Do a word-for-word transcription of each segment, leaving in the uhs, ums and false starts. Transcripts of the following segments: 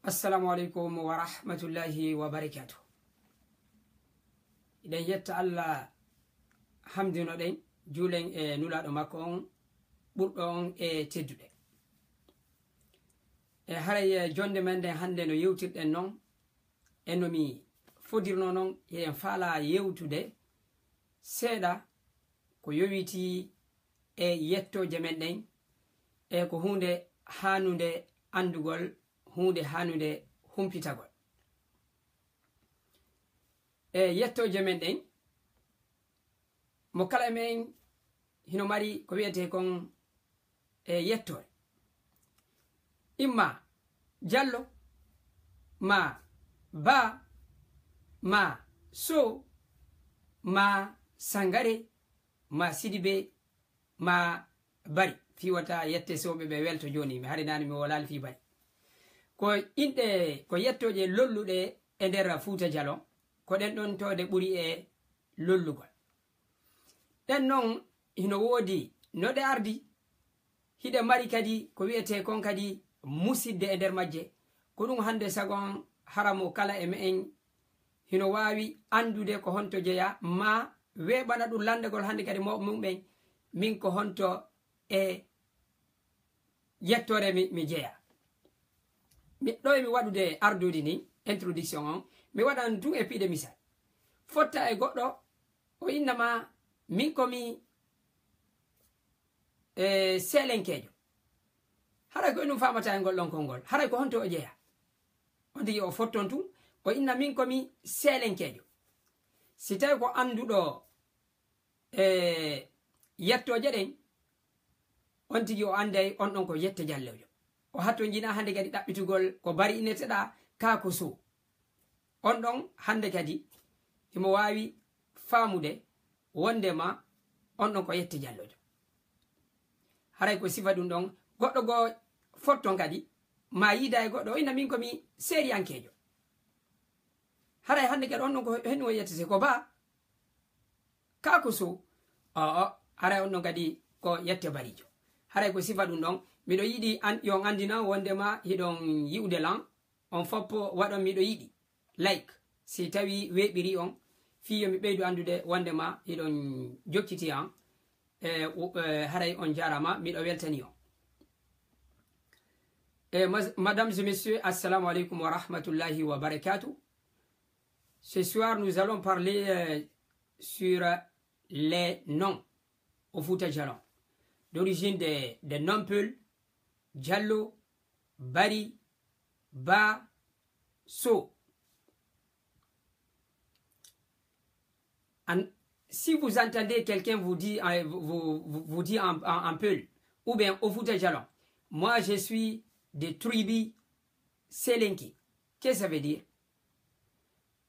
Assalamu aleykum wa rahmatullahi wa barakatuh. Eɗen yetta Allah, hamdinoɗen, juulen e Nulaaɗo makko on, ɓurɗo on e teddude. E haray, e, jonde men nden hannde, no yewtirɗen non, e no mi fodirno non, eɗen faalaa yewtude seeɗa ko yowitii e yettooje men ɗen, e ko huunde haanunde anndugol, huunde haanunde humpitagol. E yettooje men ɗen, mo kala e men hino mari ko wiyetee kon e yettoore. Imma Jallo, ma Ba, ma Sow, ma Sangare, ma Sidibe, ma Bari. Fii wata yette Sowɓe ɓe welto jooni, mi hari naane mi wolaali fii Bari. Ko inɗe, ko yettooje lolluɗe e nder Fuuta Jalon, ko ɗen ɗon tooɗe ɓuri e lollugol. Ɗen non hino woodi no ɗe ardi, hiɗe mari kadi ko wiyetee kon kadi musidde e nder majje. Ko ɗum hannde sagon hara mo kala e me'en hino waawi anndude ko honto jeyaa, maa weeɓana ɗum lanndagol hannde kadi mawɓe mum'en, min ko honto e yettoore mi, mi jeyaa. Mi, ɗo e mi waɗude ardude ni, introduction on, mi waɗan tun e piide misal. Fotta e goɗɗo, o inna ma, min ko mi, e, seelenkeejo. Haray ko e ɗum faamata e ngol ɗon konngol. Haray ko honto o jeyaa? On tigi o fotton tun, o inna min ko mi seelenkeejo. Si tawi ko annduɗo, e, yettooje ɗen, on tigi o annday on ɗon ko Yette Jallojo. O hattonjina hannde kadi ɗaɓɓitugol ko Bari inneteɗaa kaa ko Sow. On ɗon hannde kadi himo waawi faamude wonndema on ɗon ko Yette Jallojo. Haray ko sifa ɗum ɗon, goɗɗo goo fotton kadi, ma yiida e goɗɗo, o inna min ko mi seeriyankeejo. Haray hannde kadi on ɗon ko henɗum o yettete ko Ba, kaa ko Sow. Oo, haray on ɗon kadi ko Yette Barijo. Haray ko sifa ɗum ɗon. Miɗo yiɗi an, yo on anndina wonndema hiɗon yi'ude lan. On foppo waɗon miɗo yiɗi, like, si tawi weeɓiri on, fii yo mi ɓeydu anndude wonndema hiɗon jokkiti an. E, u-, e, haray on jaaraama, miɗo weltani on. E, mas-, mesdames et messieurs, assalamu aleykum wa rahmatullahi wa barakatuh. Ce soir, nous allons parler, euh, sur les noms au Fouta Djallon, d'origine des, des noms Peul, Diallo, Bari, Ba, Sow. En, si vous entendez quelqu'un vous dit, euh, vous, vous, vous dit en, en, en Peul, ou bien au Fouta Djallon, moi je suis de tribu Selenke. Qu'est-ce que ça veut dire?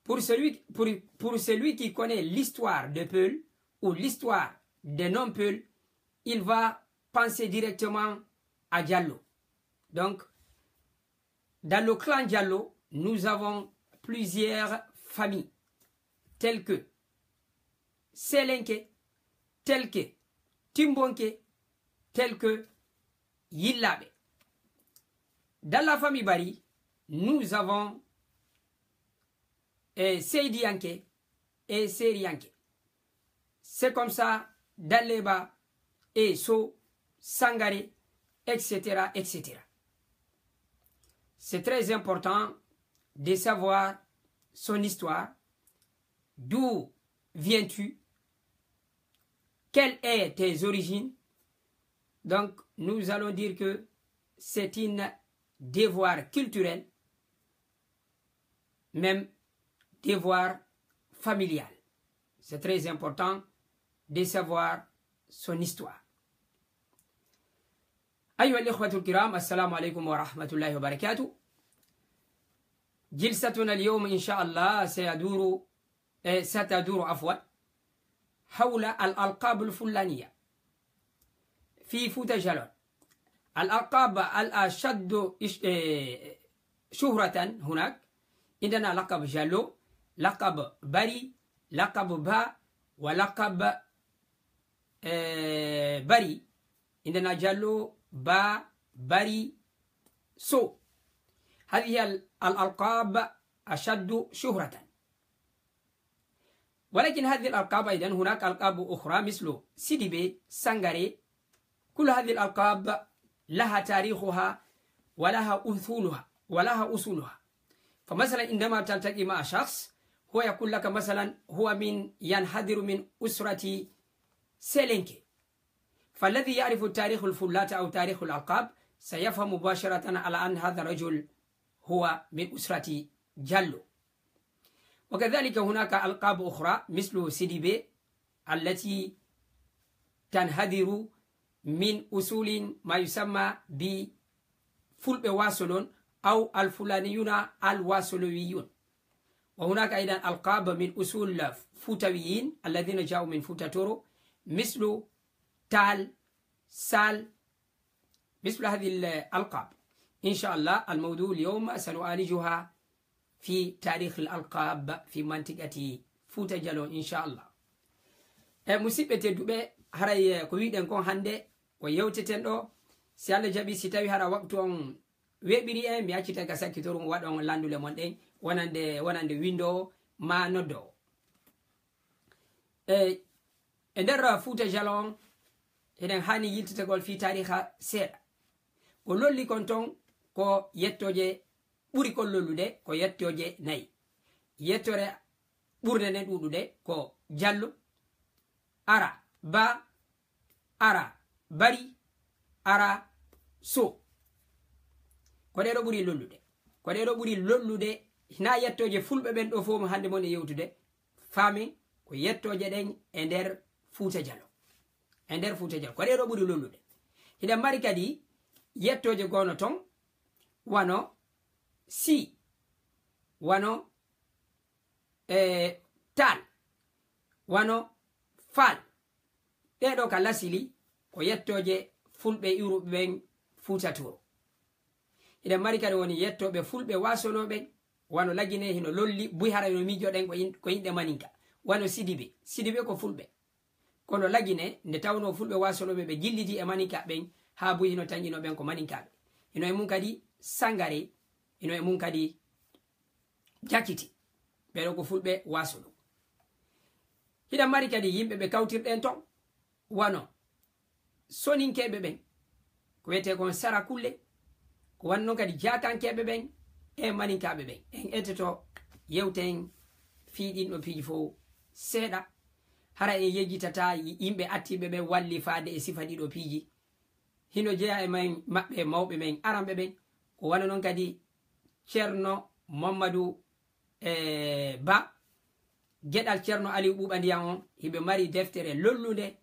Pour celui, pour, pour celui qui connaît l'histoire de Peul ou l'histoire des noms Peul, il va penser directement à Diallo. Donc, dans le clan Diallo, nous avons plusieurs familles, telles que Selenke, telles que Timbonke, telles que Yillabe. Dans la famille Bari, nous avons, eh, Seydiyanke et Seriyanke. C'est comme ça, Dalleba et Sow, Sangare, et cetera, et cetera. C'est très important de savoir son histoire, d'où viens-tu, quelles est tes origines. Donc, nous allons dire que c'est un devoir culturel, même devoir familial. C'est très important de savoir son histoire. أيها الإخوة الكرام، السلام عليكم ورحمة الله وبركاته. جلستنا اليوم إن شاء الله سيدور، آه، ستدور، عفوا، حول الألقاب الفلانية في فوتا جالون. الألقاب الأشد إش-، آه، شهرة هناك، عندنا لقب جالو، لقب بري، لقب با، ولقب، آه، بري. عندنا جالو، با، بري، سو. هذه ال-، الألقاب أشد شهرة. ولكن هذه الألقاب أيضًا هناك ألقاب أخرى مثل سيديبي، سانغاري. كل هذه الألقاب لها تاريخها ولها أصولها، ولها أصولها. فمثلًا عندما تلتقي مع شخص، هو يقول لك مثلًا هو من، ينحدر من أسرة سيلينكي. فالذي يعرف تاريخ الفلات أو تاريخ الألقاب سيفهم مباشرة على أن هذا الرجل هو من أسرة جالو. وكذلك هناك ألقاب أخرى مثل سيديبي التي تنحدر من أصول ما يسمى بفلبة واسولون أو الفلانيون الواسولويون. وهناك أيضًا ألقاب من أصول فوتاويين الذين جاءوا من فوتا تورو، مثل تال، سال، مثل هذه الألقاب. إن شاء الله الموضوع اليوم سنعالجها في تاريخ الألقاب في منطقة فوتا جالون إن شاء الله. E, musidɓe tedduɓe, haray, e, ko wiɗen kon hannde, ko yewteten ɗo, si Allah jaɓi, si tawi hara waktu on weɓiri en, mi accitay ka sakkitoru, waɗon lanndule mon ɗen, wonande, wonande winndoowo ma noddoowo. E, e nder Fuuta Jalon on, eɗen haani yiltitegol fii taariha seeɗa. Ko lolli kon ton ko yettooje, ɓuri kon lollude ko yettooje nayi. Yettoore ɓurnde nden ɗuuɗude ko Jallo, Ara, Ba, Ara, Bari, Ara, So. Ko ɗee ɗoo ɓuri lollude. Ko ɗee ɗoo ɓuri lollude. Hinaa yettooje fulɓe ɓen ɗoo fof mo hannde mon e yewtude. Faamen ko yettooje ɗen e nder Fuuta Jalon. E nder Fuuta Jalon. Ko ɗee ɗoo ɓuri lollude. Hiɗen mari kadi yettooje goono ton, wano Si, wano, e, Taal, wano Faal. Ɗee ɗoo ka lasili ko yettooje fulɓe iwruɓe ɓen Fuuta Tooro. Hiɗen mari kadi woni yettooɓe fulɓe waasoloo ɓen, wano Lagine hino lolli, buy hara no miijoɗen ko in-, ko inɗe maninka, wano Sidibe. Sidibe ko fulɓe. Kono Lagine, nde tawnoo fulɓe waasolooɓe ɓe jilliti e maninka ɓen, haa buy hino tanƴinoo ɓen ko maninkaaɓe. Hino e mun kadi Sangare, hino e mun kadi Jakiti. Ɓee ɗoo ko fulɓe waasoloo. Hiɗen mari kadi yimɓe ɓe kawtirɗen ton, wano Soninkeeɓe ɓen, ko wiyetee kon Sarakulle, ko wano non kadi Jaakankeeɓe ɓen e Maninkaaɓe ɓen. En ettoto, yewten fii ɗin ɗoo piiji fow seeɗa. Hara en yejjitataa yimɓe attiiɓe ɓen wallifaade e sifa ɗii ɗoo piiji. Hino jeyaa e men, maɓɓe mawɓe men aranɓe ɓen, ko wano non kadi Ceerno Mammadu, e, Ba, geɗal Ceerno Aliw Ɓuuɓa Ndiyan on, hiɓe mari deftere lollunde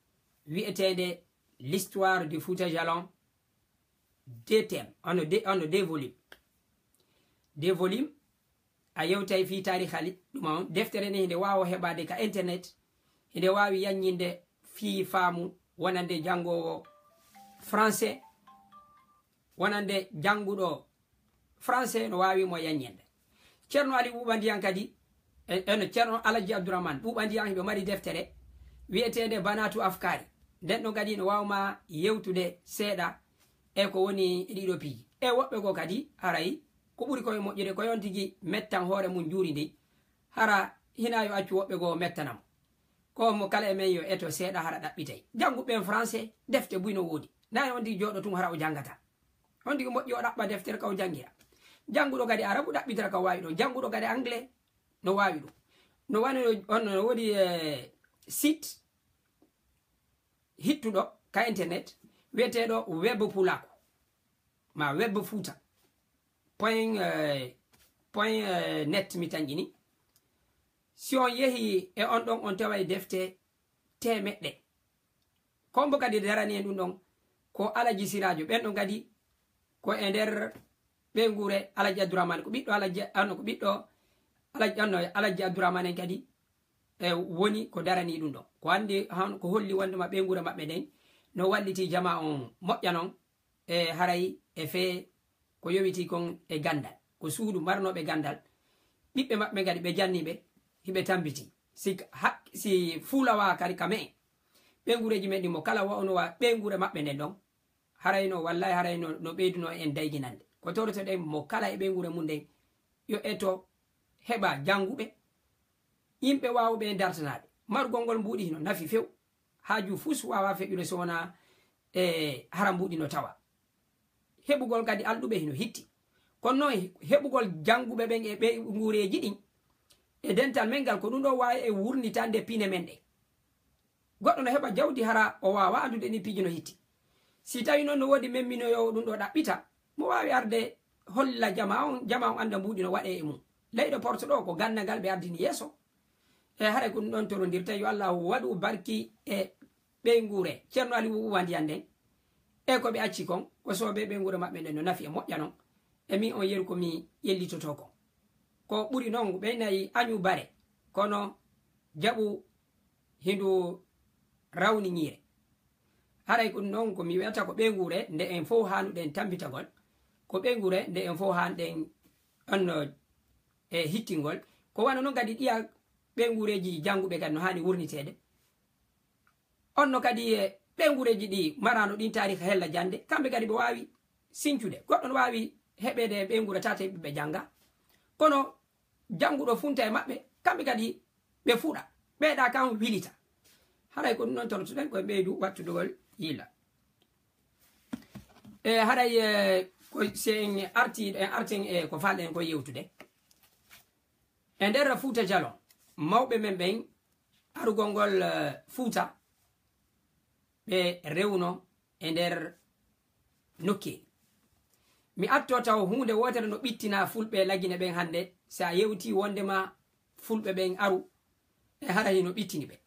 wi'eteende L'histoire du Fouta Jalon, deux tomes, on a deux, on a deux volumes. Deux volumes, a yewtay fii taariha li-, ɗum on. Deftere nden hinde waawa heɓaade ka internet, hinde waawi yanñinde fii faamu wonande janngoowo français, wonande jannguɗo français no waawi mo yanñinde. Ceerno Ali Ɓuuɓa Ndiyan kadi, e, e no Ceerno Alhaji Abdourahmane Ɓuuɓa Ndiyan, hiɓe mari deftere wi'eteende Banatu Afkaari. Nden ɗon kadi no waawa ma yewtude seeɗa e ko woni e ɗii ɗoo piiji. E woɓɓe goo kadi, haray ko ɓuri ko e moƴƴude, ko yon tigi mettan hoore mun njuuri ndi. Hara hinaa yo accu woɓɓe goo mettana mo. Ko mo kala e men yo eto seeɗa hara ɗaɓɓitay. Jannguɓe ɓen français, defte buy no woodi. Naa on tigi jooɗo tun hara o janngataa. On tigi moƴƴi o ɗaɓɓa deftere ka o janngira. Jannguɗo kadi arabu ɗaɓɓitira ka o waawi ɗon. Jannguɗo kadi anglais no waawi ɗum. No wano on no woodi, e, site hittuɗo ka internet wi'eteeɗo Web Pulaaku, ma Web Fuuta point, e, point, e, net mi tanƴini. Si on yehi e on ɗon, on taway defte teemeɗɗe. Ko mbo kadi darani en ɗum ɗon ko Alaji Siraajo. Ɓen ɗon kadi ko e nder ɓeynguure Alaji Abdourahmane, ko ɓiɗɗo Alaji, ano, ko ɓiɗɗo Alaji, ano, Alaji Abdourahmane en kadi, e, woni ko darani ɗum ɗon. Ko andi han, ko holli wondema ɓeynguure maɓɓe nden no walliti jamaa on moƴƴa non, e haray e fee ko yowiti kon e ganndal. Ko suudu marnooɓe ganndal. Ɓiɓɓe maɓɓe kadi ɓe janni ɓe, hiɓe tambiti. Si hak-, si fuulawa kadi ka me'en, ɓeynguureeji men ɗin mo kala wa'uno wa ɓeynguure maɓɓe nden ɗon, harayno, wallahi harayno, no ɓeydunoo en dayginande. Ko torotoɗen mo kala e ɓeynguure mum nden, yo eto heɓa jannguɓe, yimɓe waawuɓe e dartanaaɓe. Marugol ngol mbuuɗi hino nafi few. Haaju fus waawaa feƴƴude so wonaa e hara mbuuɗi no tawa. Heɓugol kadi alɗuɓe hino hitti. Kono noon, heɓugol jannguɓe ɓen e ɓeynguureeji ɗin, e dental men ngal, ko ɗum ɗoo waawi e wurnitande pine men ɗen. Goɗɗo no heɓa jawdi, hara o waawaa anndude ɗin piiji no hitti. Si tawii noon no woodi memminoowo ɗum ɗoo ɗaɓɓita, mo waawi arde holla jamaa on, jamaa on annda mbuuɗi no waɗee e mum. Leyɗe Porto ɗoo, ko ganndal ngal ɓe ardini yeeso. E haray ko ɗum ɗon torondirta, yo Allaahu waɗu barki e ɓeynguure Ceerno Ali Wuuwandiyan nden. E ko ɓe acci kon, ko soobee ɓeynguure maɓɓe nden no nafi e moƴƴa non. E min on yeru ko mi ƴellitotoo kon. Ko ɓuri non, ɓe nayi añu bare, kono jaɓu hindu rawni ñiire. Haray ko ɗum non ko mi wi'ata ko ɓeynguure nde en fow haanuɗen tambitagol, ko ɓeynguure nde en fow haanuɗen on no e hittingol. Ko wano non kadi ɗiya ɓeynguureeji jannguɓe kadi no haani wurniteede. On no kadi e ɓeynguureeji ɗi maraano ɗin taariika hella jannde, kamɓe kadi ɓe waawi sincude. Goɗɗo no waawi heɓeede e ɓeynguure tata e ɓe jannga. Kono jannguɗo funta e maɓɓe, kamɓe kadi ɓe fuɗa. Ɓeyɗa kan wilita. Haray ko ɗum ɗon torotoɗen, ko e ɓeydu wattudugol yilla. E haray, e, ko si en arti, en arten e ko faalɗen ko yewtude. E nder Fuuta Jalon, mawɓe men ɓen arugol ngol, e, Fuuta, ɓe rewno e nder nokkeeli. Mi atto taw huunde wootere no ɓittina fulɓe Lagine ɓen hannde, si a yewti wondema fulɓe ɓen aru, e hara hino ɓittini ɓe.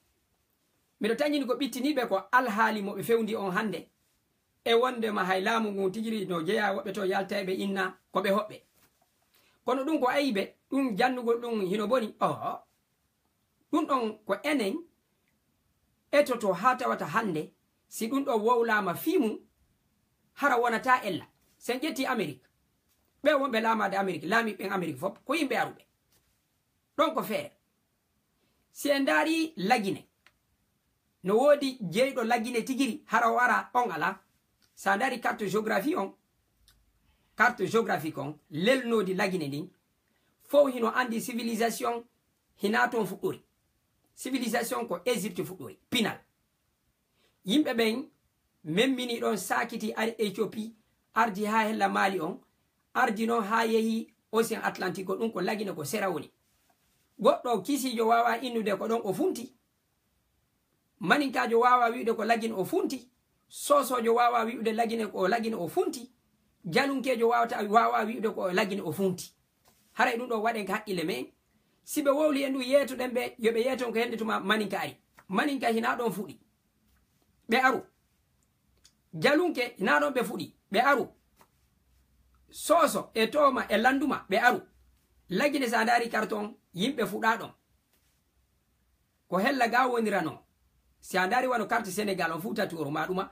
Miɗo tañini ko ɓittini ɓe ko alhaali mo ɓe fewndi on hannde, e wondema hay laamu ngun tigi no jeyaa woɓɓe to yalta e ɓe inna ko ɓe hoɓɓe. Kono ɗum ko aybe, ɗum jannugol ɗum hino boni. Oho. Ɗum ɗon ko enen etoto haa tawata hannde, si ɗum ɗo wowlaama fii mum, hara wonata ella. Si en ƴetti Amerik, ɓe wonɓe laamaade Amerik, laamiiɓe ɓen Amerik fof, ko yimɓe aruɓe. Ɗon ko feere. Si en ndaari Lagine, no woodi jeyɗo Lagine tigiri, hara o ara on alaa. Sa ndaari carte géographie on, carte géographique on, lelnoodi Lagine ndin, fow hino anndi civilisation hinaa toon fuɗɗori. Civilisation ko Égypte fuɗɗori, pinal. Yimɓe ɓen memmini ɗon, saakiti, ari Éthiopie, ardi haa hella Mali on, ardi non haa yehi Océan Atlantique, ko ɗum ko Lagine ko sera woni. Goɗɗo kisiijo waawaa innude ko ɗon o funti. Maninkaajo waawaa wi'ude ko Lagine o funti. Soosoojo waawaa wi'ude Lagine ko Lagine o funti. Jalunkeejo waawata, waawaa wi'ude ko Lagine o funti. Haray ɗum ɗo waɗen ka haqqille men. Si ɓe wowli en ɗum, yeetoɗen ɓe, yo ɓe yeeton ko hennde tuma maninka ari. Maninka hinaa ɗon fuɗi. Ɓe aru. Jalunke hinaa ɗon ɓe fuɗi. Ɓe aru. Sooso e Tooma e Landuma ɓe aru. Lagine sa ndaari karton, yimɓe fuɗaa ɗon. Ko hella ga wonirano. Si a ndaari wano carte Sénégal on, Fuuta Tooro ma ɗuma,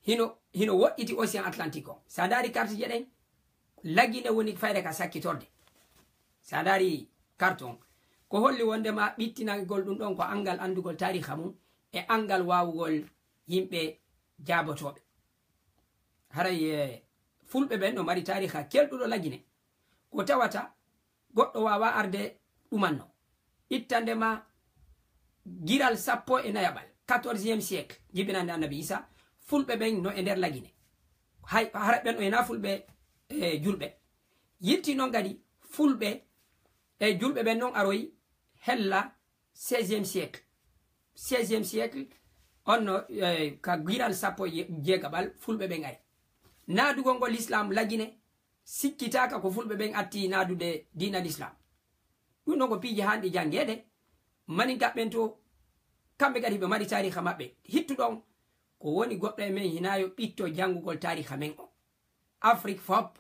hino, hino woɗɗiti Océan Atlantique on. Si a ndaari carte je ɗen, Lagine woni fayda ka sakkitorde. Si a ndaari carte on, ko holli wondema ɓittinagol ɗum ɗon ko anngal anndugol taariha mum e anngal waawugol yimɓe jaabotooɓe. Haray, eh, fulɓe ɓen no mari taariha kelɗuɗo Lagine. Ko tawata goɗɗo waawaa arde ɗumanno. Ittande ma giral sappo e nayaɓal, quatorzième siècle, jibinande Annabi Isa, fulɓe ɓen no e nder Lagine. Hay, hara ɓen o hinaa fulɓe, eh, julɓe. Yitti non kadi fulɓe e julɓe ɓen non aroyi hella seizième siècle. Seizième siècle, on no, eh, ka giral sappo e jeegaɓal fulɓe ɓen ari. Naadugol ngol Islam Lagine, sikkitaaka ko fulɓe ɓen atti naadude diina Islam. Ɗum ɗon ko piiji haanɗi janngeede. Maninkaɓe ɓen to, kamɓe kadi ɓe mari taariha maɓɓe. Hittu ɗon, ko woni goɗɗo e men hinaa yo ɓitto janngugol taariha men on. Afrik fop,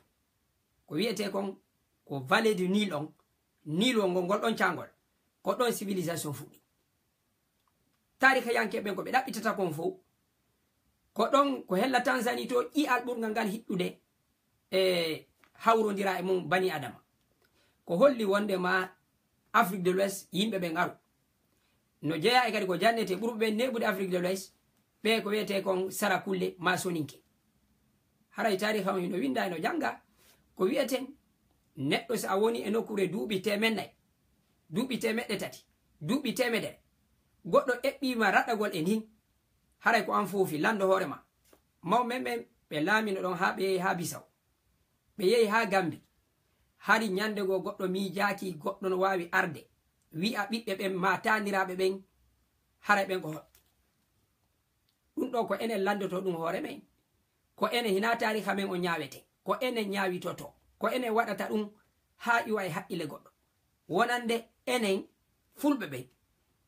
ko wiyetee kon ko vallée du Nil on, Nil on ngol, ngol ɗon caangol, ko ɗon civilisation fuɗɗi. Taarihayanke ɓen ko ɓe ɗaɓɓitata kon fow, ko ɗon, ko hella Tanzanie to, ƴi'al ɓurngal ngal hiɗɗude e hawrondira e mum bani Adama. Ko holli wondema Afrique de l'Ouest, yimɓe ɓen aru. No jeyaa e kadi ko jannete ɓurɓe ɓen neeɓude Afrique de l'Ouest, ɓe ko wiyetee kon Sarakulle ma Soninke. Haray taariha on hino winnda, hino jannga, Ko wiyeten, neɗɗo so a woni e nokkuure duuɓi teemedde nayi, duuɓi teemeɗɗe tati, duuɓi teemedere, goɗɗo eɓɓiima raɗɗagol e ndin, haray ko an foofi, lanndo hoore ma. Mawɓe men ɓen, ɓe laamino ɗon haa ɓe yehi haa Bisaw. Ɓe yehi haa Gambi. Hari ñannde goo goɗɗo miijaaki, goɗɗo no waawi arde, wi'a ɓiɓɓe ɓen maa taaniraaɓe ɓen, haray ɓen ko hoɗɓe. Ɗum ɗoo ko enen lanndotoo ɗum hoore men. Ko enen, hinaa taariika men o ñaawetee. Ko enen ñaawitotoo. Ko enen waɗata ɗum haa iwa e haqqille goɗɗo. Wonande enen Fulɓe ɓen,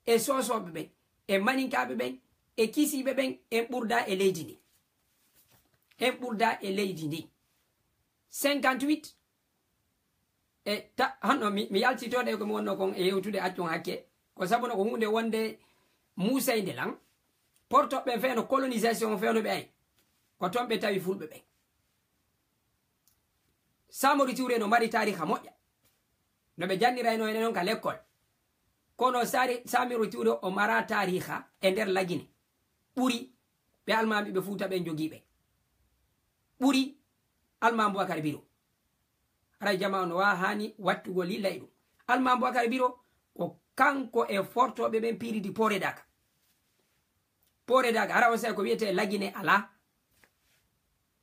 e Soosooɓe ɓen, e Maninkaaɓe ɓen, e Kisiiɓe ɓen, en ɓurdaa e leydi ndin. En ɓurdaa e leydi ndin. Cinquante-huit, e ta, hanno mi, mi yaltitoo ɗe ko mi wonnoo kon e yewtude, accon hakke. Ko sabu no ko huunde wonde muusaynde lan. Porto ɓen fewndo colonisation fewndo ɓe ari. Ko ton ɓe tawi Fulɓe ɓen. Samori Touré no mari taariika moƴƴa. No ɓe jannirayno en non ka lekkol. Kono Sari, Samori Touré o mara taariika e nder Lagine. Ɓuri ɓe almaami ɓe Fuuta ɓen jogii ɓe. Ɓuri Almaami Bubakar Biro. Haray jamaa on no waawa haani wattugol yilla e ɗum. Almaami Bubakar Biro ko kanko e fortooɓe ɓen piiridi Poore Daga. Poore Daga, hara on sey ko wiyetee Lagine alaa.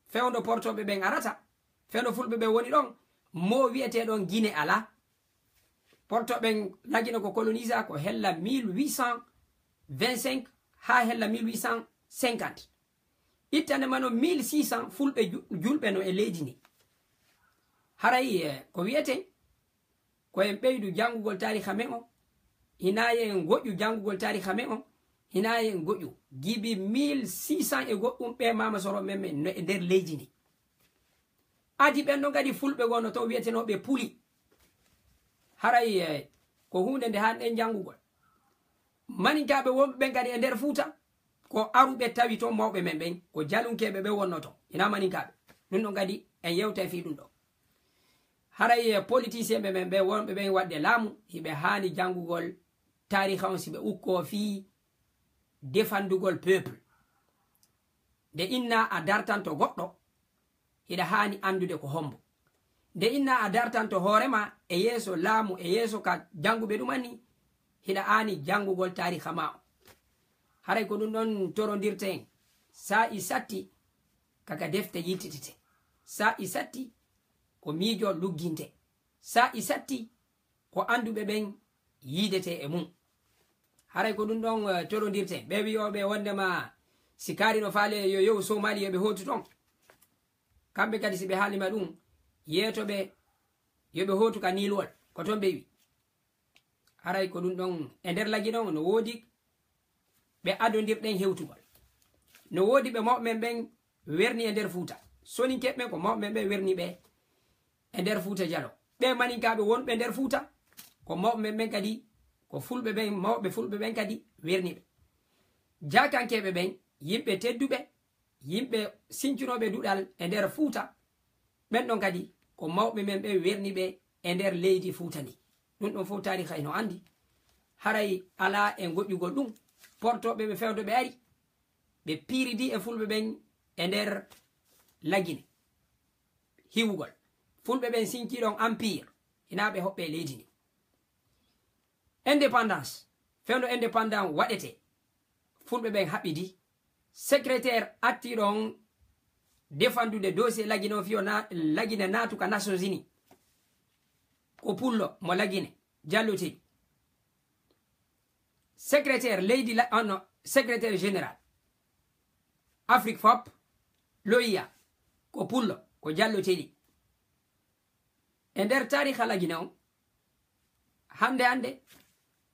Fewndo portooɓe ɓen arata, fewndo Fulɓe ɓen woni ɗon, mo wiyetee ɗon Gine alaa. Portooɓe ɓen Lagine ko colonisa ko hella mille huit cent vingt-cinq haa hella mille huit cent cinquante. Ittande ma no mille six cents Fulɓe ju-, julɓe no e leydi ndi. Haray, eh, ko wiyetee, ko en ɓeydu janngugol taariika men on, hinaa en ngoƴƴu janngugol taariika men on, hinaa en ngoƴƴu. Gibi mille six cents e goɗɗum ɓe maama soro men men no e nder leydi ndi. Adi ɓen ɗon kadi Fulɓe goo no ton wiyetenooɓe Puli. Haray, eh, ko huunde nde haanɗen janngugol. Maninkaaɓe wonɓe ɓen kadi e nder Fuuta, ko aruɓe tawi ton mawɓe men ɓen, ko jalunkeeɓe ɓe wonno ton, hinaa Maninkaaɓe. Ɗum ɗon kadi en yewtay fii ɗum ɗon. Haray, eh, politisienɓe men ɓe wonɓe ɓen waɗde laamu, hiɓe haani janngugol taariika on si ɓe ukkoo fii defandugol peuple. Nde innaa a dartanto goɗɗo, hiɗa haani anndude ko hombo. Nde innaa a dartanto hoore ma e yeeso laamu, e yeeso ka jannguɓe ɗum anni, hiɗa haani janngugol taariika ma on. Haray ko ɗum ɗon torondirten. Saa'i satti, kaka defte yiltitete. Saa'i satti, ko miijo lugginte. Saa'i satti, ko annduɓe ɓen yiidetee e mum. Haray ko ɗum ɗon, eh, torondirten. Ɓe wi'ooɓe wondema si kaari no faale yo yewu Somali, yo ɓe hootu ton. Kamɓe kadi si ɓe haalima ɗum, yeetoɓe yo ɓe hootu ka Niilwol. Ko ton ɓe wi. Haray ko ɗum ɗon e nder Lagine on no woodi ɓe adondirɗen hewtugol. No woodi ɓe mawɓe men ɓen werni e nder Fuuta. Soninkeeɓe ɓen ko mawɓe men ɓen werni ɓe e nder Fuuta Jaloo. Ɓe Maninkaaɓe wonɓe nder Fuuta, ko mawɓe men ɓen kadi, ko Fulɓe ɓen, mawɓe Fulɓe ɓen kadi werni ɓe. Jaakankeeɓe ɓen, yimɓe tedduɓe, yimɓe sincunooɓe duɗal e nder Fuuta, ɓen ɗon kadi ko mawɓe men ɓen werni ɓe e nder leydi Fuuta ndi. Ɗum ɗon fof taariika ino anndi. Haray alaa e ngoƴƴugol ɗum. Portooɓe ɓe fewndo ɓe ari, ɓe piiridi e Fulɓe ɓen e nder Lagine. Hiwugol. Fulɓe ɓen sinci ɗon empire, hinaa ɓe hoɓɓe leydi ndi. Indépendance, fewndo indépendant waɗetee, Fulɓe ɓen haɓɓidi. Secrétaire attiiɗo on defandude dossier Lagine on fii o na-, Lagine naatu ka Nations Unies, ko pullo mo Lagine, Jallo Teli. Secrétaire leydi la-, ah non, secrétaire général Afrique fop, l'O U A, ko pullo, ko Jallo Teli. E nder taariika Lagine on, hannde hannde,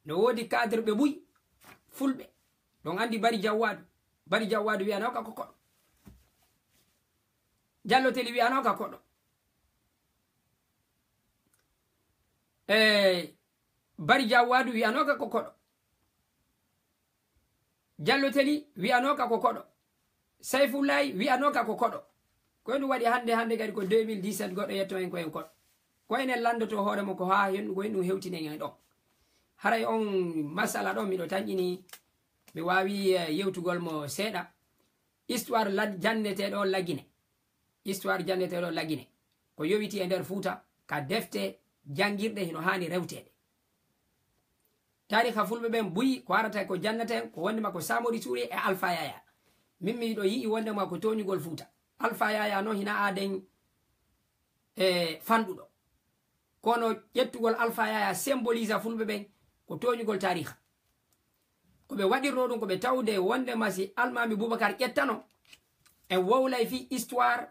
no woodi cadre ɓe buy, Fulɓe. Ɗon anndi Bari Jawwaadu. Bari Jawwaadu wi'anoo ka ko koɗo. Jallo Teli wi'anoo ka koɗo. E Bari Jawwaadu wi'anoo ka ko koɗo. Jallo Teli wi'anoo ka ko koɗo. Sayfullaay wi'anoo ka ko koɗo. Ko ɗum waɗi hannde, hannde kadi ko deux mille dix-sept, goɗɗo yetto en ko en koɗo. Ko enen lanndotoo hoore mo ko haa hen, ko en ɗum hewtinen en ɗon. Haray on masala ɗon miɗo tanƴini, mi waawi, eh, yewtugol mo seeɗa. Histoire la-, janneteeɗo Lagine. Histoire janneteeɗo Lagine. ko yowiti e nder Fuuta, ka defte janngirɗe hino haani rewteede. Taariha Fulɓe ɓen buy ko arata ko jannata en ko wonde makko Samori Touré e Alpha Yaya. Min miɗo yi'i wonde makko tooñugol Fuuta. Alpha Yaya noon hina aaden e fanɗuɗo. Kono ƴettugol Alpha Yaya symbolisa Fulɓe ɓen ko tooñugol taariha. Ko ɓe waɗirnoo ɗum ko ɓe tawde wonde ma si Almaami Bubakar ƴettano, en wowlay fii histoire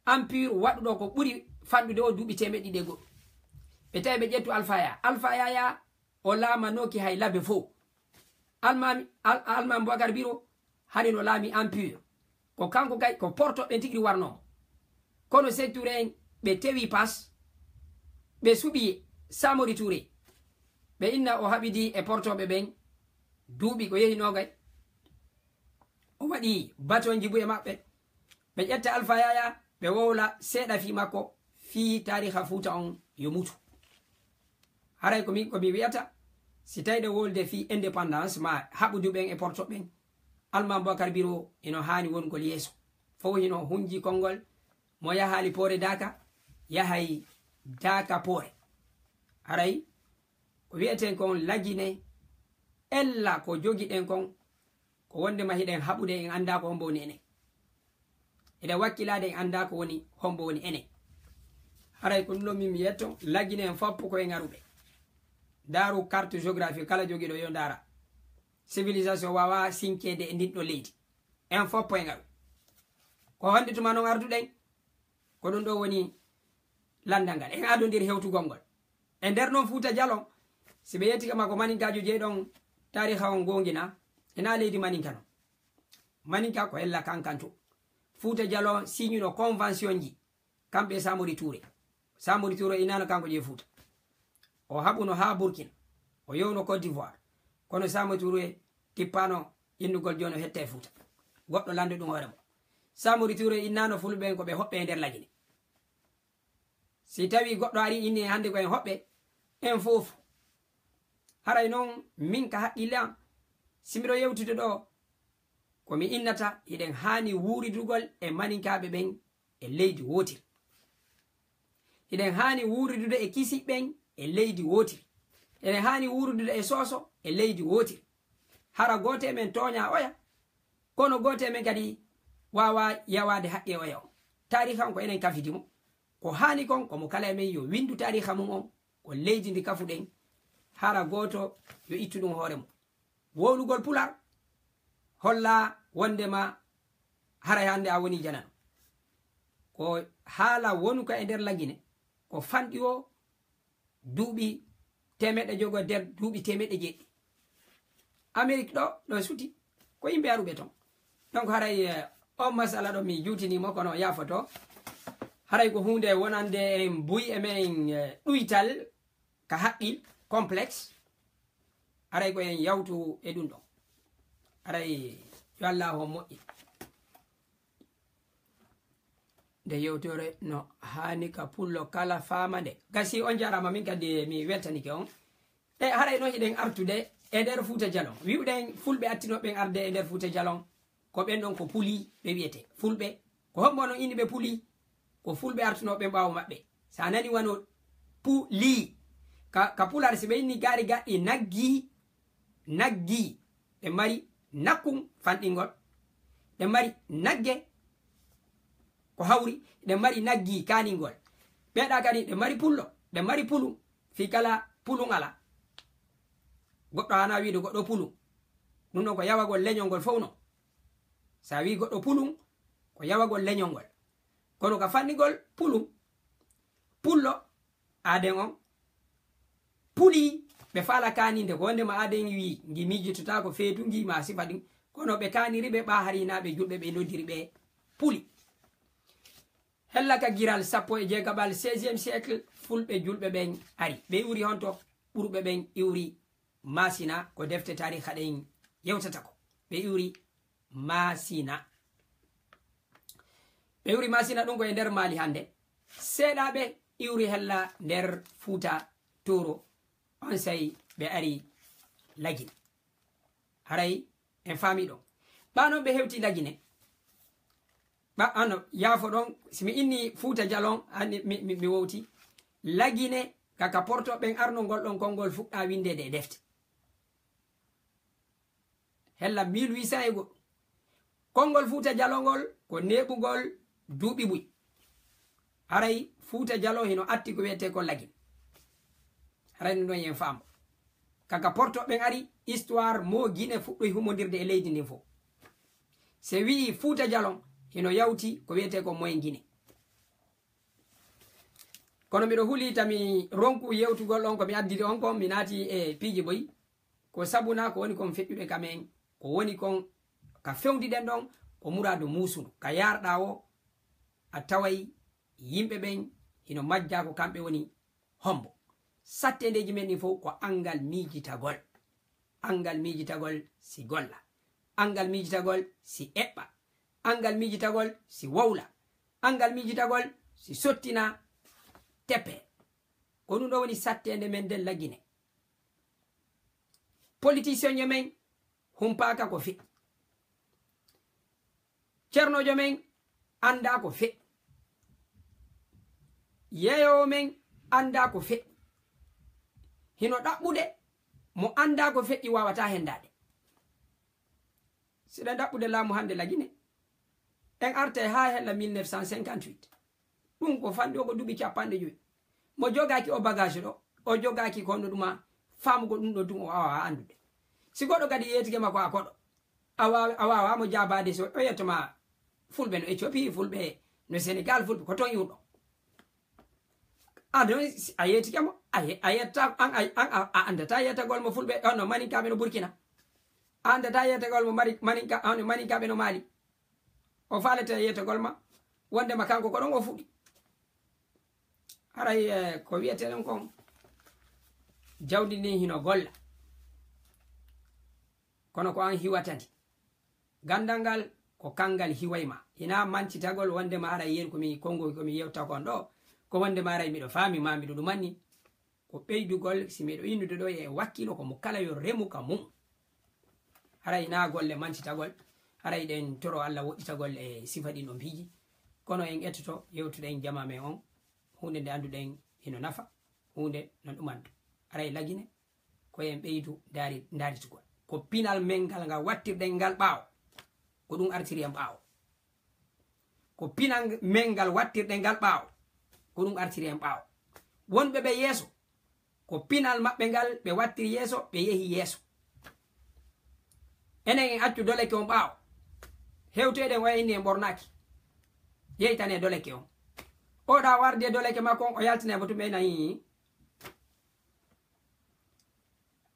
empire waɗuɗo ko ɓuri fanɗude o duuɓi teemeɗɗe ɗiɗi e goɗɗum. Ɓe tawi ɓe ƴettu Alpha Yaya. Alpha Yaya o laamanooki hay labe fow. Almaami, Al-, Almaami Bubakar Biro hari no laami empire. Ko kanko kay, ko Porto ɓen tigi warnoo. Kono Seeku Tuure en, ɓe tewi pas, ɓe suɓi Samori Tuure. Ɓe inna o haɓidi e Portooɓe ɓen duuɓi ko yehi noogay. O waɗi batonji buy e maɓɓe. Ɓe ƴetta Alpha Yaya, ɓe wowla seeɗa fii makko, fii taariha Fuuta on yo mutu. Haray ko min, ko mi wi'ata, si tawi ɗen wowlude fii indépendance, ma haɓudu ɓen e Porto ɓen, Almaami Bubakar Biro hino haani wongol yeeso. Fow hino hunji konngol, mo yahaali Poore Daaka, yahay Daaka Poore. Haray ko wi'eten kon Lagine, ella ko jogiɗen kon, ko wonde ma hiɗen haɓude, en anndaa ko hombo woni enen. Hiɗen wakkilaade, en anndaa ko woni, hombo woni enen. Haray ko ɗum ɗon min mi yetto, Lagine en foppo ko en aruɓe. Ndaaru carte géographique, kala jogiiɗo yo ndaara. Civilisation waawaa sinkeede e ndin ɗo leydi. En foppo en aru. Ko honde tuma non arduɗen? Ko ɗum ɗo woni landal ngal. En adondir hewtugol ngol. E nder non Fuuta Jalon, si ɓe yetti kama ko Maninkaajo jeyɗon taariha on goongina, ina leydi Maninka non. Maninka ko ella kankanto. Fuuta Jalon signino convention ji, kamɓe e Samori Touré. Samori Touré innaano kanko jeyi Fuuta. O haɓuno haa Burkina. O yowno Côte d'Ivoire. Kono Samori Touré tippano innugol jooni o hetta e Fuuta. Goɗɗo lando ɗum hoore mum. Samori Touré innaano Fulɓe ɓen ko ɓe hoɓɓe e nder Lagine. Si tawi goɗɗo ari inni en hannde ko en hoɓɓe, en fof. Haray non min ka haqqille am, si miɗo yewtude ɗo, ko mi innata hiɗen haani wuuridugol e Maninkaaɓe ɓen e leydi wootiri. Hiɗen haani wuuridude e Kisi ɓen e leydi wootiri. Hiɗen haani wuuridude e Sooso e leydi wootiri. Hara gooto e men tooñaa oya, kono gooto e men kadi waawaa yawaade haqqe oya on. Taariha on ko enen kafidi mo. Ko haani kon, ko mo kala e men yo winndu taariha mum on, ko leydi ndi kafuɗen, hara gooto yo ittu ɗum hoore mum. Wowlugol Pular holla wondema haray hannde a woni janano. Ko haala wonuka e nder Lagine, ko fanɗi o duuɓi teemeɗɗe jogo nder duuɓi teemeɗɗe jeeɗiɗi. Amerik ɗo, ɗo suti, ko yimɓe aruɓe ton. Donc haray, eh, on masala ɗo mi juutini mo, kono yaafoto. Haray ko huunde wonande en buy e men, eh, ɗuytal ka haqqil, complexe. Haray ko en yawtu e ɗum ɗon. Haray yo Allah on moƴƴi. Nde yewtere no haani ka pullo kala faama nde. Gasi, on jaaraama, min kadi mi weltanike on. E haray noon hiɗen artude e nder Fuuta Jalon. Wi'uɗen Fulɓe attinooɓe ɓen arde e nder Fuuta Jalon, ko ɓen ɗon ko Puli ɓe wi'ete. Fulɓe, ko hombo non inni ɓe Puli? Ko Fulɓe artunooɓe ɓen ɓaawo maɓɓe. Sa nani wano Puli, ka, ka Pular si ɓe inni gaari gaɗɗi naggi, naggi, ɗe mari nakkun fanɗingol, ɗe mari nagge ko hawri, ɗe mari naggi kaaningol. Ɓeeɗa kadi ɗe mari pullo, ɗe mari pulun, fii kala pulun ala. Goɗɗo haana wiide goɗɗo pulun. Ɗum ɗon ko yawagol leñol ngol fow non. Sa wii goɗɗo pulun, ko yawagol leñol ngol. Kono ka fanɗingol pulun, pullo, aaden on, Puli, ɓe faala kaaninde ko wondema aaden wii, ngi miijototaako feetu ngi ma sifa ɗin, kono ɓe kaaniri ɓe ɓa hari na ɓe julɓe, ɓe noddiri ɓe Puli. Hella ka giral sappo e jeegaɓal seizième siècle, Fulɓe julɓe ɓen ari. Ɓe iwri honto? Ɓurɓe ɓen iwri Masina, ko defte taariha ɗen yewtata ko. Ɓe iwri Masina. Ɓe iwri Masina, ɗum ko e nder Mali hannde. Seeɗaaɓe iwri hella nder Fuuta Tooro, onsay ɓe ari Lagine. Haray en faami ɗon. Ɓaa non ɓe hewti Lagine. Ɓa-, ano, yaafo ɗon, si mi inni Fuuta Jalon, anni mi, mi, mi wowti. Lagine, kaka porto ɓen arno ngol ɗon konngol fuɗɗa winndeede e defte. Hella mille huit cent e goɗɗum. Konngol Fuuta Jalon ngol ko neeɓugol duuɓi buy. Haray Fuuta Jalon hino atti ko wiyetee ko Lagine. Haray no ɗon yen faamo. Kaka porto ɓen ari, histoire mo Gine fuɗɗoy humondirde e leydi ndin fof. Se wi'i Fuuta Jalon, hino yawti ko wiyetee ko moyen Gine. Kono miɗo huli tami ronku yewtugol on ko mi addidi on kon, mi naati e piiji boy. Ko sabuna ko woni kon feƴƴude ka men, ko woni kon ka fewndiden ɗon, ko muraadu muusundu. Ka yaarɗa o, a taway yimɓe ɓen hino majja ko kamɓe woni hombo. Satteendeeji men ɗin fof ko anngal miijitagol. Anngal miijitagol si golla. Anngal miijitagol si eɓɓa. Anngal miijitagol si wowla. Anngal miijitagol si sottina teppe. Ko ɗum ɗo woni satteende men nden Lagine. Politicienjo men humpaaka ko feƴƴi. Ceernoojo men anndaa ko feƴƴi. Yeeyoowo men anndaa ko feƴƴi. Hino ɗaɓɓude mo anndaa ko feƴƴi waawataa henndaade. Si ɗen ɗaɓɓude laamu hannde Lagine, en artay haa hella mille neuf cent cinquante-huit. Ɗum ko fanɗi o ko duuɓi cappanɗe jowi. Mo jogaaki o bagage ɗo, o jogaaki ko honno ɗum a faamugol ɗum ɗo tun o waawaa anndude. Si goɗɗo kadi yeetike ma ko a koɗo, a waawa, a waawaa mo jaabaade so o yetto ma fulɓe no Ethiopie, fulɓe no Sénégal, fulɓe ko ton iwɗo. A ɗon, si a yeetike mo, a ye-, a yetta, an, a, an, a, a anndataa yettagol mo fulɓe, on no maninkaaɓe no Burkina. A anndataa yettagol mo mari-, maninka-, on no maninkaaɓe no Mali. O faalete yettagol ma, wonde ma kanko ko ɗon o fuɗi. Haray, eh, ko wiyetee ɗon kon, jawdi ndin hino golla. Kono ko an hiwata ndi. Ganndal ngal ko kanngal hiway ma. Hinaa mancitagol wonde ma haray yen ko mi konngoy ko mi yewta kon ɗo. Ko wonde ma haray miɗo faami ma miɗo ɗumanni. Ko ɓeydugol, si miɗo innude ɗo e wakkilo, ko mo kala yo remu ka mum. Haray hinaa golle mancitagol, haray ɗen toro Alla woɗɗitagol e sifa ɗin ɗon piiji. Kono en ettoto, yewtuɗen jama men on, huunde nde annduɗen hino nafa, huunde no ɗumanto. Haray Lagine, ko en ɓeydu ndaari-, ndaaritugol. Ko pinal men ngal, ngal wattirɗen ngal ɓaawo, ko ɗum artiri en ɓaawo. Ko pinal men ngal wattirɗen ngal ɓaawo, ko ɗum artiri en ɓaawo. Wonɓe ɓe yeeso, ko pinal maɓɓe ngal ɓe wattiri yeeso, ɓe yehi yeeso. Enen en accu doleke on ɓaawo. Hewtoyɗen waya inni en ɓornaaki. Yeytane doleke on. Oɗa warde doleke makko on, o yaltina e botu ɓe nayi.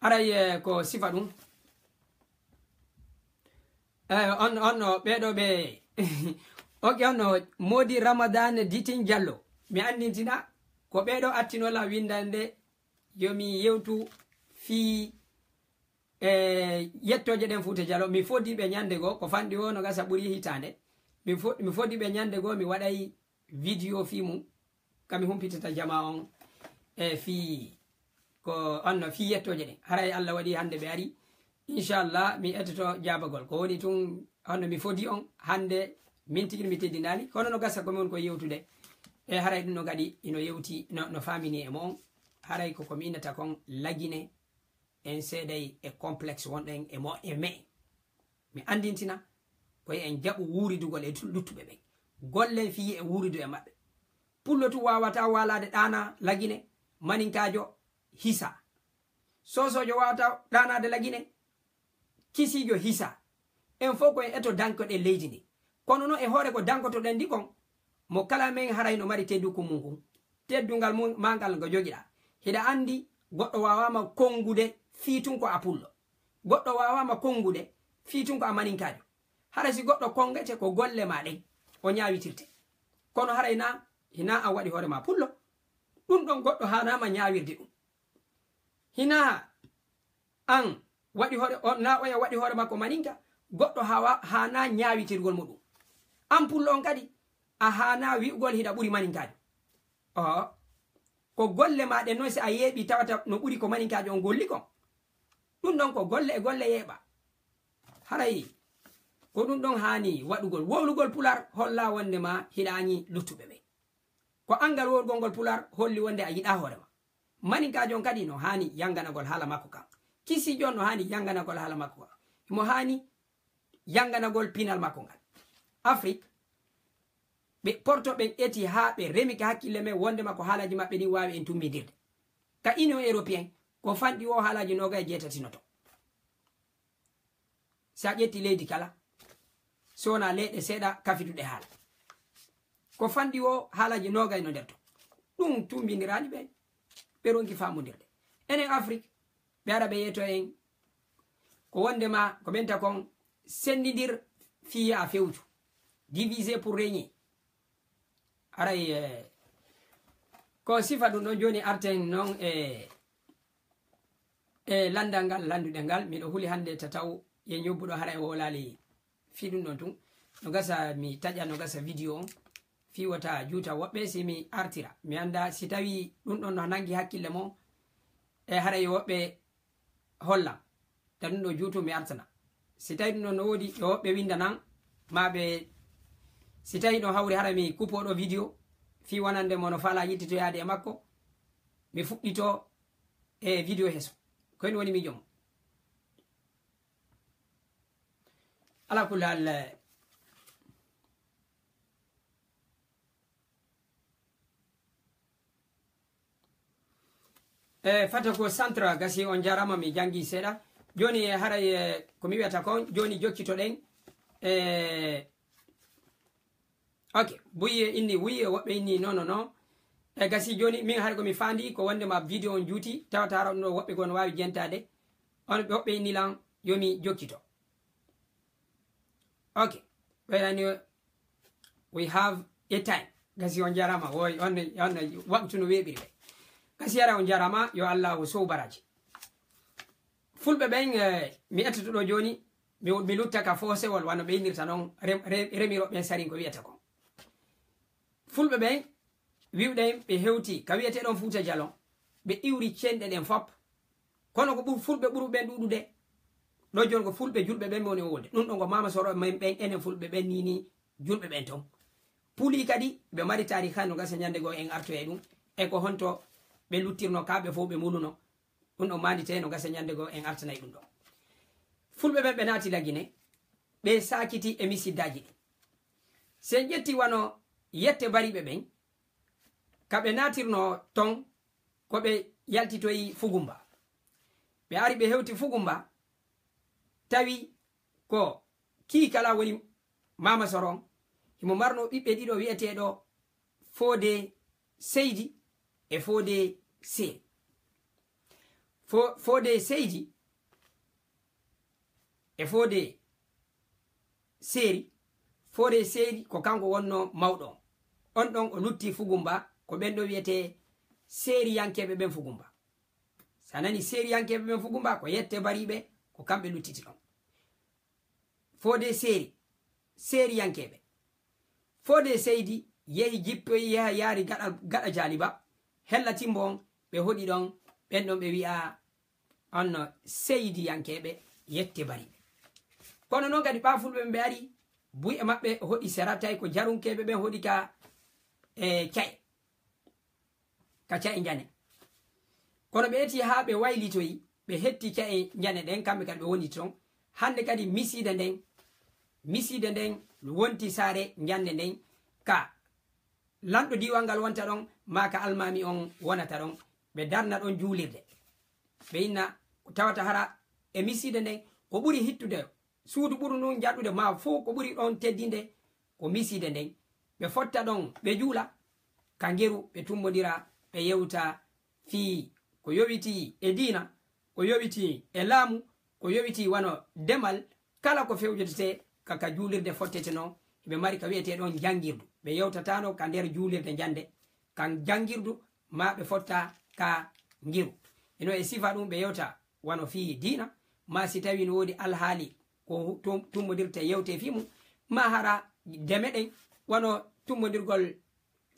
Aray, eh, ko sifa ɗum. Eh, on, on no ɓeeɗo ɓe, ok, on no Modi Ramadan Ditin Diallo. Mi anndintina ko ɓeeɗo attinola winndande yo mi yewtu fii, eh, yettooje ɗen Fuuta Jaloo. Mi foddi ɓe ñannde goo, ko fanɗi woo no gasa ɓuri hitaande. Mi fo-, mi foddi ɓe ñannde goo, mi waɗay video fii mum. Ka mi humpitata jama on, e fii ko on no fii yettooje ɗen. Haray Alla waɗi hannde ɓe ari. Inchallah, mi ettoto jaabagol. Ko woni tun, honno mi fodi on hannde, min tigi mi teddinaali. Kono no gasa ko mi woni ko yewtude. E haray ɗum no kadi ino yewti, no, no faamini e mo on. Haray ko ko mi innata kon lagine en seeday e complexe wonɗen e mo, e me. Mi anndintina ko en jaɓu wuuridugol e tu-, luttuɓe ɓen. Gollen fii e wuurudu e maɓɓe. Pullo tun waawataa waalaade ɗaana lagine, maninkaajo hisa. Soosoojo waawataa ɗaanaade lagine, kisiijo hisa. En fow ko en eto dankoɗen leydi ndi. Kono non e hoore ko dankotoɗen ndi kon, mo kala men haray no mari tedduku mum kun. Teddungal mum maa ngal ngo jogiɗaa. Hiɗa anndi goɗɗo waawaama konngude fii tun ko a pullo. Goɗɗo waawaama konngude fii tun ko a maninkaajo. Hara si goɗɗo konngete ko golle maa ɗen, o ñaawitirte. Kono haray naa, hinaa an waɗi hoore maa pullo. Ɗun ɗon goɗɗo haanaama ñaawirde ɗun. Hinaa an waɗi hoore, o, naa oya waɗi hoore makko maninka, goɗɗo hawa-, haanaa ñaawitirgol mo ɗun. An pullo on kadi, a haanaa wi'ugol hiɗa ɓuri maninkaajo. Oo, ko golle maa ɗen non, si a yeeɓii tawata no ɓuri ko maninkaajo on golli kon. Ɗun ɗon ko golle e golle yeeɓaa. Haray Ko ɗum ɗon haani waɗugol. Wowlugol Pular holla wonde ma hiɗa añi luttuɓe ɓe. Ko anngal wowlugol ngol Pular holli wonde a yiɗaa hoore ma. Maninkaajo on kadi no haani yannganagol haala makko kan. Kisiijo on no haani yannganagol haala makko kan. Mo haani yannganagol pinal makko ngal. Afrik, ɓe Porto ɓen eti haa ɓe remi ka hakkille men wonde ma ko haalaaji maɓɓe ɗin waawi en tumbindirde. Ka Union Européen, ko fanɗi o haalaaji noogay e jeetati no ton. Si a ƴetti leydi kala, so wonaa leyɗe seeɗa kafituɗe haala. Ko fanɗi o haalaaji noogay no nder ton. Ɗum tumbindiraani ɓe, ɓe ronki faamondirde. Enen Afrik, ɓe ara ɓe yeeto en ko wonde ma ko ɓenta kon, senndindir fii a fewju. Diviser pour régner. Aray, eh, ko sifa ɗum ɗon. Jooni arten non e, e lanndal ngal lannduɗen ngal. Miɗo huli hannde tataw ye ñobbuɗo haray o wowlaali fii ɗum ɗon tun. No gasa mi taƴa, no gasa video on fii wota juuta woɓɓe si mi artira. Mi annda si tawi ɗum ɗon no nangi hakkille mo, e haray yo woɓɓe hollan. Ta ɗum ɗo juutu mi artana. Si tawi ɗum ɗon no woodi, yo woɓɓe winndanan, ma ɓe, si tawi ɗon hawri hara mi kupo ɗo video, fii wonande mo no faalaa yittitoyaade e makko, mi fuɗɗito e video heso. Ko heen woni miijo mo. Ala kulli hal, eh, E, fata ko centre gasi, on jarama, mi jangi seeɗa. Joni, e, haray, e, ko mi wiyata kon, joni jokkitoɗen. E, ok, buye inni, wuye, woɓɓe inni, non, non, non. E, gasi joni, min haray ko mi faandi, ko wonde ma video on juuti, tawata hara ɗum ɗo woɓɓe goo no waawi jentade. On, woɓɓe inni lan, yo mi jokkito. Ok, ɓeynani, we have a time. Gasi on jarama, woy, on, on, waktu no weeɓiri ɓe. Gasi ara on jarama, yo Allahu sow baraji. Fulɓe ɓen, eh, mi ettoto ɗo joni, mi, mi lutta ka foosewol, wano ɓe innirta non, rem-, re-, remiro ɓen sarin ko wiyata kon. Fulɓe ɓen, wi'uɗen ɓe hewti ka wi'eteɗon Fuuta Jalon, ɓe iwri cenɗe ɗen fop. Kono ko ɓur-, Fulɓe ɓuruɓe ɓen ɗuuɗude. Ɗo jon ko Fulɓe julɓe ɓen woni o wolde. Ɗum ɗon ko Mama Soro men ɓen, enen Fulɓe ɓen ni, ni julɓe ɓen ton. Puli kadi ɓe mari taariika, no gasa ñande goo en artoya e ɗum. E ko honto ɓe luttirno, ka ɓe fof ɓe muluno. Ɗum ɗon maandite, no gasa ñande goo en artanay ɗum ɗon. Fulɓe ɓen ɓe naati Lagine, ɓe saakiti e misiddaaji ɗin. Si en ƴetti wano yette bariiɓe ɓen, ka ɓe naatirno ton, ko ɓe yaltitoyi Fugumba. Ɓe ari ɓe hewti Fugumba, tawi ko kii kala woni Mama Soro on, himo marno ɓiɓɓe ɗiɗo wi'eteeɗo Fodé Seydi e Fodé Seeri. Fo-, Fodé Seydi e Fodé Seeri. Fodé Seeri ko kanko wonno mawɗo on. On ɗon o lutti Fugumba, ko ɓen ɗo wi'etee Seeriyankeeɓe ɓen Fugumba. Si a nani Seeriyankeeɓe ɓen Fugumba, ko yette bariiɓe, ko kamɓe luttiti ɗon. Fodé Seeri, Seeriyankeeɓe. Fodé Seydi yehi jippoyi, yeha yaari gaɗa, gaɗa Jaaliba, hella Timbo on, ɓe hoɗi ɗon, ɓen ɗon ɓe wi'a on no Seydiyankeeɓe yette bariiɓe. Kono non kadi ɓaa Fulɓe ɓe ari, buy e maɓɓe hoɗi sera, tawi ko Jarunkeeɓe ɓen hoɗi ka, e, ca'e. Ka ca'e njane. Kono ɓe eti haa ɓe waylitoyi, ɓe hetti ca'e njane ɗen, kamɓe kadi ɓe woni ton. Hannde kadi misiide nden, misiide nden wonti saare njande nden, ka lanɗo diiwal ngal wonta ɗon, maa ka almaami on wonata ɗon, ɓe darna ɗon juulirde. Ɓe inna, ko tawata hara e misiide nden, ko ɓuri hittude, suudu ɓuru ndun jaɗude maa fow, ko ɓuri ɗon teddinde, ko misiide nden. Ɓe fotta ɗon, ɓe juula, ka ngeru, ɓe tummondira, ɓe yewta fii ko yowitii e diina, ko yowitii e laamu, ko yowitii wano demal, kala ko fewjotete ka, ka juulirde fottetenoo, ɓe mari ka wi'etee ɗon janngirdu. Ɓe yewtataano ka nder juulirde njande, kan janngirdu, maa ɓe fotta ka ngeru. Ino e sifa ɗum ɓe yewta wano fii diina, maa si tawii no woodi alhaali ko tum-, tummondirte yewte fii mum, maa hara deme ɗen, wano tummondirgol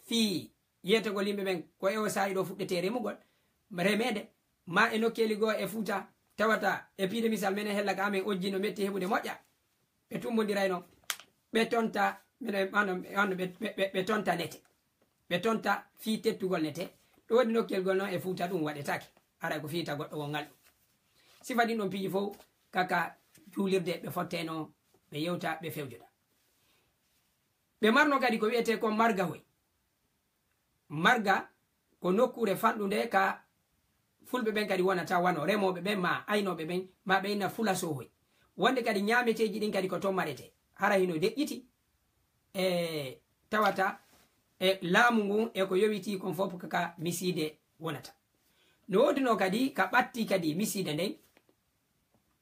fii yeetagol yimɓe ɓen ko e o saa'i ɗo fuɗɗetee remugol, remeede, maa e nokkeeli goo e Fuuta, tawata e piide misal menen hella ka amen ojji no metti heɓude moƴƴa. ɓe tumbondirayno, ɓe tonta, mino, ano, ano, ɓe, ɓe, ɓe, ɓe tonta nete. Ɓe tonta fii tettugol nete. Ɗo woodi nokkel gol noon e Fuuta ɗum waɗetaake. Haray ko fii ta goɗɗo won ngal ɗum. Sifa ɗin ɗon piiji fof, kaka juulirde ɓe fotteno, ɓe yewta, ɓe fewjoda. Ɓe marno kadi ko wi'etee kon margahoy. Marga ko nokkuure fanɗunde ka fulɓe ɓen kadi wonata, wano remooɓe ɓen, maa aynooɓe ɓen, maa ɓe inna fulasohoy. Wonde kadi ñaameteeji ɗin kadi ko ton maretee. Hara hino deƴƴiti, e tawata e laamu ngun e ko yowitii kon fof ko ka misiide wonata. No woodunoo kadi ka ɓatti kadi misiide nden,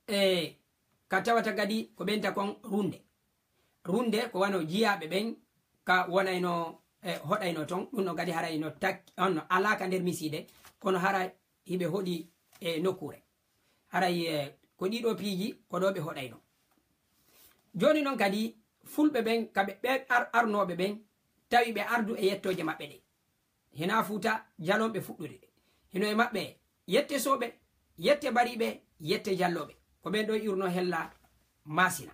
e ka tawata kadi ko ɓenta kon runde. Runde ko wano jiyaaɓe ɓen ka wonayno, e, hoɗayno ton, ɗum ɗon kadi haray no takki, on no alaa ka nder misiide, kono hara hiɓe hoɗi e nokkuure. Haray, e, ko ɗiɗo piiji ko ɗo ɓe hoɗayno. Jooni non kadi fulɓe ɓen, ka ɓe, ɓe ar-, arnooɓe ɓen, tawi ɓe ardu e yettooje maɓɓe ɗe. Hina Fuuta Jalon ɓe fuɗɗude. Hino e maɓɓe yette Sooɓe, yette Bariiɓe, yette Jallooɓe. Ko ɓen ɗo iwruno hella Maasina.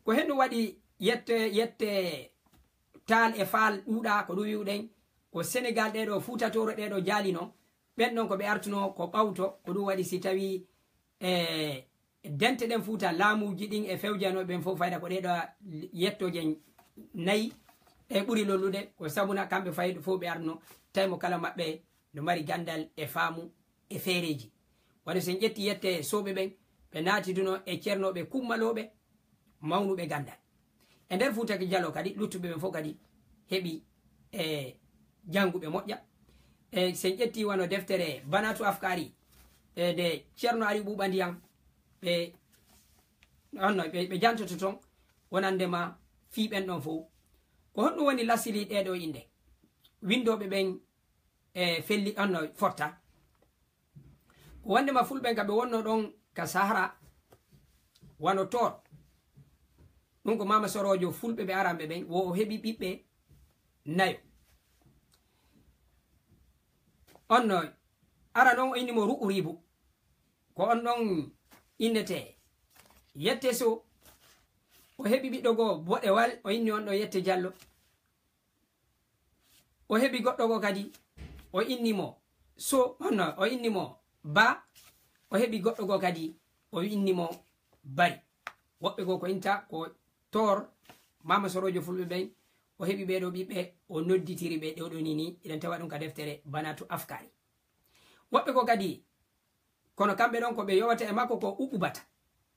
Ko hen ɗum waɗi yette, yette Taal e Faal ɗuuɗa, ko ɗum wi'uɗen. Ko Senegaal ɗee ɗo, Fuuta Tooro ɗee ɗo jaalino. Ɓen ɗon ko ɓe artuno ko ɓawto, ko ɗum waɗi si tawi, e, dente ɗen Fuuta, laamuuji ɗin e fewjanooɓe ɓen fof fayda ko ɗee ɗo yettooje nayi e ɓuri lollude, ko sabuna kamɓe fayda fof ɓe arno, tawi mo kala maɓɓe no mari ganndal e faamu e feereeji. Wano si en ƴetti yette Sooɓe ɓen, ɓe naatiduno e ceernooɓe kummalooɓe, mawnuɓe ganndal. E nder Fuuta Jaloo kadi, luttuɓe ɓen fof kadi heɓi e jannguɓe moƴƴa. E si en ƴetti wano deftere Banatu Afkaari, e nde Ceerno Ari Ɓuuɓa Ndiyan, ɓe, on no, ɓe, ɓe jantoto ton, wonande ma fii ɓen ɗon fof. Ko honɗum woni lasili ɗee ɗoo innde? Winndooɓe ɓen e felli, on no, fotta. Ko wonde ma fulɓe ka ɓe wonno ɗon ka Sahara, wano Toor. Ɗum ko Maama Soroojo fulɓe ɓe aranɓe ɓen, wo o heɓi ɓiɓɓe nayo. On no, ara non o inni mo Ru'u Riibu. Ko on ɗon innete Yette Sow. O heɓi ɓiɗɗo goo boɗewal, o inni on ɗo Yette Jallo. O heɓi goɗɗo goo kadi, o inni mo Sow, on no, o inni mo Ba. O heɓi goɗɗo goo kadi, o inni mo Bari. Woɓɓe goo ko inta ko Toor, Maama Soroojo fulɓe ɓen, o heɓi ɓee ɗoo ɓiɓɓe, o nodditiri ɓe ɗoo ɗoo nii nii, eɗen tawa ɗum ka deftere Banatu Afkaari. Woɓɓe goo kadi, kono kamɓe ɗon ko ɓe yowata e makko ko Uqubata,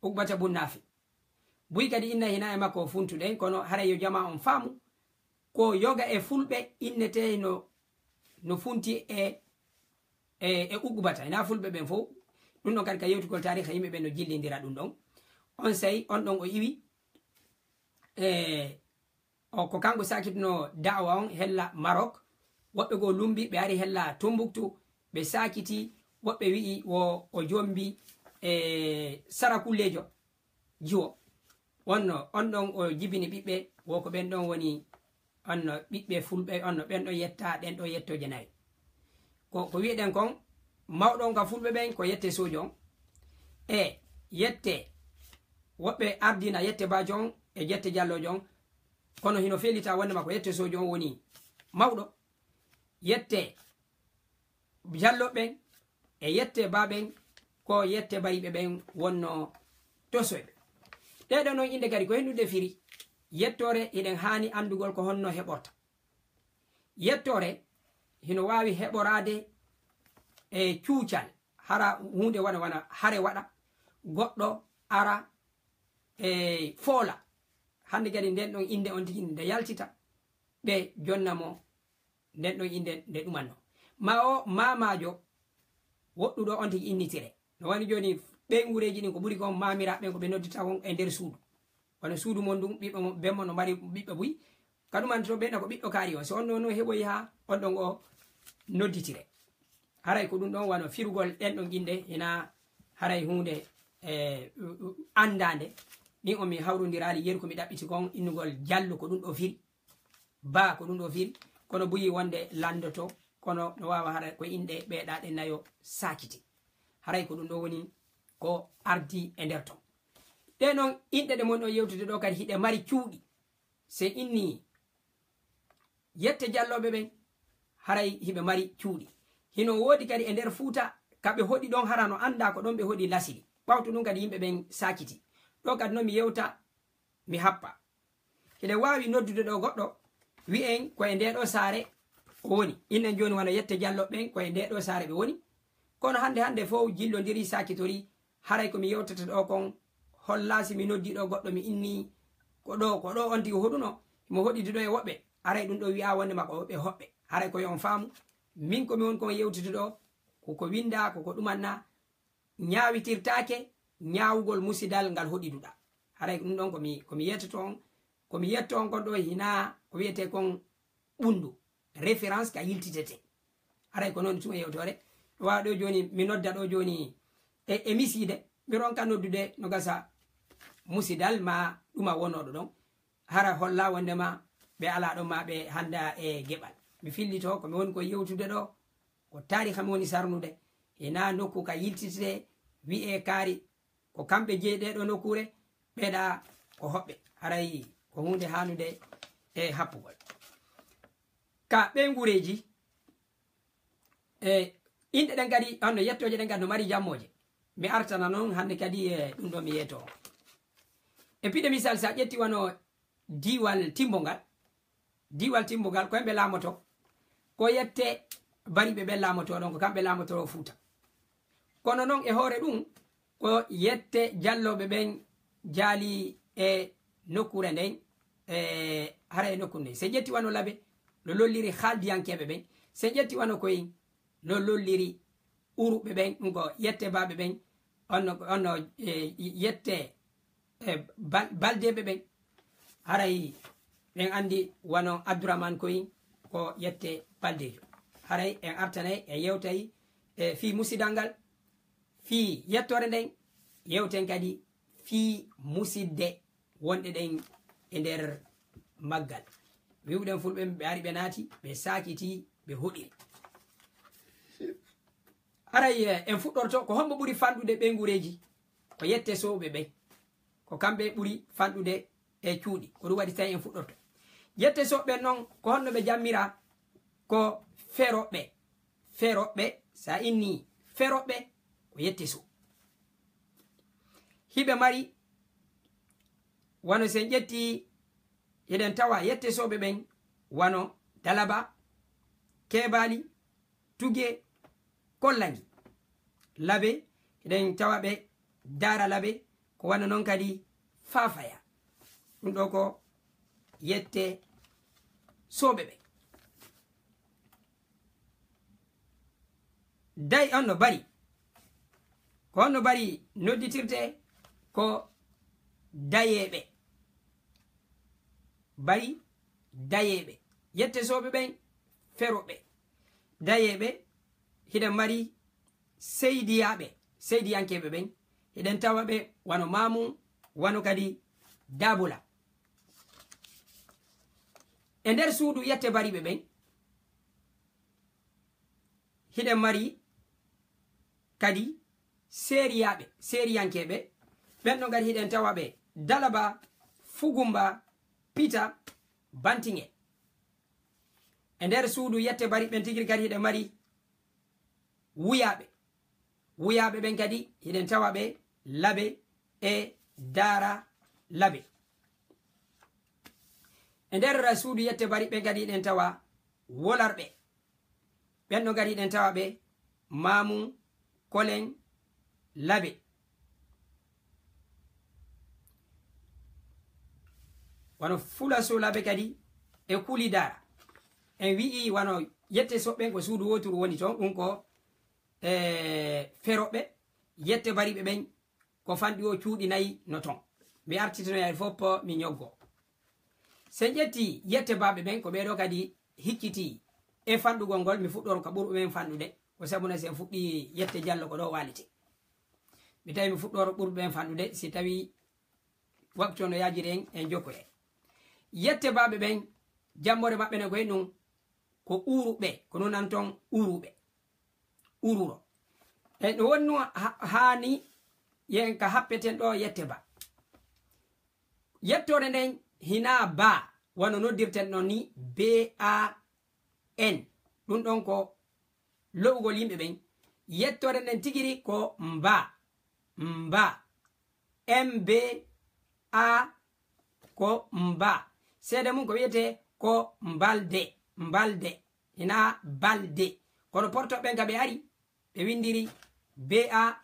Uqubata bun Naafi. Buy kadi inna hina e makko funtuɗen, kono haray yo jamaa on faamu, ko yoga e fulɓe innetee no, no funti e, e, e Uqubata. Hina fulɓe ɓen fof, ɗum ɗon kadi ka yewtugol taariha yimɓe ɓen no jillindira ɗum ɗon. On sey, on ɗon o iwi, e, o, ko kanko saakitno da'awa on hella Marok. Woɓɓe goo lumbi, ɓe ari hella Tumbuktu, ɓe saakiti. Woɓɓe wi'i wo o jombi e Sarakulleejo Jiwo. On no, on ɗon o jibini ɓiɓɓe, wo ko ɓen ɗon woni, on no, ɓiɓɓe fulɓe, on no, ɓen ɗon yetta, ɗen ɗon yettooje nayo. Ko, ko wi'eɗen kon, mawɗo on ka fulɓe ɓen ko Yette Soojo on. E Yette, woɓɓe ardina Yette Baajo on e Yette Jalloojo on, kono hino fellita wonde ma ko Yette Soojo on woni mawɗo. Yette Jallo ɓen e Yette Ba ɓen, ko Yette Bariiɓe ɓen wonno tosoyɓe. Ɗee ɗoo non innde kadi ko hennude firi. Yettoore, hiɗen haani anndugol ko honno heɓorta. Yettoore hino waawi heɓoraade e cuucal, hara huunde wona, wona hare waɗa, goɗɗo ara e foola. Hannde kadi nden ɗon innde on tigi nde yaltita, ɓe jonna mo nden ɗon innde nde ɗumanno. Ma o maamaajo woɗɗuɗo on tigi innitire. No woni jooni, ɓen wureeji ɗin ko ɓuri kon maamiraaɓe ɓen ko ɓe noddita kon e nder suudu. Kono suudu mon ndun, ɓiɓɓe mon, ben mon no mari ɓiɓɓe buy. Ka ɗumanto ɓen ko ɓiɗɗo kaari on. So on ɗon no heɓoyi haa on ɗon o nodditire. Haray ko ɗum ɗon wano firugol ɗen ɗon innde, hina haray huunde, e, u-, u-, anndaande. Ɗin on mi hawrondiraali yeru ko mi ɗaɓɓiti kon innugol Jallo ko ɗum ɗo firi. Ba ko ɗum ɗo firi. Kono buyi wonde lanndoto, kono no waawa haray ko inɗe ɓee ɗaa ɗe nayo saakiti. Haray ko ɗum ɗo woni ko ardi e nder ton. Ɗe noon inɗe ɗe mon ɗon yewtude ɗo kadi hiɗe mari cuuɗi. Se inni yette jallooɓe ɓen, haray hiɓe mari cuuɗi. Hino woodi kadi e nder Fuuta, ka ɓe hoɗi ɗon hara no anndaa ko ɗon ɓe hoɗi lasili. Ɓawto ɗum kadi yimɓe ɓen saakiti. Ɗo kadi no mi yewta, mi happa. Hiɗen waawi noddude ɗo goɗɗo, wi'en ko e ndee ɗoo saare o woni. Innen jooni wano yette jallooɓe ɓen ko e ndee ɗoo saare ɓe woni. Kono hannde hannde fof jillondiri, saakitori. Haray ko mi yewtata ɗo kon hollaa si mi noddi ɗo goɗɗo mi inni ko ɗo, ko ɗo on tigi hoɗuno, mo hoɗidi ɗo e woɓɓe. Haray ɗum ɗo wi'a wonde ma ko woɓɓe hoɓɓe. Haray ko yo on faamu. Min ko mi woni kon yewtude ɗo, ko ko winda, ko ko ɗumanna, ñaawitirtaake ñaawugol musidal ngal hoɗiduɗa. Haray ko ɗum ɗon ko mi, ko mi yettoto on, ko mi yetto on kon ɗo hinaa ko wiyetee kon ɓunndu, référence ka yiltitete. Haray ko noon tuma yewtoore. Ɗo waawa ɗo jooni, mi nodda ɗo jooni e, e misiide, mi ronka noddude no gasa musidal ma ɗuma wonooɗo ɗon. Hara holla wondema ɓe alaa ɗon ma ɓe hannda e geɓal. Mi fillito ko mi woni ko yewtude ɗo, ko taariha mi woni sarnude. Hinaa nokku ka yiltitete, wi'ee kaari, ko kamɓe jeyi ɗee ɗoo nokkuure, ɓeɗa ko hoɓɓe. Haray ko huunde haanude e happugol. Ka ɓeynguureeji, e inɗe ɗen kadi, honno yettooje ɗen kadi no mari jammooje. Mi artana noon hannde kadi e ɗum ɗo mi yeeto on. E piɗe misal, si a ƴetti wano diiwal Timbo ngal, diiwal Timbo ngal, ko hemɓe laamoto, ko yette Bariɓe ɓen laamoto ɗon, ko kamɓe laamoto Fuuta. Kono noon e hoore ɗum, ko yette jallooɓe ɓen jaali e nokkuure nden, e hara e nokkuure nden. Se ƴetti wano Labe, no lolliri haaldiyankeeɓe ɓen. Se ƴetti wano koyen, no lolliri Uruɓe ɓen, ɗum ko yette baaɓe ɓen, onno, onno, e, yette, e, bal-, baldeeɓe ɓen. Haray ɓen anndi wano Abdourahmane Koyin ko yette baldeejo. Haray en artanay, en yewtay, e, fii musidal ngal, fii yettoore nden, yewten kadi fii musidde wonɗe ɗen e nder maggal. Wi'uɗen fulɓe ɓe ari ɓe naati, ɓe saakiti, ɓe hoɗiri. Haray, eh, en fuɗɗorto, ko hombo ɓuri fanɗude ɓeynguureeji? Ko yette sooɓe ɓen. Ko kamɓe ɓuri fanɗude e cuuɗi. Ko ɗum waɗi tawi en fuɗɗorto. Yette sooɓe ɓen noon, ko honno ɓe jammira? Ko feroɓe. Feroɓe, sa inni feroɓe, ko yette soo. Hiɓe mari, wano sen ƴetti, hiɗen tawa yette sooɓe ɓen, wano Dalaba, Keebaali, Tuge, Kollangi. Labe, hiɗen tawa ɓe Daara Labe, ko wano noon kadi Faafaya. Ɗum ɗo ko yette sooɓe ɓen. Day, honno Bari. Ko honno Bari nodditirte? Ko dayeeɓe. Bari dayeeɓe. Yette sooɓe ɓen, feroɓe. Dayeeɓe, hiɗen mari seydiyaaɓe, seydiyankeeɓe ɓen. Hiɗen tawa ɓe wano Maamu, wano kadi Daabula. E nder suudu yette Bariɓe ɓen, hiɗen mari kadi seeriyaaɓe, seeriyankeeɓe. Ɓen ɗon kadi hiɗen tawa ɓe Dalaba, Fugumba, Pita, Bantiŋe. E nder suudu yette Bari ɓen tigi kadi hiɗen mari wuyaaɓe. Wuyaaɓe ɓen kadi hiɗen tawa ɓe Labe e Daara Labe. E nder suudu yette Bari ɓen kadi hiɗen tawa wolarɓe. Ɓen ɗon kadi hiɗen tawa ɓe Maamu, Kolen, Labe. Wano Fulaso Labe kadi e Kuli Daara. En wi'i wano yette soɓɓen ko suudu wooturu woni ton, ɗum ko, e, feroɓe, yette Bariɓe ɓen ko fanɗi o cuuɗi nayi no ton. Mi artitinoyay fof mi ñoggo. Sen ƴetti yette baaɓe ɓen, ko ɓee ɗoo kadi hicciti e fanɗugol ngol, mi fuɗɗoro ka ɓurɓe ɓen fanɗude. Ko sabu na sen fuɗɗi yette Jallo ko ɗoo waalete. Mi tawi mi fuɗɗoro ɓurɓe ɓen fanɗude, si tawi waktu no yaajiri en, en jokkoyay. Yette baaɓe ɓen, jammore maɓɓe ne ko e ɗum, ko uuruɓe, ko non nan ton uuruɓe. Ururo. E no wonno ha-, haani yen ka happeten ɗo yette ba. Yettoode nden hinaa ba, wano noddirten non ni B A N. Ɗum ɗon ko lo'ugol yimɓe ɓen. Yettoode nden tigiri ko mba. Mba. M B A ko mba. Seede mum ko wiyetee ko mbalde. Mbalde. Hinaa balde. Kono porto ɓen ka ɓe ari, ɓe windiri B A,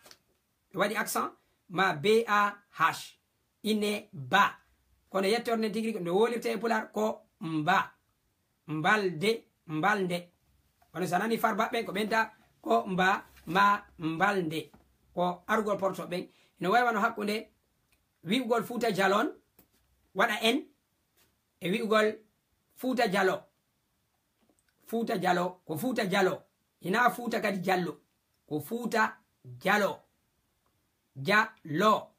ɓe waɗi accent, ma B A H. Inne ba. Kono yettoode nden tigiri no wolirtee e pulaar ko mba. Mbalde, mbalde. Kono so a nani farba ɓen ko ɓenta ko mba, ma mbalde. Ko arugol porto ɓen. Ino wayi wano hakkunde wi'ugol Fuuta Jalon, waɗa N, e wi'ugol Fuuta Jalo. Fuuta Jalo, ko Fuuta Jalo. Hinaa Fuuta kadi Jallo. Ko Fuuta Jalo. Jalo.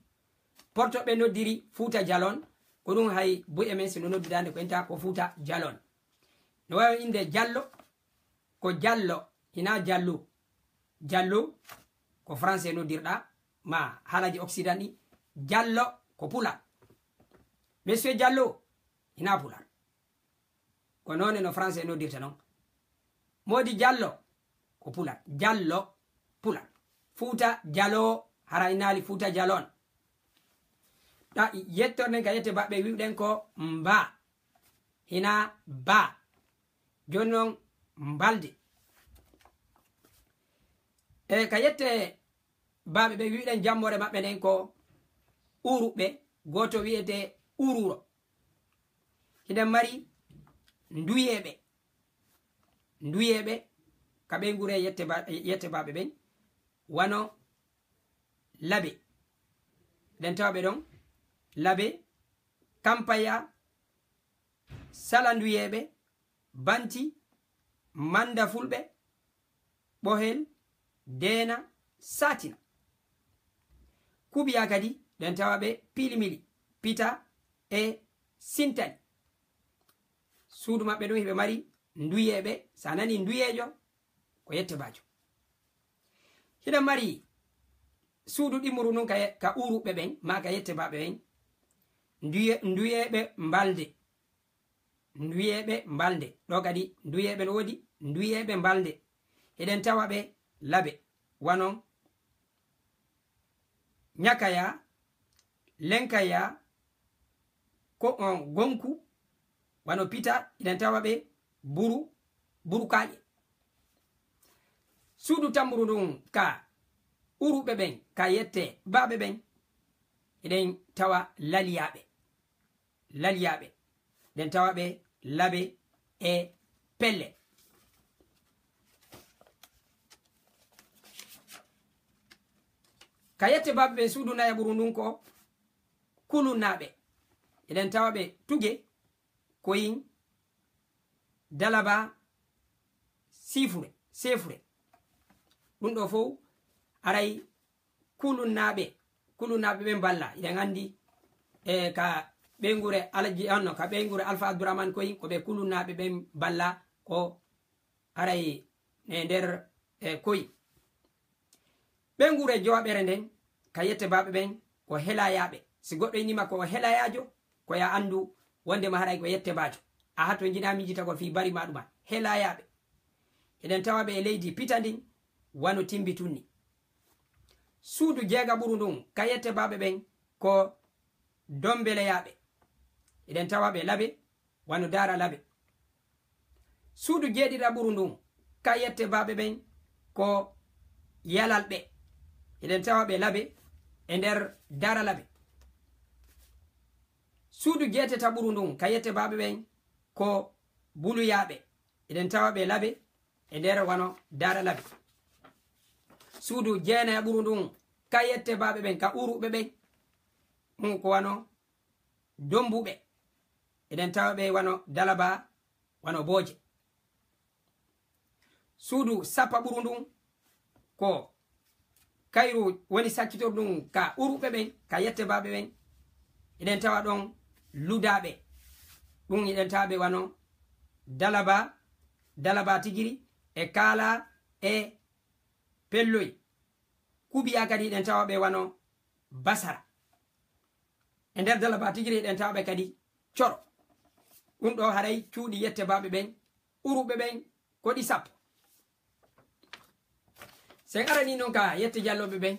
Porto ɓe noddiri Fuuta Jalon, ko ɗum hay buy e men si no noddudaande ko enta ko Fuuta Jalon. No wawi inde Jallo, ko Jallo, hinaa Jallu. Jallu, ko français noddirɗa, ma haalaaji Occident ɗi. Jallo, ko Pulaar. Monsieur Jallo, hinaa Pulaar. Ko noone no français noddirta non. Moodi Jallo, ko Pulaar. Jallo, Pulaar. Fuuta Jalo, hara inaali Fuuta Jalon. Ɗa yettorɗen ka yette baɓɓe wi'uɗen ko mba. Hinaa ba. Jooni non mbalde. E ka yette baɓɓe ɓe wi'uɗen jammoore maɓɓe nden ko Uruɓe, gooto wi'etee Ururo. Hiɗen mari Nduyeeɓe. Nduyeeɓe ka ɓeynguure yette ba-, yette baɓɓe ɓen, wano Labe. Ɗen tawa ɓe ɗon, Labe, Kampaya, Sala Nduyeeɓe, Banti, Manda Fulɓe, Ɓohel, Deena, Saatina. Kubiya kadi, ɗen tawa ɓe Pilimili, Pita e Sintani. Suudu maɓɓe ɗum hiɓe mari Nduyeeɓe, so a nani Nduyeejo, ko yette baajo. Hiɗen mari suudu ɗimmuru nun ka ye-, ka Uruɓe ɓen, maa ka yette baɓɓe ɓen, Nduye-, Nduyeeɓe Mbalde. Nduyeeɓe Mbalde. Ɗo kadi Nduyeeɓe no woodi, Nduyeeɓe Mbalde. Hiɗen tawa ɓe Labe, wano Ñakaya, Lenkaya, ko on Gonku, wano Pita, hiɗen tawa ɓe Buru, Burukaaƴe. Suudu tamburu ndun ka Uruɓe ɓen, ka yette baɓɓe ɓen, hiɗen tawa Laliyaaɓe. Laliyaaɓe. Ɗen tawa ɓe Labe e Pelle. Ka yette baɓɓe ɓen suudu nayaɓuru ndun ko Kulunnaaɓe. Eɗen tawa ɓe Tuge, Koyin, Dalaba, Sifure, Sefure. Ɗum ɗo fow aray Kulunnaaɓe, Kulunnaaɓe ɓen mballa. Hiɗen anndi, e, ka ɓeynguure Alaji, honno, ka ɓeynguure Alfa Abdurahman Koyi, ko ɓe Kulunnaaɓe ɓen mballa, ko aray e nder, e, Koyi. Ɓeynguure Jowaɓere nden, ka yette baɓe ɓen, ko Helayaaɓe. Si goɗɗo innii ma ko o Helayaajo, ko yo a anndu wonndema haray ko yette baajo. Aha, to njiɗaa miijitagol fii bari ma ɗuma. Helayaaɓe. Eɗen tawa ɓe e leydi Pita ndin, wano Timbi Tunni. Suudu jeegaɓuru ndun, ka yette baɓe ɓen, ko Dombeleyaaɓe. Eɗen tawa ɓe Labe, wano Daara Labe. Suudu jeeɗiɗaɓuru ndun, ka yette baɓe ɓen, ko Yalalɓe. Eɗen tawa ɓe Labe e nder Daara Labe. Suudu jeetetaɓuru ndun, ka yette baɓe ɓen, ko Buluyaaɓe. Eɗen tawa ɓe Labe e nder wano Daara Labe. Suudu jeenayaɓuru ndun, ka yette baɓe ɓen, ka Uruɓe ɓen, ɗum ko wano Dombuɓe. Eɗen tawa ɓe wano Dalaba, wano Booje. Suudu sappaɓuru ndun, ko kayru woni saccitordu ndun ka Uruɓe ɓen, ka yette baɓe ɓen. Eɗen tawa ɗon Ludaaɓe. Ɗum eɗen tawa ɓe wano Dalaba, Dalaba Tigiri, e Kaala, e Pelloy. Kubiya kadi eɗen tawa ɓe wano Basara. E nder dalaba tigi eɗen tawa ɓe kadi coro. Ɗum ɗo haray cuuɗi yette baaɓe ɓen, uruɓe ɓen ko ɗi sappo. Sen arani noon ka yette jallooɓe ɓen,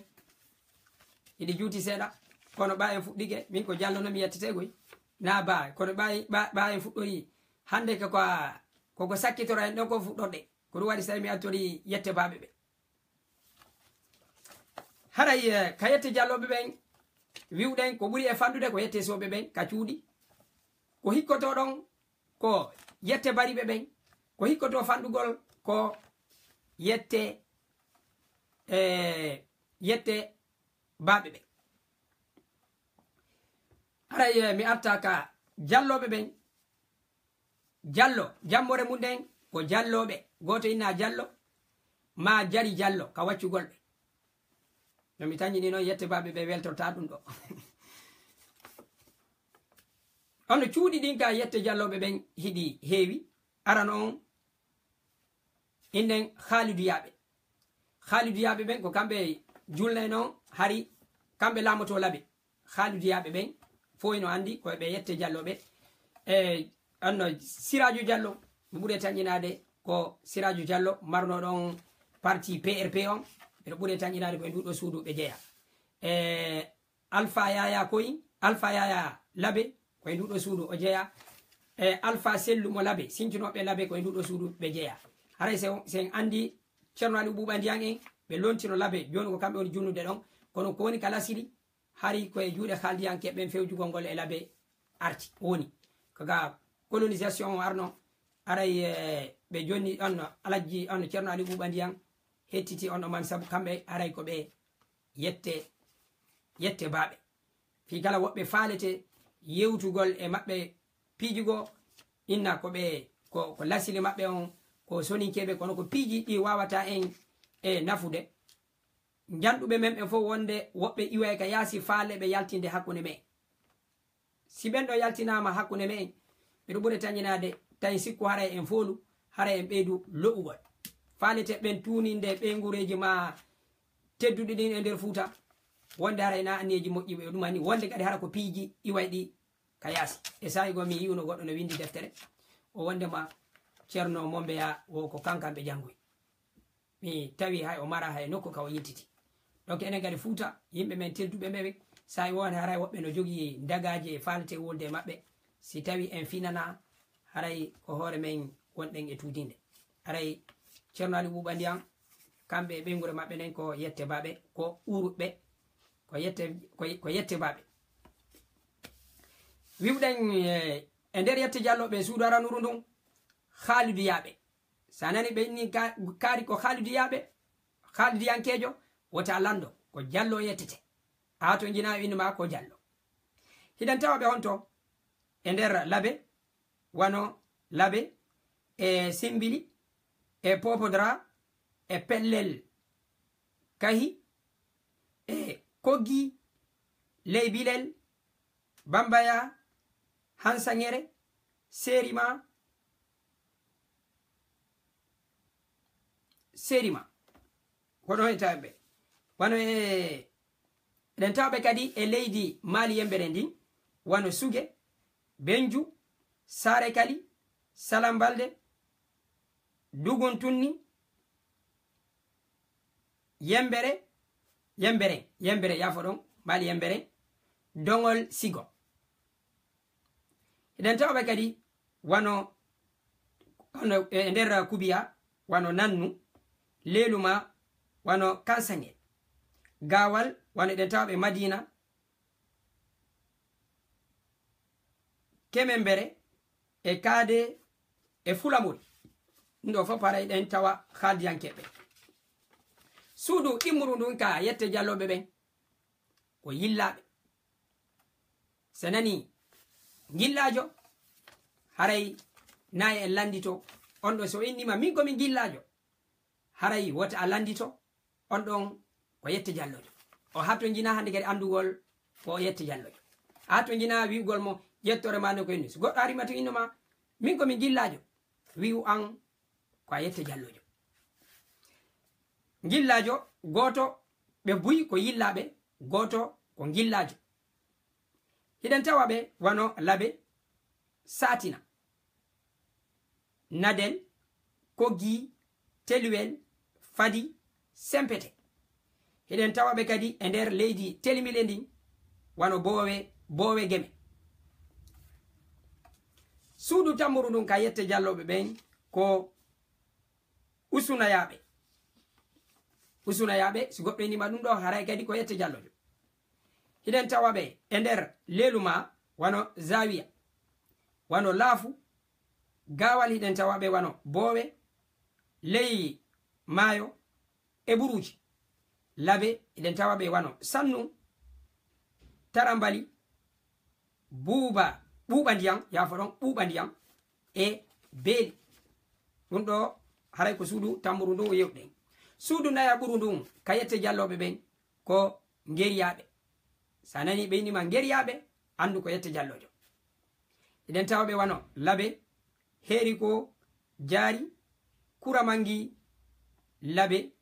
iɗi juuti seeɗa, kono ɓa en fuɗɗike, min ko jallo no mi yettete koy, na ba, kono ɓa, ɓa, ɓa en fuɗɗori hannde ka, ko a, koko sakkitora en ɗon ko fuɗɗorde. Ko ɗum waɗi so mi attori yette baaɓe ɓe. Haray, eh, ka yette jallooɓe ɓen, wi'uɗen ko ɓuri e fanɗude ko yette sooɓe ɓen ka cuuɗi. Ko hikkotoo ɗon ko yette bariɓe ɓen, ko hikkotoo fanɗugol ko yette, eh, yette baaɓe ɓen. Haray, eh, mi arta ka jallooɓe ɓen. Jallo, jammore mum ɗen ko jallooɓe. Gooto inna jallo, maa jari jallo ka waccugol ɓe. No mi tañi ni noon, yette baaɓe ɓe weltorta ɗum ɗo. Ono cuuɗi ɗin ka yette jallooɓe ɓen hiɗi heewi. Arano on, innen Haaliduyaaɓe. Haaliduyaaɓe ɓen ko kamɓe julnay noon, hari kamɓe laamoto Labe. Haaliduyaaɓe ɓen fof ino anndi ko ɓe yette jallooɓe. E anno Siraaju Jallo, mi ɓuri tañinaade ko Siraaju Jallo marno ɗon parti P R P on, ɓeɗo ɓuri tañinaade ko e nduɗo suudu ɓe jeya. E Alpha Yaya Koy, Alpha Yaya Labe, ko e nduɗo suudu o jeya. E Alpha Sellu mo Labe, sincunoɓe Labe, ko e nduɗo suudu ɓe jeya. Haray se, sen anndi Ceerno Ali Ɓuuɓa Ndiyan en, ɓe lontino Labe, jooni ko kamɓe woni junnude ɗon. Kono ko woni ka lasiri, hari ko e juuɗe Haaldiyanke ɓen fewjugol ngol e Labe arti. Woni ko ga colonisation o arno, aray, eh, ɓe jonni on Alajji on Ceerno Ali Ɓuuɓa Ndiyan, hettiti on ɗo man, sabu kamɓe aray ko ɓe yette, yette baaɓe. Fii kala woɓɓe faalete yewtugol e maɓɓe piiji goo, inna ko ɓe, ko, ko lasili maɓɓe on, ko soninkeeɓe, kono ko piiji ɗi waawata en e nafude. Njanɗuɓe men ɓen fof wonde woɓɓe iway ka yaasi faale ɓe yaltinde hakkunde men. Si ɓen ɗo yaltinaama hakkunde men, ɓeɗo ɓuri tañinaade, tawi sikku haray en foolu, haray en ɓeydu lo'ugol. Faalete ɓen tuuninde ɓeynguureeji ma tedduɗi ɗin e nder Fuuta, wonde haray na anniyeeji moƴƴi ɓe ɗum ani, wonde kadi hara ko piiji iway ɗi ka yaasi. E saa'i goo mi yi'uno goɗɗo no winndi deftere, o wondema Ceerno Mombeya wo ko kankan ɓe janngoyi. Mi tawi hay o mara hay nokku ka o yiltiti. Donc enen kadi Fuuta, yimɓe men tedduɓe ɓe, saa'i woo haray woɓɓe no jogii dagaaji e faalete wolde e maɓɓe. Si tawi en finana, haray ko hoore men wonɗen e tuudinde. Haray Ceerno Ali Ɓuuɓa Ndiyan, kamɓe e ɓeynguure maɓɓe nden ko yette baaɓe, ko uruɓe, ko yette, ko, ko yette baaɓe. Wi'uɗen, eh, e nder yette jallooɓe suudu aranuru ndun, Haaliduyaaɓe. Sa nani ɓe inni ka-, kaari ko Haaliduyaaɓe, Haalidiyankeejo, wota lanndo, ko jallo yettete. A to njina ɓe inni ma ko jallo. Hiɗen tawa ɓe honto? E nder Labe, wano Labe, e Simbili, e Popodra, e Pellel Kahi, e Koggi, Leybilel, Bambaya, Hansaŋere, Serima, Serima. Ko ɗon e tawa ɓe. Wano e, eɗen tawa ɓe kadi e leydi Mali Yembere ndin, wano Suge, Benju, Saare Kali, Salambalde, Duguntunni, Yembere, Yembere, Yembere, yaafo ɗon, Mali Yembere, Doŋol Sigo. Eɗen tawa ɓe kadi wano, wano e nder Kubiya, wano Nannu, Leeluma, wano Kansaŋe, Gaawal, wano eɗen tawa ɓe Madina, Kemembere, e Kaade, e Fulamori. Ɗum ɗo fof haray ɗen tawa Haaldiyankeeɓe. Suudu ɗimmuru ndun ka yette jallooɓe ɓen, ko yillaaɓe. So nani ngillaajo, haray nayi en lanndito, on ɗo so innima min ko mi ngillaajo, haray wota a lanndito, on ɗon ko yette jalloojo. O hatto njina hannde kadi anndugol ko o yette jalloojo. A hatto njina wi'ugol mo ƴettore ma no ko inni. So goɗɗo ari ma to inno ma, min ko mi ngillaajo, wi'u an ko a yette jalloojo. Ngillaajo gooto, ɓe buy ko yillaaɓe, gooto ko ngillaajo. Hiɗen tawa ɓe wano Labe, Satina, Nadel, Koggi, Teluwel, Fadi, Sempete. Hiɗen tawa ɓe kadi e nder leydi Telimile ndin, wano Boowe, Boowe Geme. Suudu tammburu ndun ka yette Jallooɓe ɓen ko Usunayaaɓe. Usunayaaɓe, si goɗɗo innima ɗum ɗo, haray kadi ko yette Jalloojo. Hiɗen tawa ɓe e nder Leeluma, wano Zawiya, wano Laafu, Gaawal, hiɗen tawa ɓe wano Boowe, Ley Maayo, e Buruuji. Labe, hiɗen tawa ɓe wano Sannu, Tarambali, Buuba, Ɓuuɓa Ndiyan, yaafo ɗon, Ɓuuɓa Ndiyan, e Beeli. Ɗum ɗo haray ko suudu tammburu ndun o yewtuɗen. Suudu nayaɓuru ndun ka yette Jallooɓe ɓen ko Ngeriyaaɓe. Sa nani ɓe innima Ngeriyaaɓe, anndu ko yette Jalloojo. Hiɗen tawa ɓe wano Labe, Heeriko, Jaari, Kuramangi, Labe,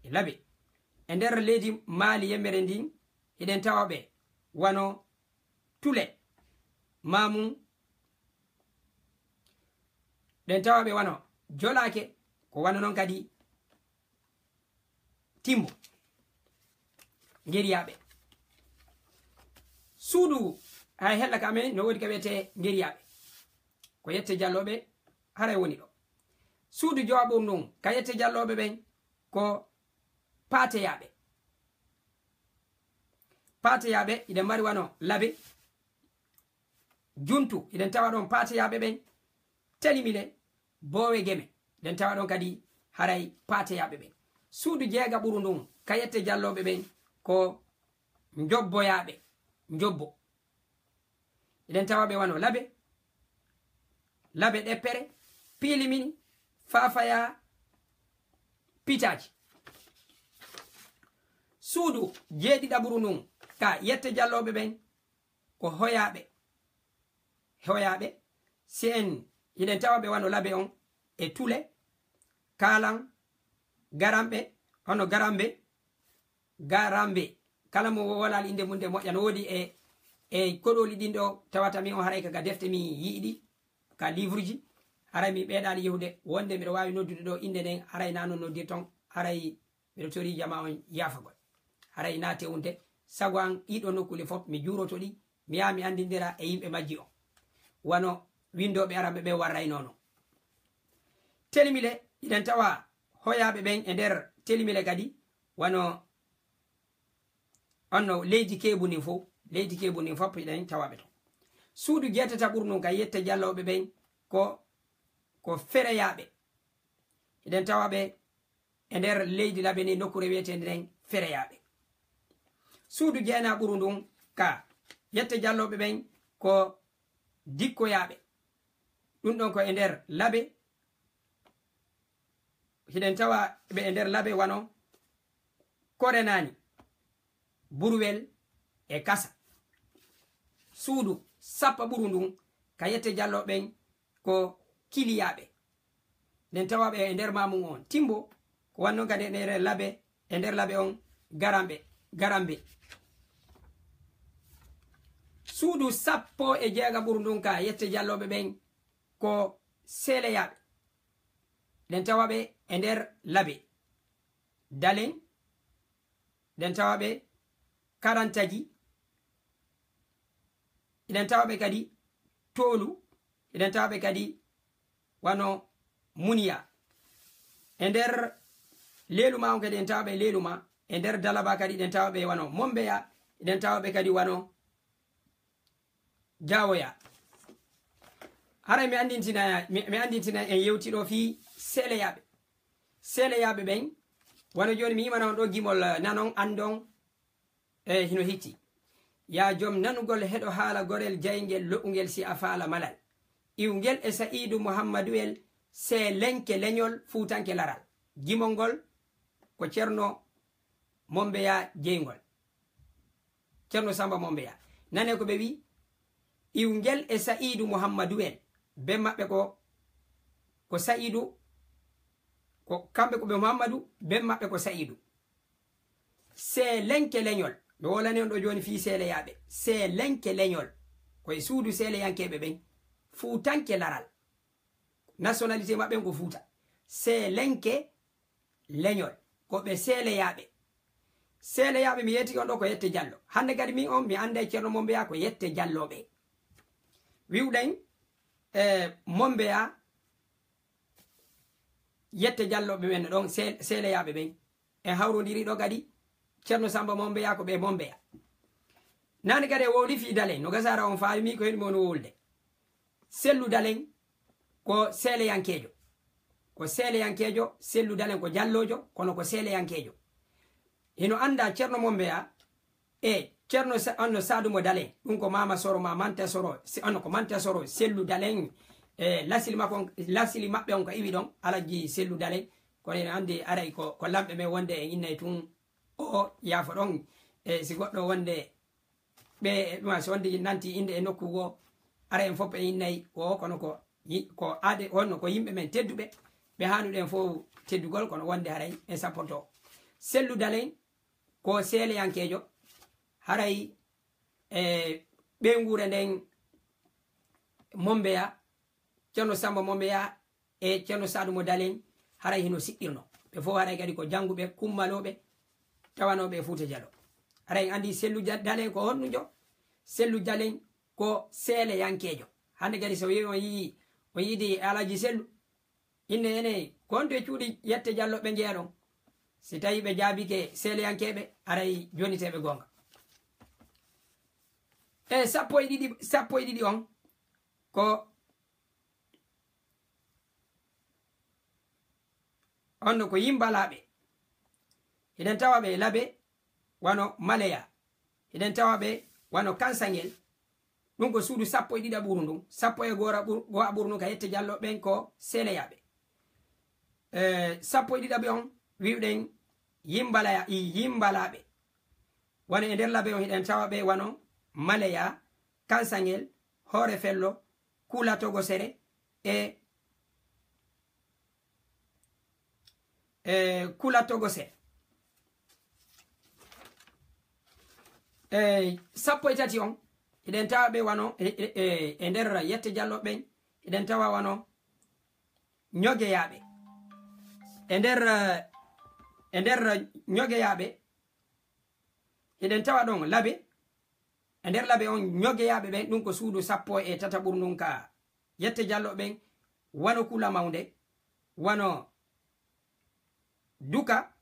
e Labe. E nder leydi Maali yemmere ndin, hiɗen tawa ɓe wano Tule, Maamum, ɗen tawa ɓe wano Jolaake, ko wano non kadi Timbo, Ngeriyaaɓe. Suudu hay hella ka men no woodi ka wiyetee Ngeriyaaɓe. Ko yette Jallooɓe haray woni ɗo. Suudu jowaɓuru ndun ka yette Jallooɓe ɓen ko Paateyaaɓe. Paateyaaɓe hiɗen mari wano Labe, Juntu, hiɗen tawa ɗon Paateyaaɓe ɓen, Telimile, Boowe Geme. Hiɗen tawa ɗon kadi haray Paateyaaɓe ɓen. Suudu jeegaɓuru ndun ka yette Jallooɓe ɓen ko Njobboyaaɓe, Njobbo. Hiɗen tawa ɓe wano Labe, Labe Ɗeppere, Piilimini, Faafaya, Pitaaji. Suudu jeeɗiɗaɓuru ndun ka yette Jallooɓe ɓen ko Hoyaaɓe. Hoyaaɓe, si en hiɗen tawa ɓe wano Labe on e Tule, Kaalan, Garamɓe, hono Garambe, Garambe. Kala mo wowalaali innde mum nde moƴƴa, no woodi e, e koɗooli ɗin ɗo tawata min on haray ka, ka defte mi yi'i ɗi, ka livreji, haray mi ɓeydaali yehude wonde miɗo waawi noddude ɗo innde nden, haray na non noddirton, haray miɗo torii jamaa on yaafagol. Haray na tewunte, sago an ɗii ɗoo nokkuuli fof mi juuroto ɗi, mi yaha mi anndindira e yimɓe majji on. Wano winndooɓe aranɓe ɓen warraynoo non. Telimile, hiɗen tawa Hoyaaɓe ɓen e nder Telimile kadi, wano, wano leydi Keebu ndin fof, leydi Keebu ndin fof hiɗen tawa ɓe ton. Suudu jeetataɓuru ndun ka yette Jallooɓe ɓen ko, ko Fereyaaɓe. Hiɗen tawa ɓe e nder leydi Labe ni, nokkuure wiyeteende nden Fereyaaɓe. Suudu jeenaɓuru ndun ka yette Jallooɓe ɓen ko Dikkoyaaɓe. Ɗum ɗon ko e nder Labe. Hiɗen tawa ɓe e nder Labe wano Korenaani, Burwel e Kasa. Suudu sappaɓuru ndun ka yette Jallooɓe ɓen ko Kiliyaaɓe. Hiɗen tawa ɓe e nder Maamum on. Timbo, ko wannon kadi e nder Labe, e nder Labe on Garamɓe, Garambe. Suudu sappo e jeegaɓuru ndun ka yette Jallooɓe ɓen ko Seeleyaaɓe. Hiɗen tawa ɓe e nder Labe. Dalen, hiɗen tawa ɓe Karantaji, hiɗen tawa ɓe kadi Toolu, hiɗen tawa ɓe kadi wano Muniya. E nder Leeluma on kadi hiɗen tawa ɓe Leeluma, e nder Dalaba kadi hiɗen tawa ɓe wano Mombeya, hiɗen tawa ɓe kadi wano Jaawoya. Haray mi anndintina, mi, mi anndintina en yewti ɗo fii Seeleyaaɓe. Seeleyaaɓe ɓen, wano jooni mi yimana on ɗo gimol, eh, nanon, anndon, e hino hitti. Yaa jom nanugol, heɗo haala gorel jayngel lo'ungel si a faala malal. Iwngel e Sa'iidu Muhammaduwel, seelenke leñol fuutanke laral. Gimol ngol ko Ceerno Mombeya jeyngol. Ceerno Samba Mombeya. Nane ko ɓe wi, Iwngel e Sa'iidu Muhammaduwel, ben maɓɓe ko, ko Sa'iidu, ko kamɓe ko ɓe Muhammadu, ben maɓɓe ko Sa'iidu. Seelenke leñol, Mi wolani on ɗo jooni fii seeleyaaɓe. Seelenke leñol. Ko e suudu seeleyankeeɓe ɓen. Fuutanke laral. Nationalité maɓɓe ko Fuuta. Seelenke leñol. Ko ɓe seeleyaaɓe. Seeleyaaɓe mi yeetike on ɗo ko Yette Jallo. Hannde kadi min on mi annday Ceerno Mombeya ko Yette Jallooɓe. Wi'uɗen e Mombeya Yette Jallooɓe ɓen ɗon, seel-, seeleyaaɓe ɓen. En hawrondiri ɗo kadi, Ceerno Samba Mombeya ko ɓe Mombeya. Naane kadi e wowli fii Dalen, no gasa hara on faami ko henɗi mo no wowlude. Sellu Dalen ko seeleyankeejo. Ko seeleyankeejo, Sellu Dalen ko jalloojo, kono ko seeleyankeejo. Hino annda Ceerno Mombeya, e Ceerno Sa-, onno Saadu mo Dalen, ɗum ko Maama Soro, ma Manta Soro, si, onno ko Manta Soro, Sellu Dalen, e lasili makko on, lasili maɓɓe on ko iwi ɗon, Alajji Sellu Dalen, kono ene anndi aray ko, ko lamɓe men wonde en innay tun o yaafo ɗon, e si goɗɗo wonde ɓe, ɗum si wonde nanti innde e nokku goo, aray en fof en innay o, kono ko yi-, ko aade, wonno ko yimɓe men tedduɓe, ɓe haanuɗen fof teddugol, kono wonde haray en sappoto. Sellu Dalen, ko seeleyankeejo, haray e ɓeynguure nden Mombeya, Ceerno Samba Mombeya e Ceerno Saadu mo Dalen, haray hino siɗɗirno. Ɓe fof haray kadi ko jannguɓe, kummalooɓe, tawanooɓe e Fuuta Jaloo. Haray en anndi Sellu Ja-, Dalen ko honɗum jo? Sellu Dalen ko seeleyankeejo. Hannde kadi so wi'i on yi'i, on yi'idi Alhaji Sellu, inne ene, ko honto e cuuɗi Yette Jallo ɓe njeya ɗon? Si tawi ɓe jaabike seeleyankeeɓe, aray joniteeɓe goonga. E sappo e ɗiɗi, sappo e ɗiɗi on, ko, on no ko yimbalaaɓe. Hiɗen tawa ɓe Labe, wano Maleya. Hiɗen tawa ɓe wano Kansangel. Ɗum ko suudu sappo e ɗiɗaɓuru ndun. Sappo e goora ɓur-, go'aɓuru ndun ka Yette Jallo ɓen ko seeleyaaɓe. E, sappo e ɗiɗaɓe on wi'uɗen yimbalaya-, i yimbalaaɓe. Wano e nder Labe on hiɗen tawa ɓe wano Maleya, Kansangel, Hoore Fello, Kula Togosere e, e Kula Togosere. E sappo e tati on, hiɗen tawa ɓe wano e, e, e, e nder Yette Jallo ɓen, hiɗen tawa wano Ñogeyaaɓe. E nder, e nder Ñogeyaaɓe, hiɗen tawa ɗon Labe. E nder Labe on, Ñogeyaaɓe ɓen, ɗum ko suudu sappo e tataɓuru ndun ka Yette Jallo ɓen, wano Kula Mawnde, wano Duka,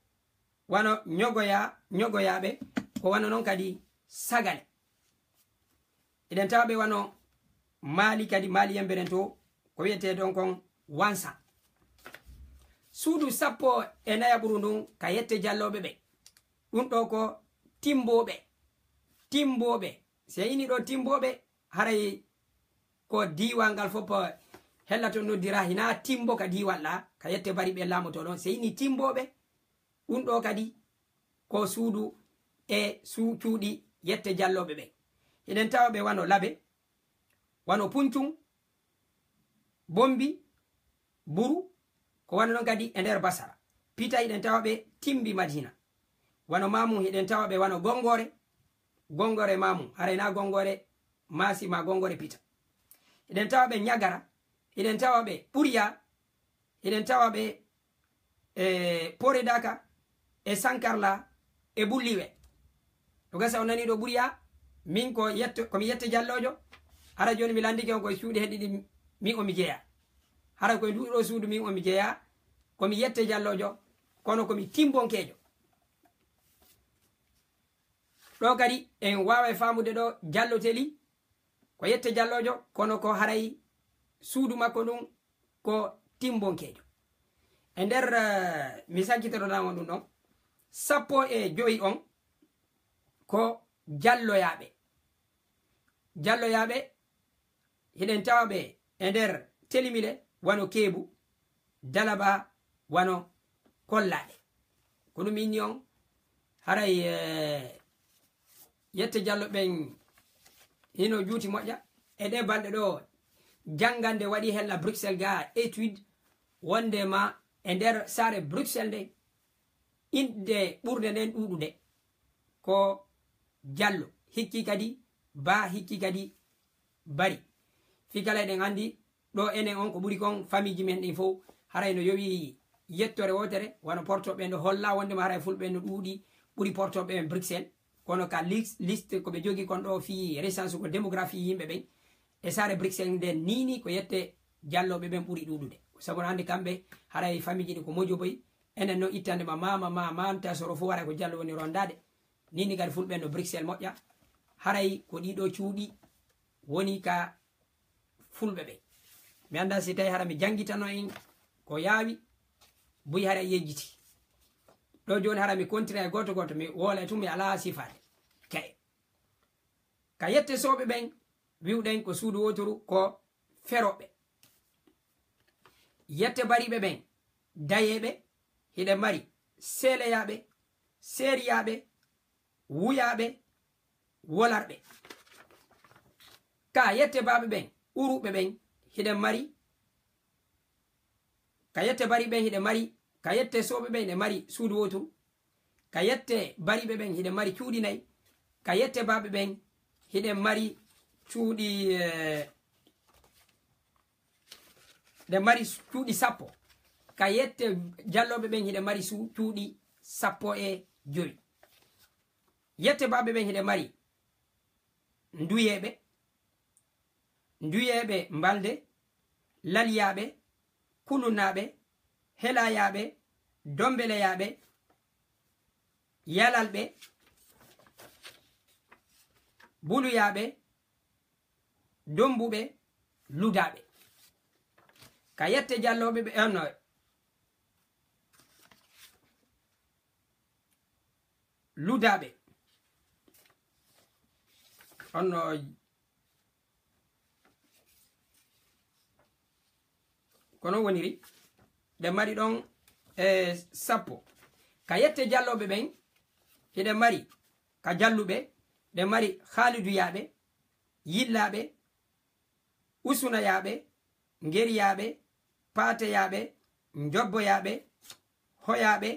wano Ñogoya-, Ñogoyaaɓe, ko wano non kadi Sagale. Eɗen tawa ɓe wano Maali kadi, Maali yemberen to, ko wiyetee ɗon kon Wansan. Suudu sappo e nayaɓuru ndun ka Yette Jallooɓe ɓen. Ɗum ɗoo ko Timmbooɓe. Timmbooɓe. Si a ini ɗoo Timmbooɓe, haray ko diiwal ngal fof hella to noddira, hinaa Timmbo ka diiwal ɗaa, ka Yette Bari ɓe laamotoo ɗon. Si a ini Timmbooɓe, ɗum ɗoo kadi ko suudu e suu-, cuuɗi Yette Jallooɓe ɓen. Hiɗen tawa ɓe wano Labe, wano Puncun, Bombi, Buru, ko wano non kadi e nder Basara. Pita hiɗen tawa ɓe Timbi Madina. Wano Mamun hiɗen tawa ɓe wano Gongore, Gongore Mamun, haray na Gongore Maasi ma Gongore Pita. Hiɗen tawa ɓe Ñagara, hiɗen tawa ɓe Ɓuriya, hiɗen tawa ɓe e Poredaka, e Sankarla, e Bulliwe. No gasa on nanii ɗo Ɓuriya, min ko Yette, ko mi Yette Jalloojo, hara jooni mi lanndike on koye cuuɗi heddi ɗi min o mi jeyaa. Hara koye ndu ɗo suudu min o mi jeyaa, ko mi Yette Jalloojo, kono ko mi Timmbonkeejo. Ɗo kadi en waaway faamude ɗo Jallo Teli, ko Yette Jalloojo, kono ko haray suudu makko ndun ko Timmbonkeejo. E nder, eh, mi sankitoto on ɗum ɗon, sappo e jowi on ko Jalloyaaɓe. Jalloyaaɓe, hiɗen tawa ɓe e nder Telimile wano Keebu, Dalaba wano Kollaaɗe. Ko ɗum inni on, haray, eh, Yette Jallo ɓen hino juuti moƴƴa. E ɗee balɗe ɗo, janngande waɗi hella Bruxelles ga étude, wonde ma e nder saare Bruxelles nden, innde ɓurnde nden ɗuuɗude ko Jallo, hikki kadi Ba, hikki kadi Bari. Fii kala eɗen anndi ɗo enen on ko ɓuri kon, famiiji men ɗin fow haray no yowi yettore wootere, wano portoɓe no holla wonde ma haray fulɓe no ɗuuɗi, ɓuri portoɓe ɓen Bruxelles. Kono ka lis-, liste ko ɓe jogi kon ɗo fii recensugol démographie yimɓe ɓen, e saare Bruxelles nden, nii nii ko yette Jallooɓe ɓen ɓuri ɗuuɗude. Sabu no anndi kamɓe haray famiiji ɗi ko mojoboy, enen no ittande ma maama, ma maam, ta soro fow haray ko Jallo woni rondaade. Nii nii kadi fulɓe no Bruxelles moƴƴa, haray ko ɗii ɗoo cuuɗi woni ka fulɓe ɓen. Mi anndaa si tawi hara mi janngitano en ko yaawi, buy hara yejjiti. Ɗo jooni hara mi kontina e gooto gooto, mi woola e tun, mi alaa sifaade. Kay. Ka yette sooɓe ɓen, wi'uɗen ko suudu wooturu, ko ferooɓe. Yette bariiɓe ɓen, dayeeɓe, hiɗen mari seeleyaaɓe, seeriyaaɓe, wuyaaɓe, wolarɓe. Ka yette baaɓe ɓen, uruɓe ɓen, hiɗen mari, ka yette bari ɓen hiɗen mari, ka yette sooɓe ɓen hiɗen mari suudu wooturu, ka yette bariiɓe ɓen hiɗen mari cuuɗi nayi, ka yette baaɓe ɓen hiɗen mari cuuɗi, eh, ɗen mari cuuɗi sappo, ka yette jallooɓe ɓen hiɗen mari su-, cuuɗi sappo e jowi. Yette baaɓe ɓen hiɗen mari nduyeeɓe, nduyeeɓe mbalde, lalyaaɓe, kulunaaɓe, helayaaɓe, dombeleyaaɓe, yalalɓe, buluyaaɓe, dombuɓe, ludaaɓe. Ka yette jallooɓe ɓe, eh, no, ludaaɓe. On no, ko non woniri. Ɗen mari ɗon, eh, sappo. Ka yette jallooɓe ɓen, hiɗen mari ka jalluɓe, ɗen mari haaliduyaaɓe, yillaaɓe, usunayaaɓe, ngeriyaaɓe, paateyaaɓe, njobboyaaɓe, hoyaaɓe,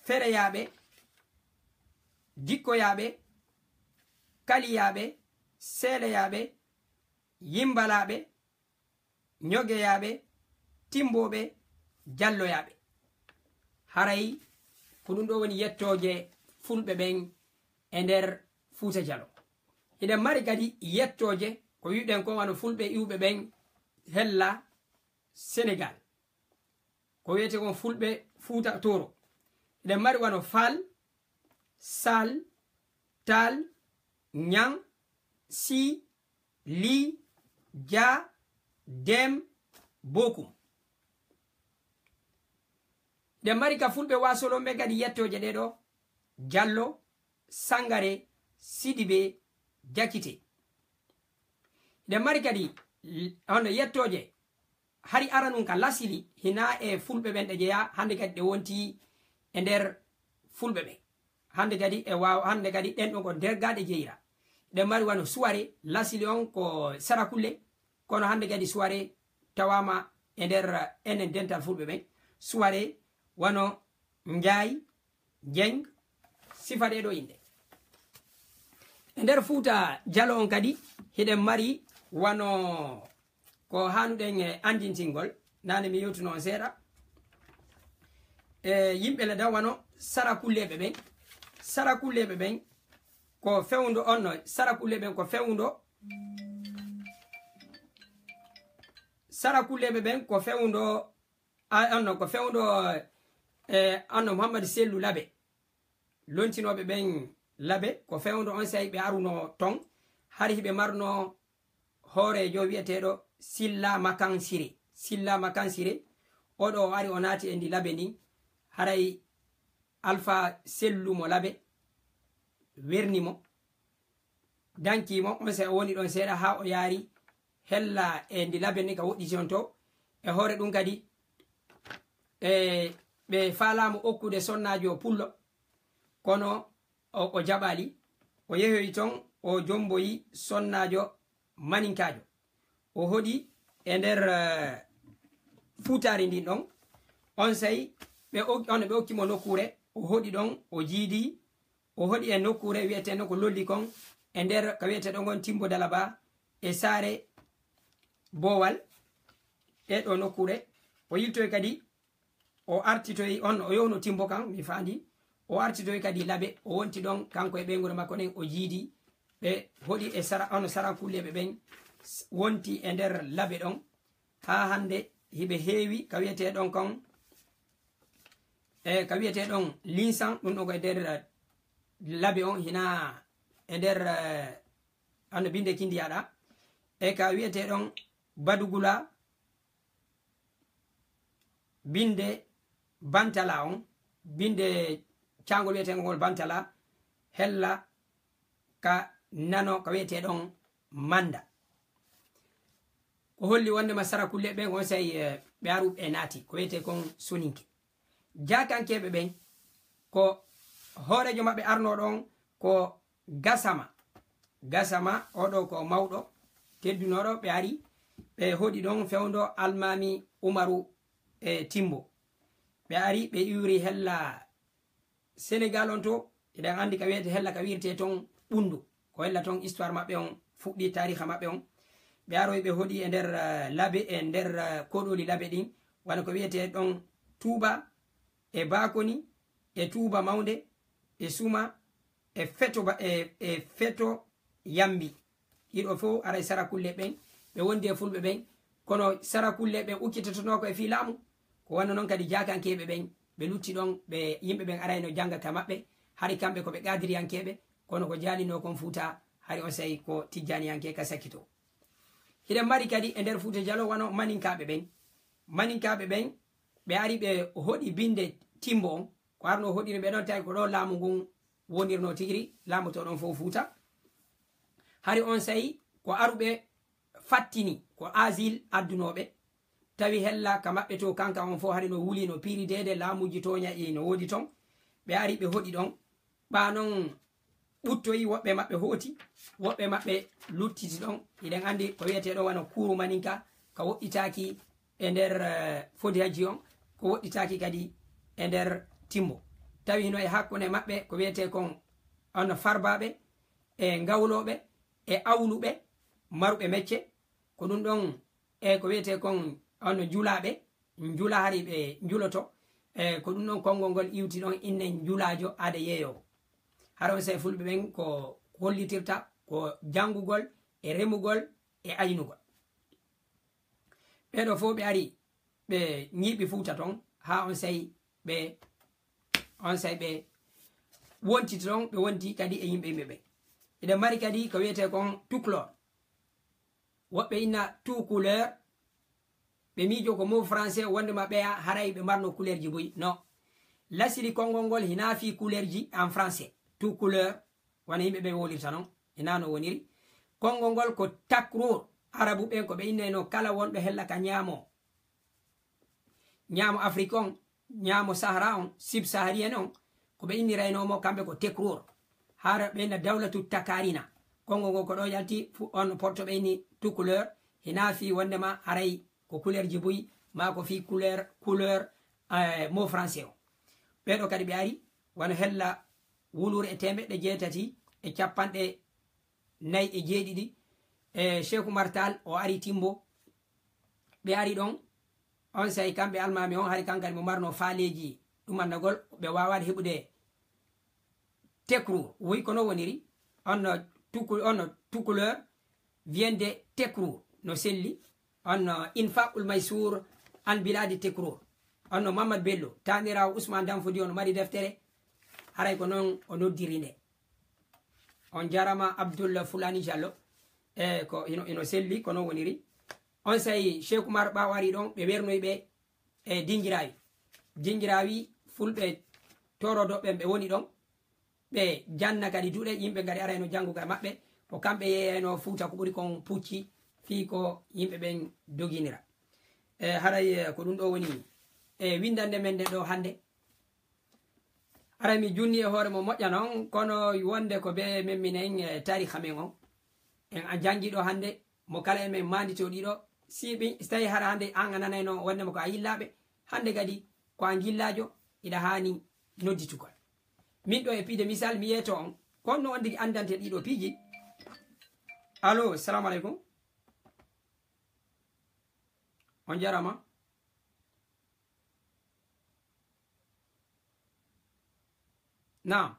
fereyaaɓe, dikkoyaaɓe, kaliyaaɓe, seeleyaaɓe, yimbalaaɓe, ñogeyaaɓe, timbooɓe, jalloyaaɓe. Haray ko ɗum ɗo woni yettooje fulɓe ɓen e nder Fuuta Jaloo. Hiɗen mari kadi yettooje ko wi'uɗen ko wano fulɓe iwɓe ɓen hella Senegal. Ko wi'etee kon fulɓe Fuuta Tooro. Hiɗen mari wano Faal, Sal, Taal, Ñaŋ, Sii, Lii, Jaa, Dem, Bokum. Hiɗen mari ka fulɓe Waasolon ɓen kadi yettooje ɗee ɗoo, Jallo, Sangare, Sidibe, Jakite. Hiɗen mari kadi l-, hono yettooje hari aranun ka Lasili, hinaa e fulɓe ɓen ɗe jeyaa, hannde kadi ɗe wonti e nder fulɓe ɓen. Hannde kadi e waaw, hannde kadi ɗen ɗon ko Derga ɗe jeyira. Ɗen mari wano Suware, Lasili on ko Sarakulle, kono hannde kadi Suware tawaama e nder enen dental fulɓe ɓen. Suware wano Njaay, Jeng, sifa ɗee ɗoo inɗe. E nder Fuuta Jaloo on kadi, hiɗen mari wano ko haanuɗen e anndintingol, naane mi yewtuno on seeɗa. E yimɓe lada wano Sarakulleeɓe ɓen. Sarakulleeɓe ɓen ko fewndo on no, Sarakulleeɓe ɓen ko fewndo, Sarakulleeɓe ɓen ko fewndo, a, on no, ko fewndo, e, on no Muhammad Sellu Labe. Lontinooɓe ɓen Labe, ko fewndo on saa'i ɓe aruno ton, hari hiɓe marno hooreejo wi'eteeɗo Silla Makan Sire. Silla Makan Sire, oo ɗoo o ari o naati e ndi Labe ndin, haray Alfa Sellu mo Labe werni mo, danki mo, on saa'i o woni ɗon seeɗa haa o yaari hella e ndi Labe ndin ka woɗɗiti on to. E hoore ɗum kadi, e ɓe faalaama okkude sonnaajo pullo, kono o, o jaɓaali. O yehoyi ton, o jomboyi sonnaajo maninkaajo. O hoɗi e nder, eh, fuutaari ndin ɗon. On saa'i ɓe ok-, on ɓe okki mo nokkuure, o hoɗi ɗon, o jiidi, O hoɗi e nokkuure wiyetee no ko Lolli kon, e nder ka wiyetee ɗon on Timbo Dalaba e Saare Bowal. Ɗee ɗoo nokkuure, o yiltoyi kadi, o artitoyi on, o yowno Timbo kan, mi faandi. O artitoyi kadi Labe, o wonti ɗon, kanko e ɓeynguure makko nden, o jiidi. Ɓe hoɗi e sara, on Sarakulleeɓe ɓen, s-, wonti e nder Labe ɗon. Haa hannde, hiɓe heewi ka wiyetee ɗon kon, e ka wiyetee ɗon Linsan, ɗum ɗon ko e nder, eh, Labe on, hina e nder, eh, ano binde Kindiyaɗa. E ka wiyetee ɗon Badugula, binde Bantala on, binde caangol wiyeteengol ngol Bantala, hella ka nano ka wiyetee ɗon Manda. Ko holli wonndema Sarakulle ɓen on sey, eh, ɓe aru ɓe naati ko wiyetee kon Soninke. Jaakankeeɓe ɓen, ko hooreejo maɓɓe arnooɗo on ko Gasama. Gasama, oɗo ko mawɗo, teddunooɗo, ɓe ari, ɓe hoɗi ɗon fewndo Almaami Umaru e Timbo. Ɓe ari, ɓe iwri hella Senegal on to, eɗen anndi ka wiyete hella ka wirte ton Ɓunndu. Ko hella ton histoire maɓɓe on fuɗɗi, taariha maɓɓe on. Ɓe aroy, ɓe hoɗi e nder, eh, Labe, e nder, eh, koɗoli Labe ɗin, wano ko wiyete ɗon Tuuba e Bakoni e Tuuba Mawnde e Suma e Feto Ba-, e, e Feto Yambi. Ɗiɗo fof aray Sarakulle ɓen, ɓe wondi e Fulɓe ɓen. Kono Sarakulle ɓen ukkitotonoo ko e fii laamu, ko wano non kadi Jaakankeeɓe ɓen, ɓe lutti ɗon, ɓe, yimɓe ɓen arayno jannga ka maɓɓe. Hari kamɓe ko ɓe Qaadiriyankeeɓe, kono ko jaalinoo kon Fuuta, hari on sey ko Tijjaaniyanke ka sakkitoo. Hiɗen mari kadi e nder Fuuta Jaloo wano Maninkaaɓe ɓen. Maninkaaɓe ɓen, ɓe ari ɓe hoɗi binde Timbo on, ko arno hoɗiri ɓe ɗon, tawi ko ɗo laamu ngun wonirno tigiri, laamoto ɗon fof Fuuta. Hari on sey ko aruɓe fattini, ko asile addunooɓe, tawi hella ka maɓɓe to kanka on fof hari no wuli, no piiri deede, laamuuji tooña e no woodi ton. Ɓe ari ɓe hoɗi ɗon, ɓa non ɓuttoyi, woɓɓe maɓɓe hooti, woɓɓe maɓɓe luttiti ɗon. Hiɗen anndi ko wiyetee ɗo wano kuuru Maninka, ka woɗɗitaaki e nder, eh, Fodi Hajji on, ko woɗɗitaaki kadi e nder Timbo. Tawi hino e hakkunde maɓɓe ko wiyetee kon on Farbaaɓe e Ngawlooɓe e Awluɓe maruɓe mecce, ko ɗum ɗon e ko wiyetee kon on Njulaaɓe, Njula hari ɓe njuloto, e ko ɗum ɗon konngol ngol iwti ɗon inne Njulaajo aada yeeyoowo. Hara on sey Fulɓe ɓen ko hollitirta ko janngugol e remugol e aynugol. Ɓee ɗoo fof ɓe ari, ɓe ñiiɓi Fuuta ton, haa on sey ɓe, on sey ɓe wontiti ton, ɓe wonti kadi e yimɓe, yimɓe ɓen. Eɗen mari kadi ko wiyetee kon Tukulor. Woɓɓe inna tout couleur, ɓe miijo ko mot français, wonndema ɓeya haray ɓe marno couleurji buy. Non. Lasiri konngol ngol hina fii couleurji en français. Tout couleur, wano yimɓe ɓe wolirta non, hina no woniri. Konngol ngol ko takrur. Arabu ɓen ko ɓe innayno kala wonɗo hella ka ñaamo, ñaamo Afrik on, ñaamo Sahara on, subsaharien on, ko ɓe innirayno mo kamɓe ko tekrur. Hara ɓe inna dawlatu takarina. Konngol ngol ko ɗo yalti, fu-, on porto ɓe inni tout couleur, hina fii wonndema haray ko couleurji buy, maa ko fii couleur, couleur, eh, mot français o. Ɓee ɗoo kadi ɓe ari, wano hella wuluure e teemeɗɗe jeetati e cappanɗe nayi e jeeɗiɗi. E Cheikh Oumar Tall, o ari Timbo. Ɓe ari ɗon, on sey kamɓe Almaami on, hari kankadi mo marno faaleeji ɗum anndagol, ɓe waawaade heɓude Tekrur. Woy ko no woniri, on no tuku-, on no tout couleur vient de Tekrur, no selli, on no Infaqul Maysur an Biladi Tekrur. On no Mamad Bello, taaniraawo Ousmane Dan Fodio, no mari deftere, haray ko non o noddiri nde. On jarama Abdoul Fulani Diallo. E ko ino, ino selli, ko non woniri. On sey Cheikh Oumar ɓaawo ari ɗon, ɓe wernoyi ɓe e Dingirawi. Dingirawi, Fulɓe Torodo ɓen ɓe woni ɗon. Ɓe janna kadi duɗe, yimɓe ngari arayno jannguga e maɓɓe. Ko kamɓe yeeyayno Fuuta ko ɓuri kon pucci fii ko yimɓe ɓen doginira. E haray, e, ko ɗum ɗo woni e winndannde men nde ɗo hannde. Haray mi junni e hoore mo moƴƴa non, kono wonde ko be men minen e taariha men on. En a janngi ɗo hannde, mo kala e men maandito ɗiɗo, si ɓe, si tawi hara hannde an a nanayno wonde mo ko a yillaaɓe, hannde kadi ko a ngillaajo, iɗa haani nodditugol. Min ɗo e piide misal, mi yeeto on. Ko honno on tigi anndante ɗiɗo piiji? Allo, salamu aleykum. On jarama. Naam.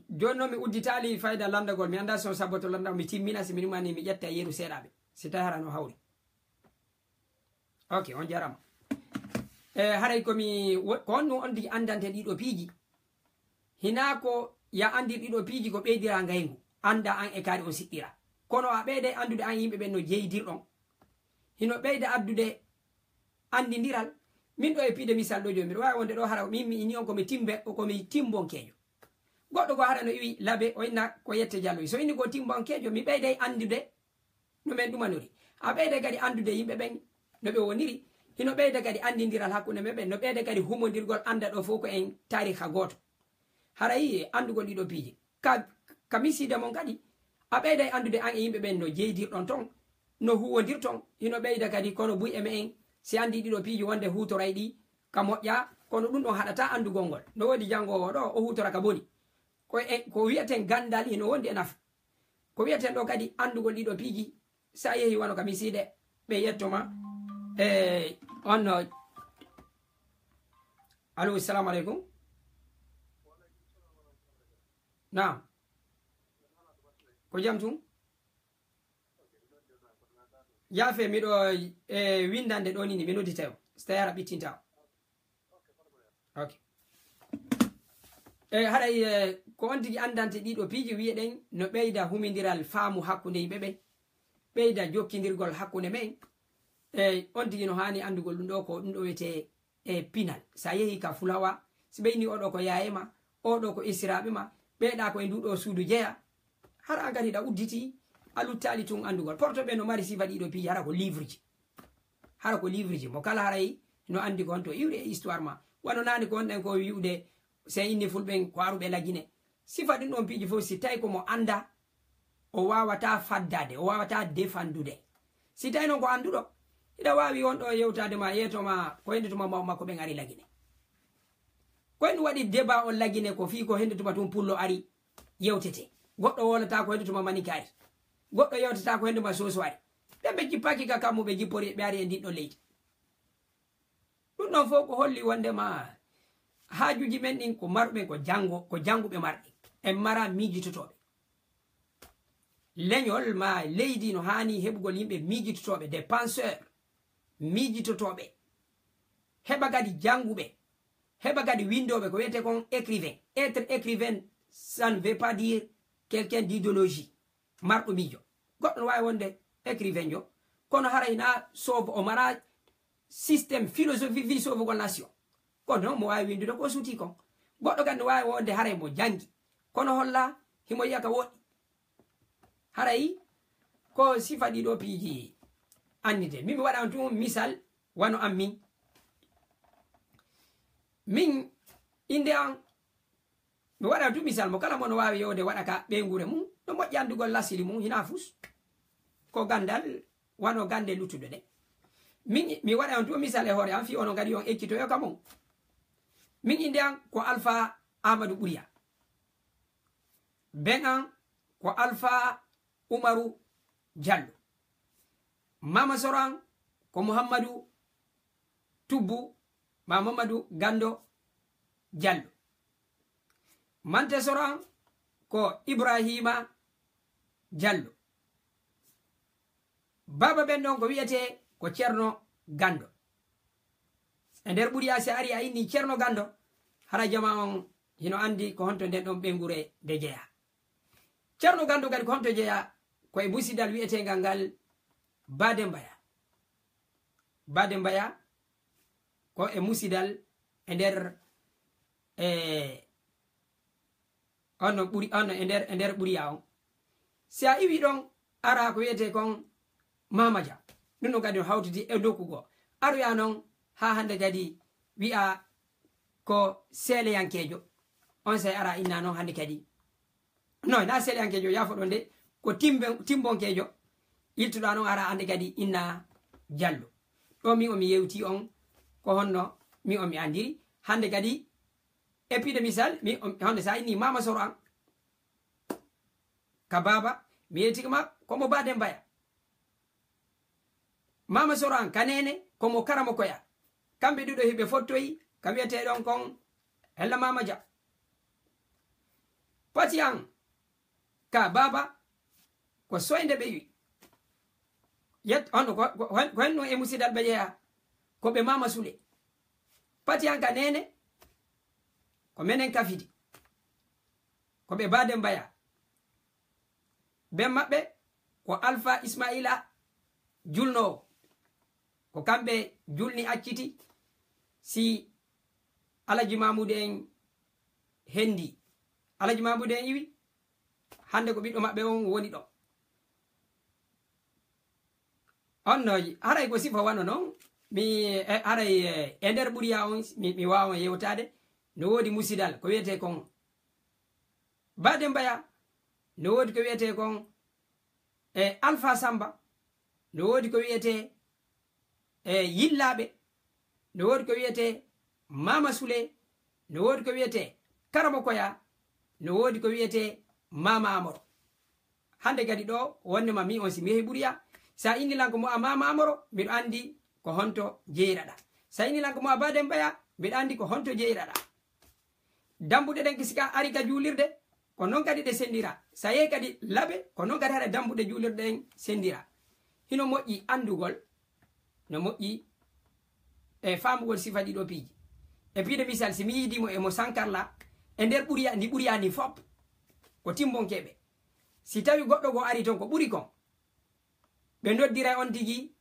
Jooni noon mi udditaali fayda lanndagol. Mi anndaa si on saboto lannda, mi timmina, si mi numani mi ƴetta yeru seeɗaaɓe. Si tawi hara no hawri. Ok, on jarama. E, haray ko mi wo-, ko honno on tigi anndante ɗiɗo piiji? Hinaa ko ya anndir ɗiɗo piiji ko ɓeydira ngayngu, annda an e kaari on siɗɗira. Kono a ɓeyday anndude an e yimɓe ɓen no jeydirɗon. Hino ɓeyda addude anndindiral. Min ɗo e piide misal ɗo jooni, miɗo waawi wonde ɗo hara min mi inni on ko mi timbe, ko mi timbonkeejo. Goɗɗo goo hara no iwi Labe, o inna ko Yette Jallo. So inni ko timbonkeejo, mi ɓeyday anndude no men ɗumanori. A ɓeyday kadi anndude yimɓe ɓen no ɓe woniri. Hino ɓeyda kadi anndindiral hakkunde men ɓen. No ɓeyda kadi humondirgol, annda ɗo fof ko en taariha gooto. Haray anndugol ɗiɗo piiji. Ka, ka misiide mon kadi, a ɓeyday anndude an e yimɓe ɓen no jeydirɗon ton, no huwondirton. Hino ɓeyda kadi, kono buy e me'en, si anndi ɗiɗo piiji wonde huutoray ɗi ka moƴƴa, kono ɗum ɗon haɗata anndugol ngol. No woodi janngoowo ɗo, o huutora ka boni. Ko e, ko wi'eten ganndal hino wondi e nafa. Ko wi'eten ɗo kadi anndugol ɗiɗo piiji, sa yehi wano ka misiide, ɓe yetto ma. E, on no. Allo, salamu aleykum. Naam. Ko jam tun? Yaafe, miɗo, e, winndande ɗo ni, mi noddita on. So tawi hara ɓittinta on. Ok. E, haray, e, ko on tigi anndante ɗiɗo piiji, wi'eɗen no ɓeyda humindiral faamu hakkunde yimɓe ɓen, ɓeyda jokkindirgol hakkunde men. E, on tigi no haani anndugol ɗum ɗo, ko ɗum ɗo wiyetee e pinal. Sa yehi ka fulawa, si ɓe inni oɗo ko yaaye ma, oɗo ko esiraaɓe ma, ɓeeɗa ko e ndu ɗo suudu jeya, hara an kadi hiɗa udditi, a luttaali tun anndugol. Porto ɓe no mari sifa ɗiɗo piiji, hara ko livre ji. Hara ko livre ji. Mo kala haray no anndi ko honto iwri e histoire ma. Wano naane ko wonɗen ko wi'ude, si en inni fulɓe en ko aruɓe Lagine. Sifa ɗin ɗon piiji fof, si tawi ko mo annda, o waawata faddaade, o waawata defandude. Si tawi noon ko annduɗo, hiɗa waawi on ɗo yewtaade ma, yeeto ma, ko henndu tuma mawɓe makko ɓen ari Lagine. Ko henndu waɗi débat on Lagine, ko fii ko henndu tuma tun pullo ari yewtete. Goɗɗo wowlata ko henndu tuma maninke ari. Goɗɗo yewtata ko henndu ma soso ari. Ɓe ɓe jippaaki ka kammu, ɓe jippori, ɓe ari e ndin ɗon leydi. Ɗum ɗon fof ko holli wonde ma haajuuji men ɗin ko maruɓe ko janngo, ko jannguɓe marɗi. En mara miijitotooɓe. Leñol ma leydi no haani heɓugol yimɓe miijitotooɓe, des penseurs, miijitotooɓe. Heɓa kadi jannguɓe, heɓa kadi winndooɓe, ko wiyetee kon écrivain. Être écrivain, ça ne veut pas dire quelqu'un d'idéologie, marɗo miijo. Goɗɗo no waawi wonde écrivain jo, kono haray na soobo o mara système, philosophie fii soobugol nation. Kono noon mo waawi winndude ko suuti kon. Goɗɗo kadi no waawi wonde haray mo janngi, kono holla himo yi'a ka woɗɗi. Haray ko sifa ɗiɗo piiji anndite. Min mi waɗan tun misal wano an min. Min innde an, mi waɗan tun misal mo kala mo no waawi yewde waɗa ka ɓeynguure mum, no moƴƴi anndugol lasili mum, hinaa fus. Ko ganndal wano gannde luttuɗe ɗe. Min, mi waɗan tun misal e hoore an, fii onon kadi on ekkitoyo ka mon. Min innde an ko Alfa Aamadu Ɓuriya. Ben an ko Alfa Umaru Jallo. Maama Soro an ko Muhammadu Tubbu ma Mamadou Gando Jallo. Mante Soro an ko Ibrahima Jallo. Baaba ɓen ɗon ko wiyetee ko Ceerno Gando. E nder Ɓuriya, si a ari a inni Ceerno Gando, hara jama on hino anndi ko honto nden ɗon ɓeynguure nde jeyaa. Ceerno Gando kadi ko honto jeyaa? Ko e musidal wiyeteengal ngal Baade Mbaya. Baade Mbaya ko e musidal e nder, e, on no ɓuri, on no e nder, e nder Ɓuriya on. Si a iwi ɗon, ara ko wiyetee kon Mama Dia. Ɗum ɗon kadi no hawtidi e nokku goo. Aroya non haa hannde kadi wi'a ko seeleyankeejo. On sey ara inna non hannde kadi. No, na seeleyankeejo, yaafo ɗon de, ko timbe-, timbonkeejo. Iltuɗa non ara hannde kadi inna Jallo. Ɗo mi o mi yewti on ko honno mi o mi andiri. Hande kadi e piide misal mi o honde sa inni mama soro an ka baba mi yewti ma ko mo baden baya. Mama soro an ka nene ko mo karamo koya. Kamɓe ɗiɗo hiɓe fottoyi ka wiyeteɗon kon hella mama ja. Pati an ka baba ko soyde ɓe wi yet on ko ko- ko hen ɗum e musidal ɓe yeeya ko ɓe mama sule. Pati an ka nene ko menen kafidi ko ɓe baden baya. Ben maɓɓe ko alfa ismaila julnoowo. Ko kamɓe julni acciti si alaji mamudu en hendi. Alaji mamudu en iwi hande ko ɓiɗɗo maɓɓe on woni ɗo. On no haray ko sifa wano non mi e- haray e- e nder ɓuriya on mi, mi wawa yewtade. No wodi musidal ko wiyete kon baden baya. No wodi ko wiyete kon e alfa samba. No wodi ko wiyete e yillaɓe. No wodi ko wiyete mama sule. No wodi ko wiyete karamo koya. No wodi ko wiyete mama amoro. Hande kadi ɗo wonde ma mi on si mi yehi ɓuriya sa inni lan ko mo a mama amoro miɗo andi ko honto jeyiraɗa. Sa inni lan ko mo a baden baya miɗo andi ko honto jeyiraɗa. Dambuɗe ɗen kisika ari ka juulirde ko non kadi ɗe sendira. Sa yehi kadi laɓe ko non kadi hara dambuɗe juulirde ɗen sendira. Hino moƴƴi andugol no moƴƴi e famugol sifa ɗiɗo piiji. E piide misal si mi yiidimo e mo sankarla e nder ɓuriya ndi ɓuriya ni fop ko timbonkeɓe. Si tawi goɗɗo goo ari ton ko ɓuri kon ɓe noddiray on tigi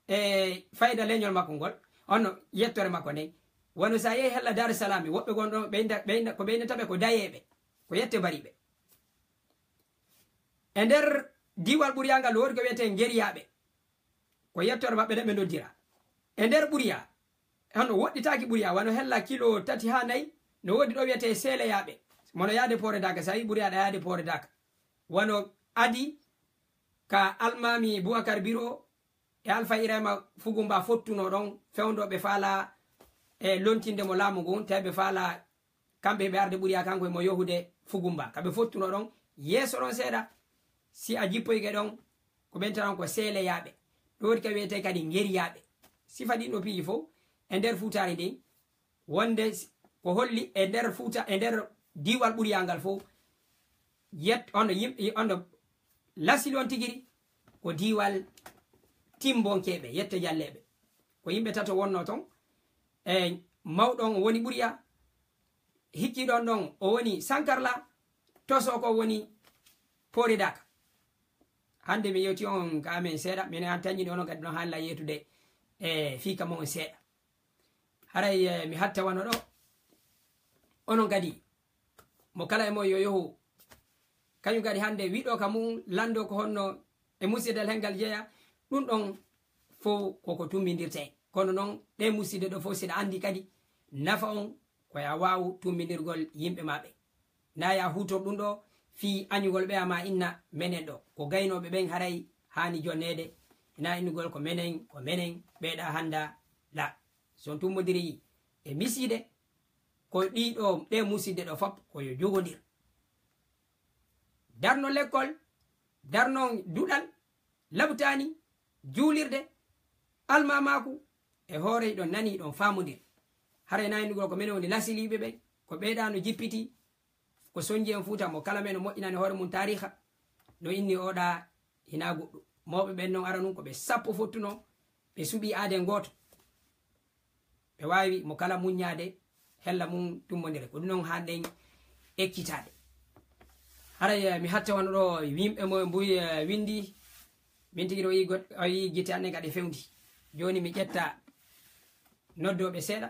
e fayda leñol makko ngol. Onno yettore makko nden wano sa yehi hella darusalami woɓɓe gon ɗon ɓeyda ɓeyda ko ɓeynata ɓe ko dayeɓe ko yette bariɓe. E nder diwal ɓuriya ngal woodi ko wiyete ngeriyaɓe ko yettore maɓɓe nde ɓe noddira. E nder ɓuriya hano woɗɗitaki ɓuriya wano hella kilo tati ha nayi. No woodi ɗo wiyete seeleyaɓe mono yaade poore daka sa yi ɓuriya ɗa yaade poore daka wano adi ka almami boubacar biro e alfa irayma fugumba fottuno ɗon fewndo ɓe faala e lontinde mo laamu ngun tawi ɓe faala kamɓe heɓe arde ɓuriya kanko emo yohude fugumba kaɓe fottuno ɗon yeeso ɗon seeɗa. Si a jippoyke ɗon ko ɓen taran ko seeleyaɓe. Ɗo woni ka wiyete kadi ngeriyaɓe. Sifa ɗin ɗo piiji fof e nder fuutaari ndin wonde ko holli e nder fuuta e nder diiwal ɓuriya ngal fof yet ono yimɓe ono lasili on tigiri ko diiwal timbonkeɓe yette jalleɓe. Ko yimɓe tato wonno ton e mawɗon o woni ɓuriya hikkiɗon ɗon o woni sankarla toso ko woni poridaka. Hande mi yewti on ka amen seeɗa minen an tañƴini onon kadi ɗon haalila yeetude e fii ka mo on seeɗa. Haray eh, mi hatta wano ɗo onon kadi mo kala e mo yo yohu kañum kadi hande wiɗo ka mum lando ko honno e musidal hengal jeeya. Ɗum ɗon fof koko tummindirte kono noon ɗe musidde ɗo fof siɗa andi kadi nafa on ko ya waawu tummindirgol yimɓe ma ɓe. Na ya huutor ɗum ɗo fii añugol ɓe ama inna menen ɗo ko gaynooɓe ɓen haray haani jonneede. Na innugol ko menen ko menen ɓeeɗa hannda la so on tummodiri e misiide ko ɗiɗo ɗe musidde ɗo fop ko yo jogondir darno lekkol darno duɗal labtaani juulirde almamaaku e hoore hiɗon nani hiɗon faamondir. Haray na innugol ko menen woni lasiliiɓe ɓen ko ɓeeɗa no jippiti ko sonji en fuuta mo kala men no moƴƴinani hoore mum taariha no inni oɗa hina goɗɗum. Mawɓe ɓen non ara nun ko ɓe sappo fottuno ɓe suɓi aaden gooto ɓe waawi mo kala muññaade hella mum tummondire ko ɗum non hanɗen ekkitaade. Haray eh, mi hatta wano ɗo yimɓe mo mbuy eh, windi min tigi ɗo yi got o yi gite anne kadi fewndi. Joni mi ƴetta noddooɓe seeɗa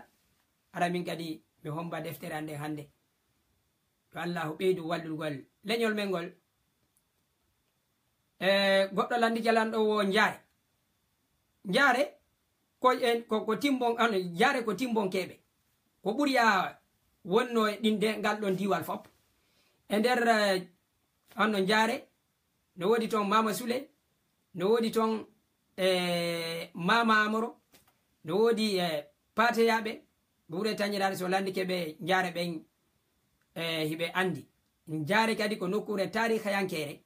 ara min kadi mi homba deftere annden hannde. Yo allahu ɓeydu wallulgol leñol men ngol. E goɗɗo landi jalanɗo wo njaare njaare ko en ko ko timbon ano njaare ko timbonkeɓe ko ɓuriya wonno e ɗinde ngal ɗon diwal fop e nder eh, anno njaare no wodi toon mama sule no wodi toon e Mama Amoro, no woodi e Paateyaaɓe, ɓe ɓuri tañiraade so lanndike ɓe Njaare ɓen, e hiɓe anndi. Njaare kadi ko nokkuure taarihayankeere.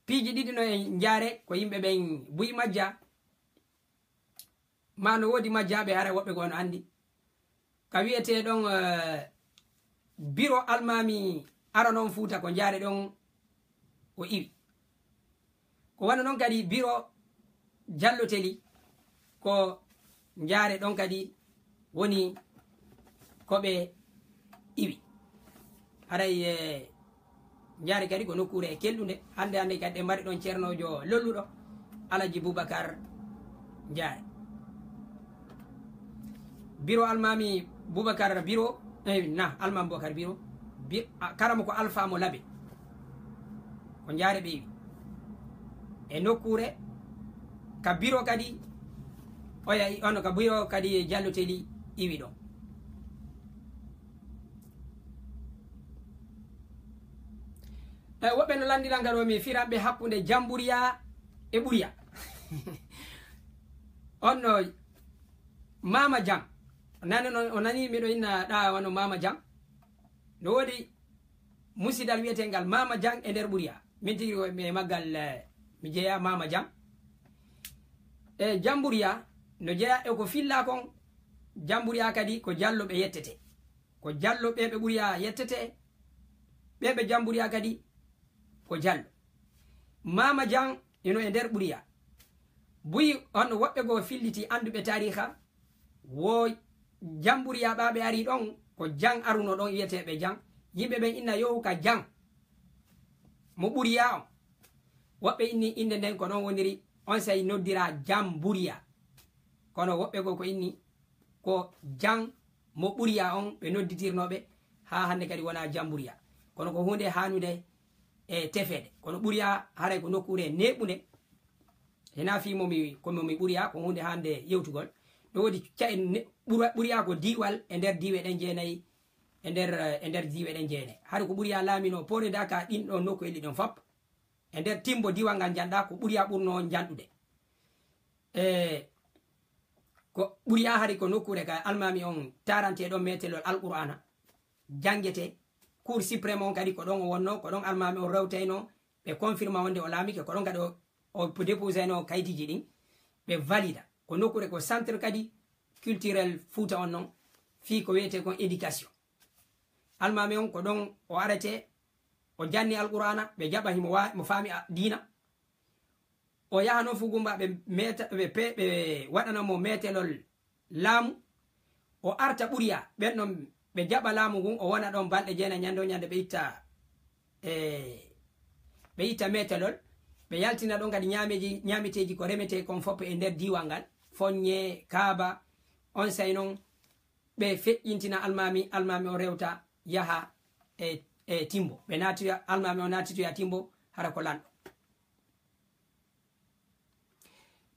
Piiji ɗiɗi no e Njaare, ko yimɓe ɓen buy majja, ma no woodi majjaaɓe, hara woɓɓe goo no anndi. Ka wi'etee ɗon, eh, biro almaami arano on Fuuta, ko Njaare ɗon o iwi. Ko wano non kadi biro Jallo Teli, ko Njaare ɗon kadi woni ko ɓe iwi. Haray, eh, Njaare kadi ko nokkuure kelɗunde. Hannde hannde kadi en mari ɗon ceernoojo lolluɗo, Alaji Bubakar Njaare. Biro Almaami Bubakar Biro, eh, na, Almaami Bubakar Biro, bi-, a, karamo ko Alfa mo Labe. Ko Njaare ɓe iwi. E nokkuure, ka biro kadi, oya i-, ono ka biro kadi Jallo Teli iwi ɗon. E, woɓɓe no lanndiran ka ɗo mi firanɓe hakkunde Jamburiya e Ɓuriya. On no Mama Jan. Nane no, o nani miɗo inna ɗa wano Mama Jan. No woodi musidal wi'eteengal Mama Jan e nder Ɓuriya. Min tigi ko mi e maggal, eh, mi jeyaa Mama Jan. E Jamburiya no jeyaa e ko fillaa kon. Jamburiya kadi ko Jallo ɓe yettete. Ko Jallo ɓe ɓe Ɓuriya yettete. Ɓe ɓe Jamburiya kadi ko Jallo. Mama Jan ino e nder Ɓuriya. Buy on woɓɓe goo filliti annduɓe taariha, wo Jamburiya ɓa ɓe ari ɗon, ko Jan aruno ɗon, wi'eteeɓe Jan. Yimɓe ɓen inna yohu ka Jan mo Ɓuriya on. Woɓɓe inni innde nden ko ɗon woniri, on sey noddira Jamburiya. Kono woɓɓe goo ko inni ko Jan mo Ɓuriya on ɓe nodditirnooɓe, haa hannde kadi wona Jamburiya. Kono ko huunde haanunde e tefeede. Kono Ɓuriya haray ko nokkuure neeɓunde. Hinaa fii mo mi, ko mo mi Ɓuriya, ko huunde hannde yewtugol. No woodi ca'e ne-, Ɓura-, Ɓuriya ko diiwal e nder diiwe ɗen jeenayi, e nder, e nder diiwe ɗen jeenayi. Hari ko Ɓuriya laaminoo poore nda ka ɗin ɗon nokku e ɗi ɗon fop. E nder Timbo diiwal ngal njanɗa ko Ɓuriya ɓurnoo njanɗude. E ko Ɓuriya hari ko nokkuure ka almaami on taarantee ɗon meetelol Alqur'aana, janngete. Cour suprême on kadi ko ɗon o wonnoo, ko ɗon almaami on rewtaynoo, ɓe confirma wonde o laamike, ko ɗon kadi o, o déposayno kayitiji ɗin, ɓe valida. Ko nokkuure, ko centre kadi culturel Fuuta on non, fii ko wiyetee kon éducation. Almaami on ko ɗon o arete, o janni Alqur'aana, ɓe jaɓa himo wa-, mo faami a-, diina. O yaha non Fugumba, ɓe meeta, ɓe pe-, ɓe waɗana mo meetelol laamu. O arta Ɓuriya, ɓen non ɓe jaɓa laamu ngun, o wona ɗon balɗe jeenayi, ñande o ñande ɓe itta, e, ɓe itta meetelol. Ɓe yaltina ɗon kadi ñaameji, ñaameteeji ko remetee kon fop e nder diiwal ngal, foññe, kaaba, on sey non ɓe feƴƴintina almaami, almaami o rewta yaha e, e Timbo. Ɓe naatoya, almaami o naatitoya Timbo, hara ko lanɗo.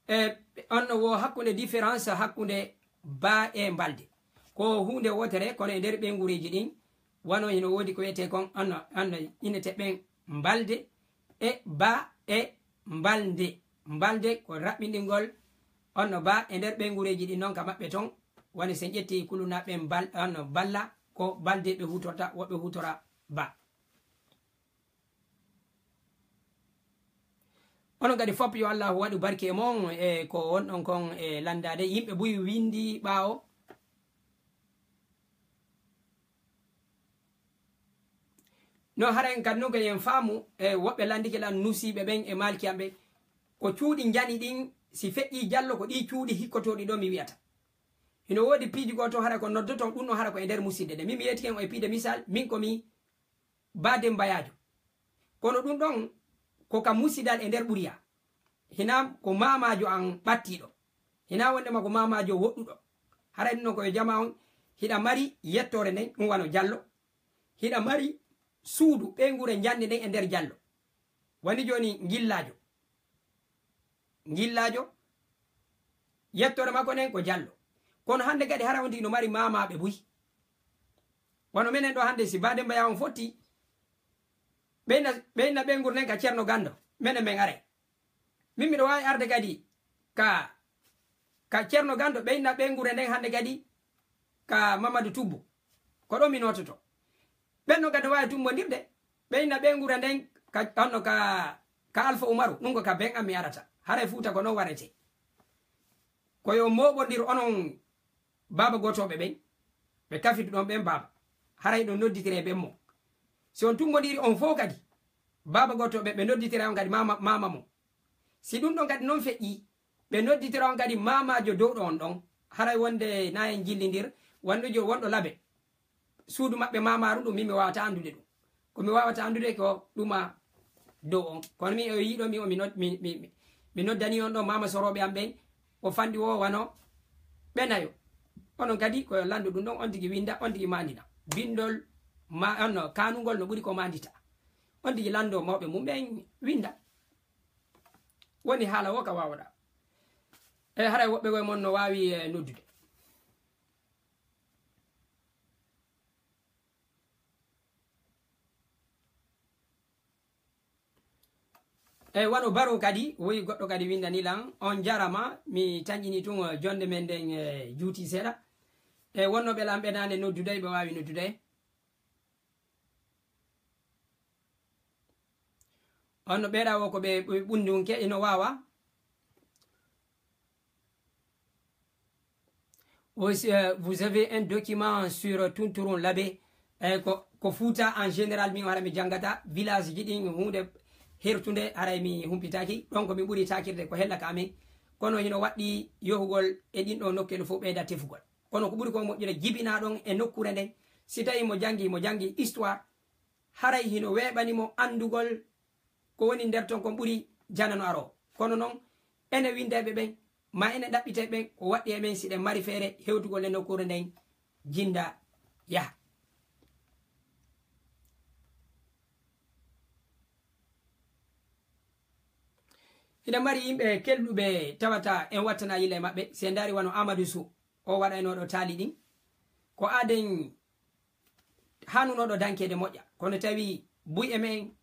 E, on no wo hakkunde différence hakkunde Ba e Mbalde. Ko huunde wootere, kono e nder ɓeynguureeji ɗin, wano hino woodi ko wiyetee kon, on no, on no innete ɓen Mbalde e Ba e Mbalde. Mbalde ko raɓɓinɗingol, on no Ba e nder ɓeynguureeji ɗin non ka maɓɓe ton, wano si en ƴetti kulunaaɓe Mbal-, on no Balla, ko Balde ɓe huutorta, woɓɓe huutora Ba. Onon kadi fop yo Allahu waɗu barke e mon e ko wonɗon kon e lanndaade. Yimɓe buy winndi ɓaawo. No hara en kadi non kadi en faamu e woɓɓe lanndike lan nusiiɓe ɓen e maalkiyanɓe. Ko cuuɗi njani ɗin, si feƴƴii Jallo ko ɗii cuuɗi hikkotooɗi ɗo mi wi'ata. Hino woodi piiji goo to hara ko noddoton ɗum no hara ko e nder musidde nde. Min mi yeetike on e piide misal, min ko mi Ba Demba Yaajo. Kono ɗum ɗon ko ka musidal e nder Ɓuriya. Hinaa ko maamaajo an ɓattiiɗo. Hinaa wondema ko maamaajo woɗɗuɗo. Haray ɗum ɗon ko yo jamaa on hiɗa mari yettoore nden, ɗum wano Jallo. Hiɗa mari suudu ɓeynguure njande nden e nder Jallo. Wani jooni Ngillaajo. Ngillaajo, yettoore makko nden ko Jallo. Kono hannde kadi hara on tigi no mari maamaaɓe buy. Wano menen ɗo hannde, si Ba Demba Yaajo on fotti, ɓeyna, ɓeyna ɓeynguure nden ka Ceerno Ganndo, menen men aray. Min miɗo waawi arde kadi ka, ka Ceerno Ganndo, ɓe inna ɓeynguure nden hannde kadi ka Mamadou Toubou. Ko ɗon mi noototo. Ɓen non kadi no waawi tummbondirde, ɓe inna ɓeynguure nden ka, honno ka, ka Alfa Umaru, ɗum ko ka ben an mi arata. Haray Fuuta ko non waretee. Ko yo mooɓondir onon baaba gootooɓe ɓen, ɓe kafidu ɗon ɓen baaba. Haray ɗon nodditiree ben mon. Si on tummbondiri on fow kadi, baaba gootooɓe ɓe nodditira on kadi maama, maama mon. Si ɗum ɗon kadi non feƴƴii, ɓe nodditira on kadi maamaajo dow ɗo on ɗon. Haray wonde na en jillindir, wonɗo jo, wonɗo Labe. Suudu maɓɓe maamaaru ndu min mi waawata anndude ɗum. Ko mi waawata anndude ko ɗuma dow on. Kono min o yiɗo mi o mi nod-, mi, mi, mi, mi noddani on ɗo maama sorooɓe am ɓen, o fanɗi o wano ɓe nayo. Onon kadi ko yo lanndo ɗum ɗon, on tigi winnda, on tigi maandina. Binndol ma, on no, kaanungol no ɓuri ko maandita. On tigi lanndo mawɓe mum ɓen winnda. Woni haala o ka waawoɗaa. E haray woɓɓe koye mon no waawi, e, noddude. Eyi, wano Baro kadi, woyi goɗɗo kadi winndani lan, "On jarama, mi tanƴini tun, eh, jonde men nden, eh, juuti seeɗa." E wonnooɓe lan ɓe naane noddude, ɓe waawi noddude. On no ɓeeɗa wo ko ɓe, ɓe ɓundunke, ino waawa. Aussi, euh, vous avez un document sur Tunturun Labe. Eh, ko, ko Fuuta en général, min hara mi janngata village ji ɗin, huunde hertunde, haray mi humpitaaki. Donc, mi ɓuri taakirde ko hella ka amen. Kono hino waɗɗi yohugol e ɗin ɗo nokkeeli fof ɓeyda tefugol. Kono ko ɓuri ko moƴƴude jibina ɗon e nokkuure nden. Si tawi mo janngi, mo janngi histoire, haray hino weeɓani mo anndugol ko woni nder ton kon ɓuri janano aro. Kono non, ene winndayɓe ɓen, ma ene ɗaɓɓitay ɓen, ko waɗɗi e men si ɗen mari feere hewtugol e nokkuure nden, jinnda yaha. Ina mari yimɓe kelɗuɓe tawata en wattana yille maɓɓe, si en ndaari wano Amadou Sow, o waɗayno ɗo taali ɗin. Ko aaden hanunooɗo dankeede moƴƴa. Kono tawi buy e men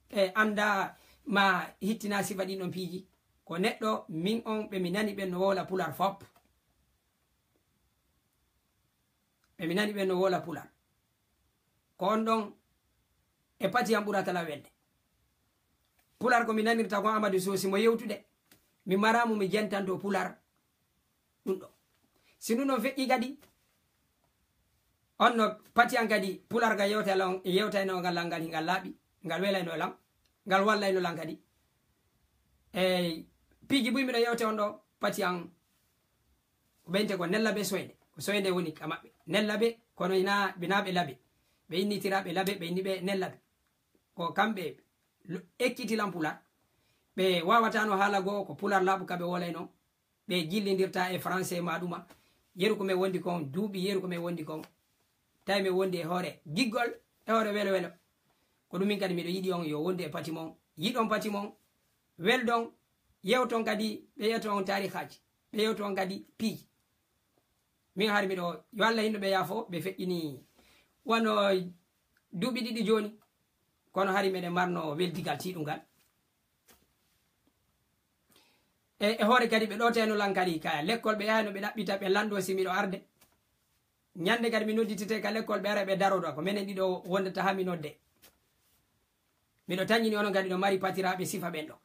e annda ma hittina sifa ɗin ɗon piiji. Ko neɗɗo min on ɓe mi nani ɓen no wowla Pular fop. Ɓe mi nani ɓen no wowla Pular. Ko on ɗon e pati am ɓurata lan welde. Pular ko mi nanirta kon Amadou Sow si mo yewtude. Mi mara mo mi jentanto Pular. Ɗum ɗo. Si ɗum ɗon feƴƴi kadi, on no pati an kadi, Pular ga yewta lan, yewtayno ngal lan ngal, ngal laaɓi, ngal welayno lan, ngal wallayno lan kadi. E piiji buy miɗo yewte on ɗo, pati an, ko ɓeynte ko Nellabe Soyde. Ko Soyde woni ka maɓɓe. Nellabe, kono ina, ɓe na ɓe Labe. Ɓe innitira ɓe Labe, ɓe inni ɓe Nellabe. Ko kamɓe lo-, ekkiti lan Pular. Ɓe wawatano haala goo, ko Pular laaɓu ka ɓe wolayno. Ɓe jillindirta e français ma ɗuma. Yeru ko men wondi kon, duuɓi yeru ko men wondi kon. Tawi men wondi e hoore giggol, e hoore welo welo. Ko ɗum min kadi miɗo yiɗi on yo wondu e pati mon. Yiɗon pati mon, weldon, yewton kadi, ɓe yewton on taarihaaji, ɓe yewton on kadi piiji. Min hari miɗo, yo Allah hinno ɓe yaafo, ɓe feƴƴini wano duuɓi ɗiɗi jooni. Kono hari meɗen marno weldigal tiiɗungal. E, e hoore kadi ɓe ɗooteno lan kadi ka lekkol ɓe yahayno ɓe ɗaɓɓita ɓe lanndo si miɗo arde. Ñande kadi mi nodditete ka lekkol ɓe ara ɓe daroda ko menen ɗiɗo wondata haa mi nodde. Miɗo tañini onon kadi no mari patiraaɓe sifa ɓen ɗo.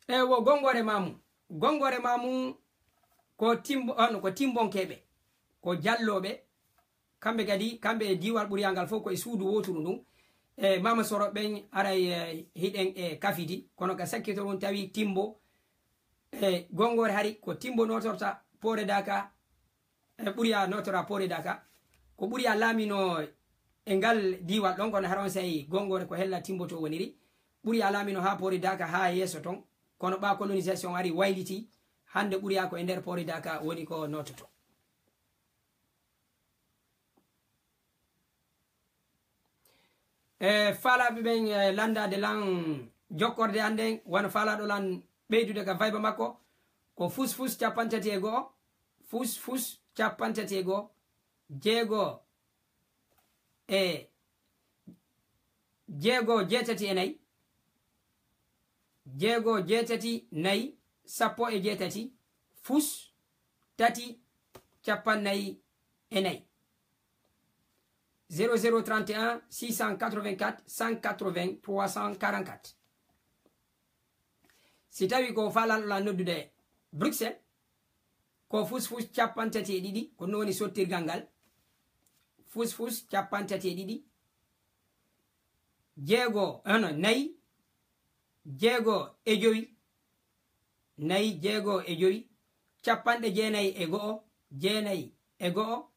E wo gongore mamu. Gongore mamu ko timbo-, on, ko timbonkeɓe, ko jalloɓe. Kamɓe kadi, kamɓe e diiwal ɓuriya ngal fof ko e suudu wooturu ndun. E Mama Soro ɓen aray, e, hiɗen e kafidi, kono ka sakkito ɗum tawi timbo, e gongore hari ko timbo notorta Poore Daka, e ɓuriya notora Poore Daka. Ko ɓuriya laamino e ngal diiwal ɗon, kono haron sey gongore ko hella timboto woniri. Ɓuriya laamino haa Poore Daka haa yeeso ton, kono ɓa colonisation ari wayliti, hande ɓuriya ko e nder Poore Daka woni ko nototo. E faalaaɓe ɓen, e, landaade lan jokkorde an nden, wano faalaaɗo lan ɓeydude ka fayba makko, ko fus fus cappanɗe tati e go'o, fus fus cappanɗe tati e go'o, jeego e jeego, jeetati e nayi, jeego, jeetati, nayi, sappo e jeetati, fus, tati, cappannayi e nayi. Zéro zéro trente et un six cent quatre-vingt-quatre cent quatre-vingts trois cent quarante-quatre. Si tawi ko faalaaɗo la noddude Bruxelles, ko fus fus cappanɗe tati e ɗiɗi, ko ɗum woni sottirgal ngal. Fus fus cappanɗe tati e ɗiɗi, jeego, ano, nayi, jeego e jowi, nayi, jeego e jowi, cappanɗe jeenayi e go'o, jeenayi e go'o,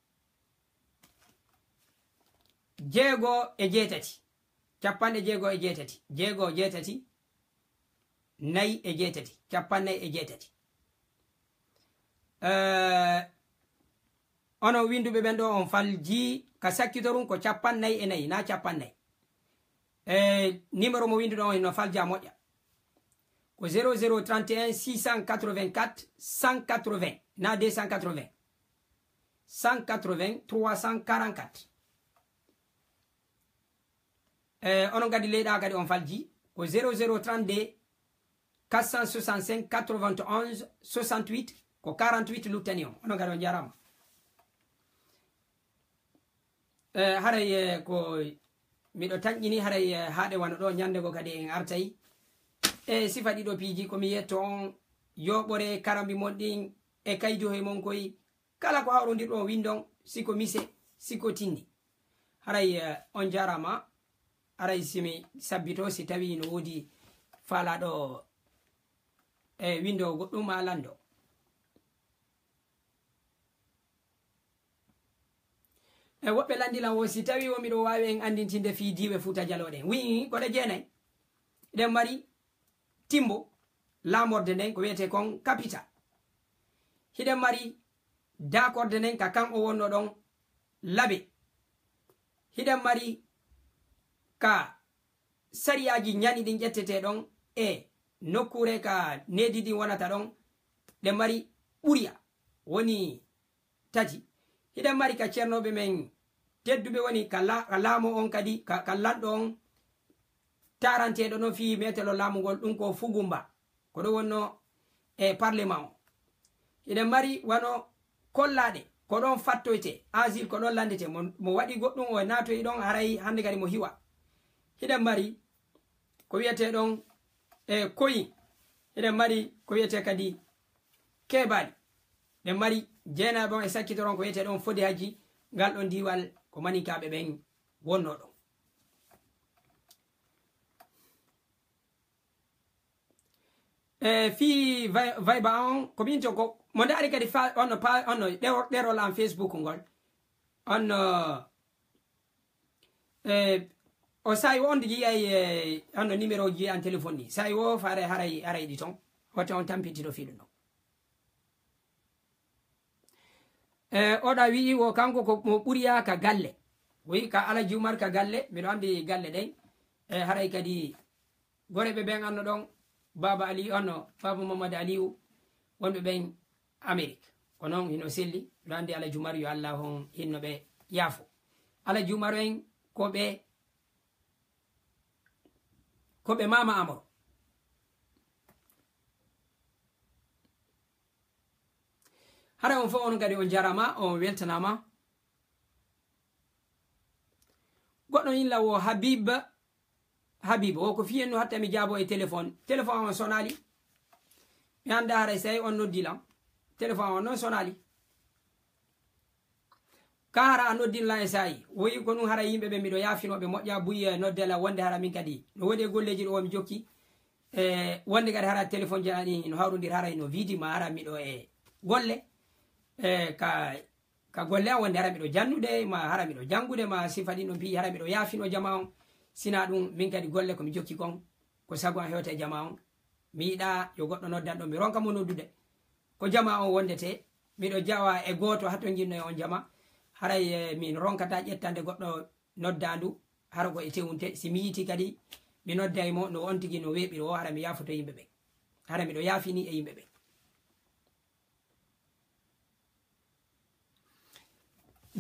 jeego e jeetati, cappanɗe jeego e jeetati, jeego, jeetati, nayi e jeetati, cappannayi e jeetati. Eh, onon winnduɓe ɓen ɗo, on falji ka sakkitorum ko cappannayi e nayi, na cappannayi. Eh, numéro mo winnduɗon on no falja moƴƴa. Ko zéro zéro trente et un six cent quatre-vingt-quatre cent quatre-vingts, na deux cent quatre-vingts. Cent quatre-vingts trois cent quarante-quatre. Eh, onon kadi leyɗa kadi on falji ko zéro zéro trente-deux quatre cent soixante-cinq quatre-vingt-onze soixante-huit, ko quarante-huit luttani on. Onon kadi on jarama. Eh, haray, eh, ko miɗo tanƴini, haray, eh, haaɗe wano ɗo, ñande go kadi en artay. E sifa ɗiɗo piiji, ko mi yetto on, yoɓore karambi mon ɗin e kayduhe mon koy, kala ko hawrondirɗo on windon, siko mise, siko tinni. Haray, eh, on jarama, haray simi sabbito, si tawi no wodi faalaɗo, eh, windo goɗɗum ma lando. E woɓɓe landilan wo si tawi wo miɗo wawi en andintinde fii diiwe Fuuta Jaloo ɗen. Wi'i ko ɗe jeenay. Hiɗen mari timbo laamorde nden ko wiyete kon capital. Hiɗen mari daakorde nden ka kan o wonno ɗon labe. Hiɗen mari ka sariyaaji ñani ɗin ƴettete ɗon e nokkuure ka needi ɗin wonata ɗon, ɗe mari ɓuriya woni tati. Hiɗen mari ka ceernooɓe men tedduɓe woni ka la-, ka laamo on kadi, ka, ka lanɗo on taaranteeɗo non fii meetelo laamu ngol, ɗum ko Fugumba. Ko ɗo wonno e parlement on. Hiɗen mari wano kollaaɗe, ko ɗon fattoyte, asile ko ɗon landete, mo, mo waɗi goɗɗum o naatoyi ɗon, haray hannde kadi mo hiwa. Hiɗen mari ko wiyete ɗon e koyi, hiɗen mari ko wiyete kadi keebaali. Ɗen mari jeenaɓe on e sakkitoron ko wiyete ɗon fodi haji, ngal ɗon diiwal ko maninkaaɓe ɓen wonno ɗon. E fii vay-, vayba on, ko min to ko mo ndaari kadi fa, on no pa, on no ɗero-, ɗerol am Facebook ngol. On no, e, o saa'i o on yi'ay, e, on no numéro ji an téléphone ni. Saa'i o faare haray, haray ɗi ton. Wata on tampiti ɗo fii ɗum ɗon. E, oɗa wi'i wo kanko ko mo ɓuriya ka galle. Wi'i ka Alaji Umar ka galle, miɗo andi galle ɗen. E, haray kadi goreɓe ɓen anno ɗon, Baba Aliyu anno, Baba Mamadu Aliyu, wonɓe ɓen Amerik. Ko non hino selli, miɗo andi Alaji Umar yo Allah on hinno ɓe yaafo. Alaji Umar en ko ɓe, ko ɓe Mama Amaro. Hara on fof on kadi on jarama, on weltanama. Goɗɗo illa wo Habib, Habib, o ko fiyen no hatta mi jaabo e téléphone. Téléphone on sonali. Mi anda haray say on noddi lan. Téléphone on non sonali. Ka hara a noddin lan e saa'i. Woyi ko ɗum hara yimɓe ɓe miɗo yaafino ɓe moƴƴa buy e nodde lan wonde hara min kadi. No woodi e golleeji ɗo mi jokki. E wonde kadi hara téléphone ji an ɗin no hawrondir hara no vidi ma hara miɗo e golle. E ka, ka golle an wonde hara miɗo jannude ma hara miɗo jangude ma sifa ɗin ɗon piiji hara miɗo yaafino jama on. Sina ɗum min kadi golle ko mi jokki kon ko sago an hewta e jama on. Mi yiɗa yo goɗɗo noddan ɗon mi ronka mo noddude. Ko jama on wondete, miɗo jawa e gooto hato jinno e on jama. Haray, eh, min ronkata ƴettande goɗɗo noddaandu, hara ko e tewunte. Si mi yiiti kadi, mi nodday mo no on tigi no weeɓiri o, hara mi yaafoto yimɓe ɓen. Hara miɗo yaafini e yimɓe ɓen.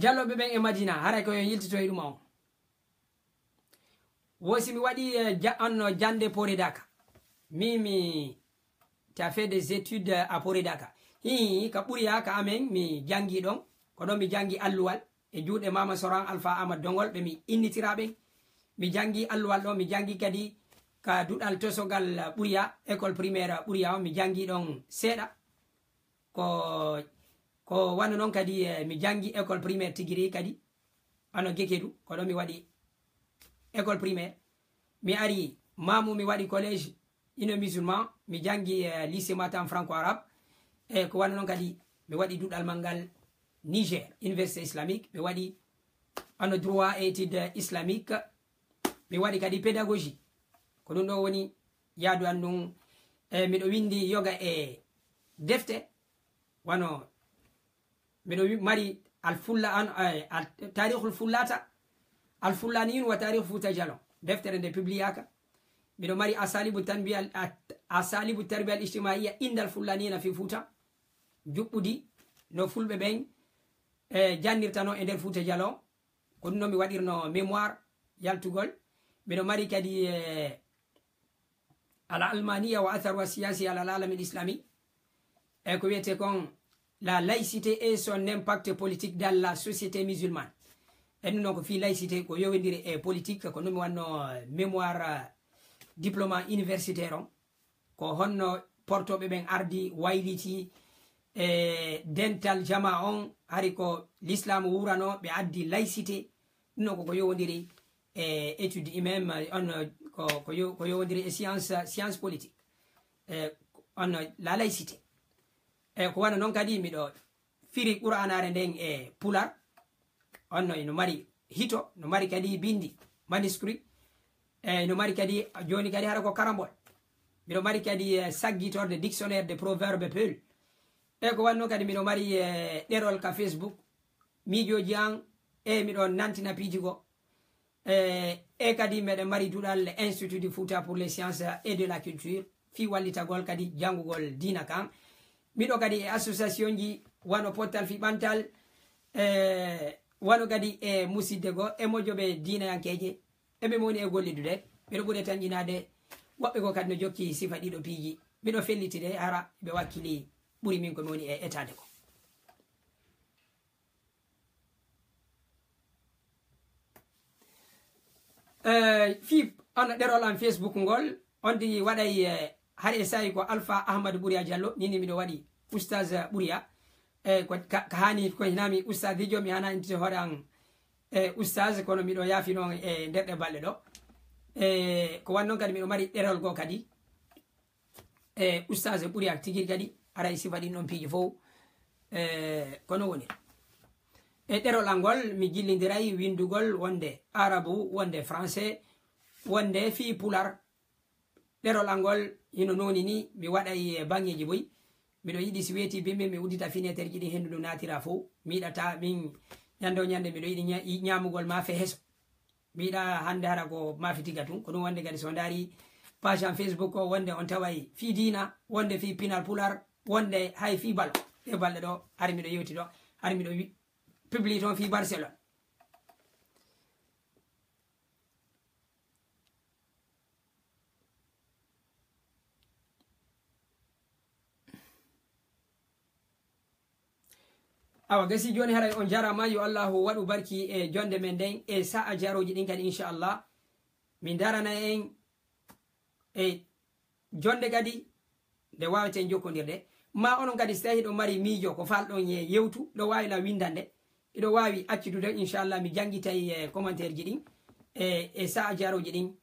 Jalloɓe ɓen e Madina, haray ko yo yiltito e ɗuma on. Wo si mi waɗi, eh, ja-, on no jande Poredaka. Mi, mi, tu as fait des études à Poredaka. Hii, ka Ɓuriya ka amen, mi jangi ɗon. Ko ɗon mi jangi alluwal e juuɗe Mama Soran Alpha Ahmad Dongol, ɓe mi innitira ɓen. Mi jangi alluwal ɗon, mi jangi kadi ka duɗal tosogal Ɓuriya, école primaire Ɓuriya on, mi jangi ɗon seeɗa. Ko, ko wano non kadi, eh, mi jangi école primaire tigiri kadi. Ano Gekedu, ko ɗon mi waɗi école primaire. Mi ari Mamu, mi waɗi collège Union Musulman, mi jangi, eh, lycée Matam franco-arabe. E ko wano non kadi, mi waɗi duɗal manngal Niger, Université Islamique, mi waɗi ano droit et études islamiques, mi waɗi kadi pédagogie. Ko ɗum ɗo woni yaadu an ɗum. E miɗo windi yoga e defte, wano miɗo wi-, mari Alfulla an, eh, al-, Tarikhul Fullata, Alfullaniyun wa Tarikh Futa Jalon. Deftere nde publiyaka. Miɗo mari Asalibu Tanbiya al-, at-, Asalibu Tarbiya al Ijtimaiya Indal Fullaniyina fi Futa. Juɓɓudi no Fulɓe ɓen, eh, jannirtano e nder Futa Jalon. Ko ɗum no mi waɗirno mémoire yaltugol. Miɗo mari kadi, eh, Al Almaniya wa Atharu Siyasi Al Alami Islami. E ko wiyete kon la laïcité et son impact politique dans la société musulmane. E ɗum noon ko fii laïcité ko yowindiri e politique, ko ɗum mi wanno, eh, mémoire, eh, diplôme universitaire on. Ko honno portooɓe ɓen ardi wayliti e dental jama on, hari ko l'islam wurano, ɓe addi laïcité. Ɗum noon koko yowondiri e étude imam, on ko, ko yo-, ko yowondiri e science, science politique. E on la laïcité. E ko wano noon kadi miɗo firi Qur'anaare nden e Pular. On no, no mari hito, no mari kadi bindi, manuscrit. E no mari kadi, jooni kadi hara ko karambol. Miɗo mari kadi, eh, saggitorde dictionnaire de proverbes peul. E ko wanno kadi miɗo mari, eh, ɗerol ka Facebook, miijooji an, e miɗo nantina piiji goo. E, e kadi meɗen mari duɗal Institut du Fouta pour les sciences et de la culture, fii wallitagol kadi janngugol diina kan. Miɗo kadi e association ji wano Pottal fii Ɓantal, e wano kadi e musidde goo e mojobe diinayankeeje. E ɓe moni e gollidude, miɗo ɓuri tan ƴinaade woɓɓe goo kadi no jokki sifa ɗiɗo piiji. Miɗo fellitide hara ɓe wakkili ɓuri min ko mi woni e etaade ko. Eh, fii on ɗerol am Facebook ngol, on tigi waɗay, eh, hari e saa'i ko Alpha Ahmad Ɓuriya Jallo, nini miɗo waɗi Oustaz Ɓuriya. Eh, ko ka, ka hani ko hinami Oustaz Dijo, mi hana intite hoore an, eh, Oustaz, kono miɗo yaafi noon e nder ɗe balɗe ɗo. Eh, ko wannoon kadi miɗo mari ɗerol goo kadi. E Oustaz Ɓuriya tigi kadi, aray sifa ɗin ɗon piiji fof, e, kono woni. E ɗerol an ngol, mi jillindiray winndugol wonde arabu, wonde français, wonde fii pular. Ɗerol an ngol hino nooni ni, mi waɗay e baŋŋeeji buy. Miɗo yiɗi si weeti bimbi, mi uddita fineterji ɗin, henndu ndu naatira fof. Mi yiɗata min ñande o ñande miɗo yiɗi ña-, ñaamugol maafe heso. Mi yiɗa hannde hara ko maafe tiga tun. Ko ɗum wonde kadi so ndaari page am Facebook o, wonde on taway fii diina, wonde fii pinal pular, wonde hay fii balo. Ɗe balɗe ɗo, hari miɗo yewti ɗo, hari miɗo wi-, publie toon fii Barcelone. Awa, gasi jooni, haray on jaraama, yo Allahu waɗu barki e jonde men nden, e sa'a jarooji ɗin kadi, inchallah. Mi darana en e jonde kadi nde waaweten jokkondirde. Ma onon kadi, si tawi hiɗo mari miijo ko faalɗon e yewtu, ɗo waawi la winndande, hiɗo waawi accudude, inchallah, mi janngitay e commentaire ji ɗin, e, e sa'a jarooji ɗin,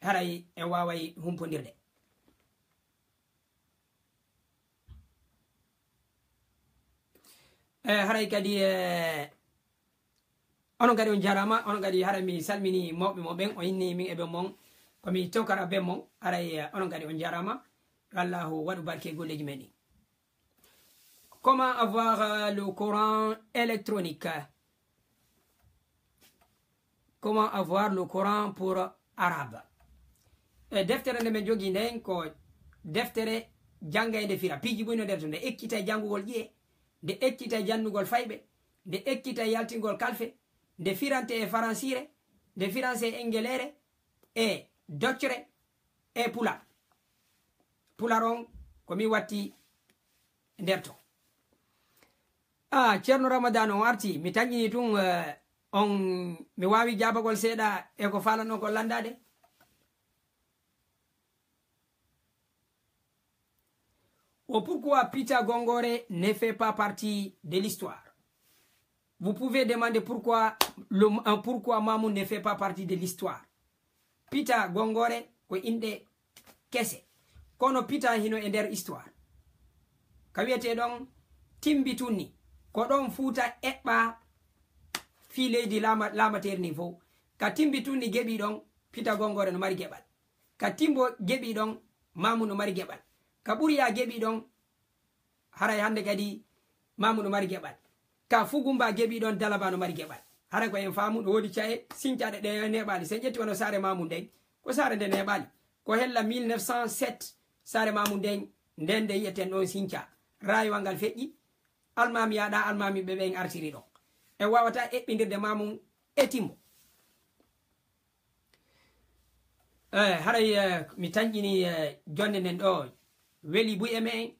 haray en waaway humpondirde. Eh, haray kadi, eh, onon kadi on jaraama, onon kadi haray mi salmini mawɓe mon ɓen, o inni min e ben mon, ko mi tokara ben mon, haray, eh, onon kadi on jaraama, yo Allahu waɗu barke e golleeji men ɗin. Comment avoir, euh, le Coran électronique? Comment avoir le Coran pour arabe? E deftere nde min jogii nden ko deftere janngaynde fira. Piiji buy no nder ton. Nde ekkita e janngugol ƴi'e, nde ekkita e janngugol fayɓe, nde ekkita e yaltingol kalfe, nde firante e faransiire, nde firanse e engeleere, e doccre, e pular. Pular on ko mi watti nder ton. Ah, Ceerno Ramadan, on arti, mi taƴƴini tun, eh, on, mi waawi jaabagol seeɗa e ko faalanɗon kon lanndaade? O pourquoi Pita Gongore ne fait pas partie de l'histoire? Vous pouvez demander pourquoi le, euh, pourquoi Mamoun ne fait pas partie de l'histoire. Pita Gongore ko inɗe kese. Kono Pita hino e nder histoire. Ka wiyetee ɗon Timbi Tunni. Ko ɗon Fuuta eɓɓa fii leydi laama-, laamateeri ndin fow. Ka Timbi Tunni geɓi ɗon, Pita Gongore no mari geɓal. Ka Timbo geɓi ɗon, Mamoun no mari geɓal. Ka Ɓuriya geɓi ɗon, haray hannde kadi Mamoun no mari geɓal. Ka Fugumba geɓi ɗon, Dalaba no mari geɓal. Haray ko en faamu no woodi ca'e sincaaɗe ɗe neeɓaali. Si en ƴetti wano saare Mamoun nden, ko saare nde neeɓaali. Ko hella mille neuf cent sept saare Mamoun nden, nden nde yi'eten ɗon sincaa. Raayuwal ngal feƴƴi, almaami yaaɗa, almaami ɓe ɓen artiri ɗon. En waawataa eɓɓindirde Mamoun e Timbo. Eh, haray, eh, mi tanƴini, eh, jonde nden ɗo weli buy e me'en.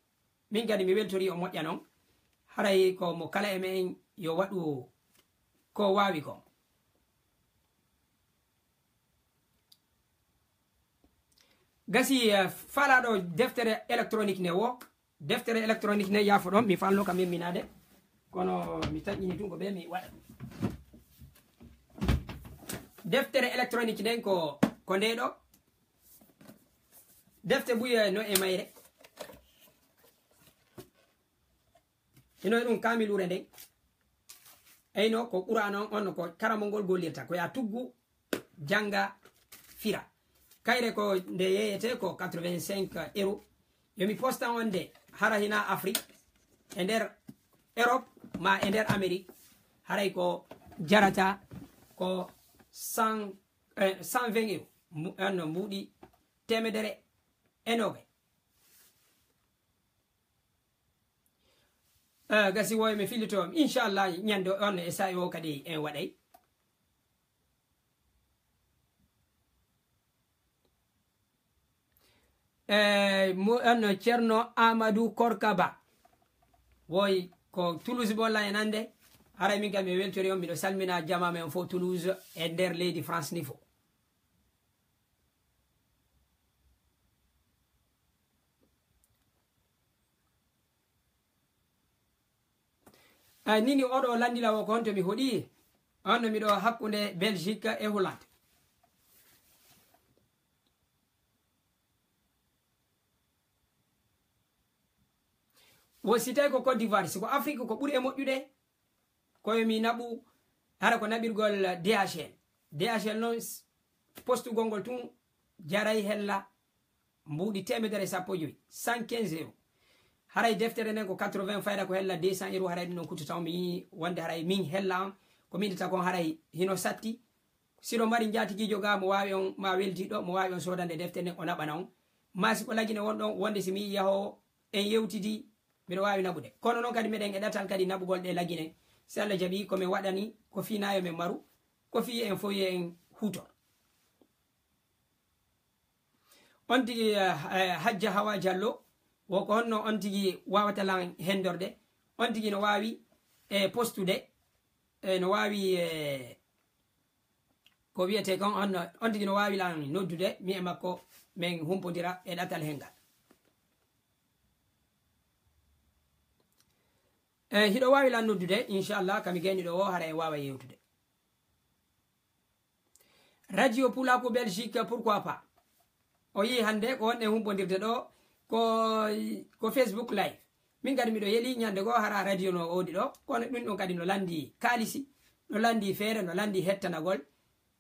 Min kadi mi weltori o moƴƴa non. Haray ko mo kala e me'en yo waɗu ko waawi kon. Gasi, eh, faalaaɗo deftere électronique ne wo, deftere électronique ne, yaafo ɗon, mi faalno ka memminaade, kono mi taƴƴini tun ko ɓe mi waɗa ɗum. Deftere électronique nden ko, ko nde ɗo. Defte buye no e mayre. Hino e ɗum kaamiluure nden. Eyno, ko Qur'aana on, on ko karamol ngol gollirta. Ko ya tuggu, jannga, fira. Kayre ko nde yeeyete ko quatre-vingt-cinq euros. Yo mi postan on nde, hara hina Afrique, e nder Europe, ma e nder Amérique, haray ko jarata ko cent, eh, cent vingt euros. Mu-, on no mbuuɗi teemedere e noogay. Eh, gasi woy mi fillito, inchallah, ñande on e saa'i o kadi en waɗay. Eh, mo, on Ceerno Amadou Korka Ba. Woy ko Toulouse mo lan en ande. Haray min kam mi weltori on, miɗo salmina jama men fof Toulouse e nder leydi France ni fof. Ay, nini oɗo landila o ko honto mi hoɗi? On no miɗo hakkunde Belgique e Hollande. Wo si tawi ko Côte d'Ivoire, si ko Afrique ko ɓuri e moƴƴude, ko yo mi naɓu, hara ko naɓirgol D H L. D H L noon, s-, postugol ngol tun jaray hella mbuuɗi teemedere e sappo e jowi, cent quinze euros. Haray deftere nden ko quatre-vingts fayda ko hella deux cents euros, haray ɗum ɗon kuttu taw mi wonde haray min hella on, ko mi yiɗata kon haray hino satti. Siɗo mari njaatigiijo ga mo waawi on, ma weldiiɗo, mo waawi on soodande deftere nden o naɓana on. Ma si ko Lagine won ɗon, wonde si mi yi'i yahoowo en yewtidi, miɗo waawi naɓude. Kono noon kadi meɗen e ɗatal kadi naɓugol ɗe Lagine. Si Allah jaɓi ko min waɗani, ko fii na yo min maru, ko fii en fof yo en huutor. On tigi, eh, eh, Hajja Hawa Jallo, wo ko honno on tigi waawata lan hendorde? On tigi no waawi, eh, postude, eh, no waawi, eh, ko wiyetee kon, on, on tigi no waawi lan noddude, mi e makko men humpondira e ɗatal hen ngal. Eh, hiɗo waawi lan noddude, inchallah, kami gayni ɗo o, hara en waawa yewtude. Radio Pulaaku Belgique, pourquoi pas? O yii hannde ko wonɗen humpondirde ɗo, ko, ko Facebook Live. Min kadi miɗo yeli ñande goo hara radio no oodi ɗo, kono ɗum ɗon kadi no lanndi kaalisi, no lanndi feere, no lanndi hettanagol.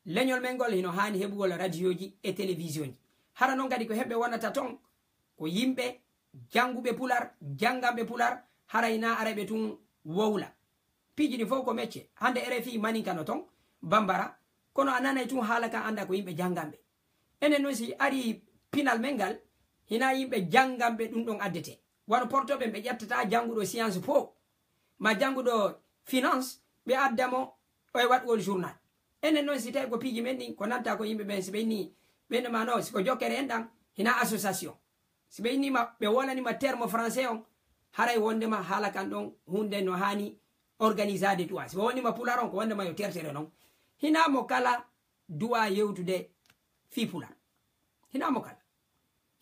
Leñol men ngol hino haani heɓugol radioji e télévisionji. Hara noon kadi ko heɓɓe wonata toon, ko yimɓe jannguɓe Pular, jannganɓe Pular, haray na arayɓe tun wowla. Piiji ɗin fof ko mecce. Hannde R F I maninka no toon, Bambara, kono a nanay tun haala kan annda ko yimɓe jannganɓe. Enen noon si arii pinal men ngal, hinaa yimɓe jannganɓe ɗum ɗon addetee. Wano portooɓe ɓe ƴettata jannguɗo Sciences Po, ma jannguɗo finance, ɓe adda mo o e waɗgol journal. Enen noon, si tawi ko piiji men ɗin, ko nanta ko yimɓe ɓen, si ɓe inni, ɓe innama noon, si ko jokkere en ɗan, hina association. Si ɓe innima, ɓe wolanima terme français on, haray wondema haala kan ɗon hunde no haani organisade ɗuwa. Si ɓe wonima pular on, ko wondema yo tertere non. Hina mo kala duwa yewtude fii pular. Hina mo kala.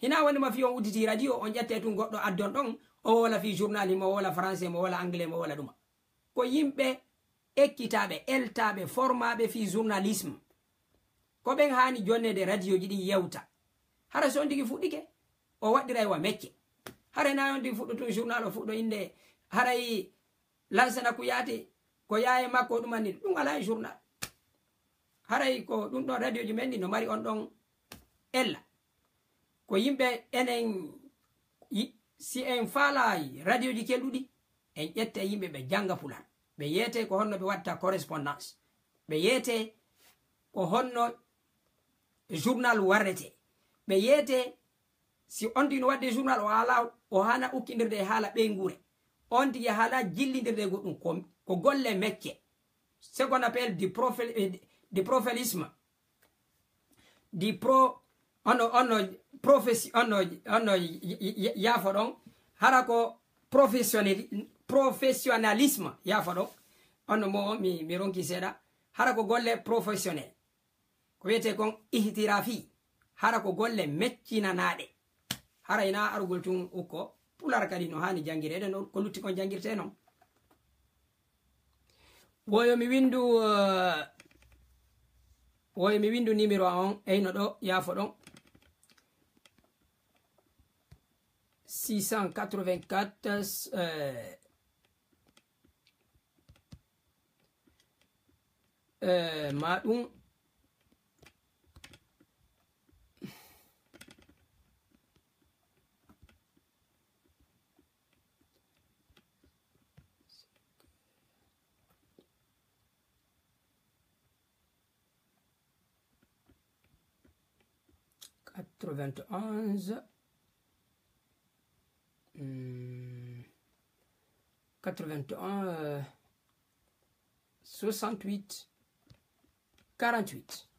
Hina wondema fii on udditi radio, on ƴette tun goɗɗo addon ɗon, o wola fii journal, himo wola français, mo wola anglais, mo wola ɗuma. Ko yimɓe ekkitaaɓe, eltaaɓe, formaaɓe fii journalisme. Ko ɓen haani jonneede radioji ɗin yewta. Hara si on tigi fuɗɗike, o waɗɗiray wa mecce. Haray na on tigi fuɗɗo tun journal, o fuɗɗo innde, haray Lansana Kuyaate, ko yaaye makko ɗum anndi, ɗum alaa e journal. Haray ko ɗum ɗon radioji men ɗi no mari on ɗon ella. Ko yimɓe enen yi-, si en faalaay radioji kelɗuɗi, en ƴetta yimɓe ɓe jannga pular. Ɓe yeete ko honno ɓe watta correspondance. Ɓe yeete ko honno journal warrete. Ɓe yeete si on tigi no waɗde journal, o haala, o haana ukkindirde e haala ɓeynguure. On tigi haala jillindirde e goɗɗum. Ko, ko golle mecce. Ce qu'on appelle du profil-, eh, du profilisme. Di pro, ono, ono, professi-, ono, ono, y-, y-, y-, yaafo ɗon. Hara ko professionnel-, professionnalisme, yaafo ɗon. Ono mo mi, mi ronki seeɗa. Hara ko golle professionnel. Ko wiyetee kon ihtirafi. Hara ko golle meccinanaaɗe. Hara ina arugol tun ukko. Pular kadi no haani janngireede, no ko lutti kon janngirtee non. Woyo mi windu, eh, woyo mi windu numéro on, eyno ɗo, yaafo ɗon. Six cent quatre-vingt-quatre, eh, eh, ma ɗum. Quatre-vingt-onze, hmm, quatre-vingt-un, euh, soixante-huit, quarante-huit.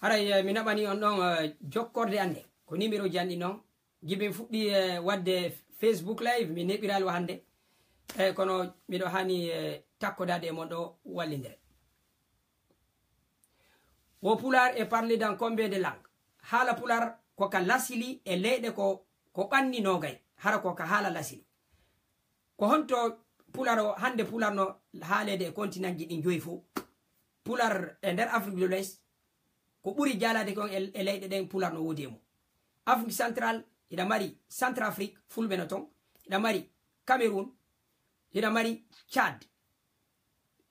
Haray, eh, mi naɓani on ɗon, eh, jokkorde an nde. Ko numéro ji an ɗi non. Jibi mi fuɗɗi, eh, waɗde Facebook Live, mi neɓiral wa hannde. Eh, kono miɗo haani, eh, takkodaade e mon ɗo wallindere. Wo pular est parlé dans combien de langues? Haala pular ko ka lasili e leyɗe ko, ko ɓanni noogay, hara ko ka haala lasili. Ko honto pular o, hannde pular no haaleede e continent ji ɗin joyi fof? Pular e nder Afrique de l'Ouest, ko ɓuri jaalaade kon e, e leyɗe ɗen, pular no woodi e mum. Afrique Centrale, hiɗa mari Centrafrique, fulɓe no ton, hiɗa mari Cameroun, hiɗa mari Tchad,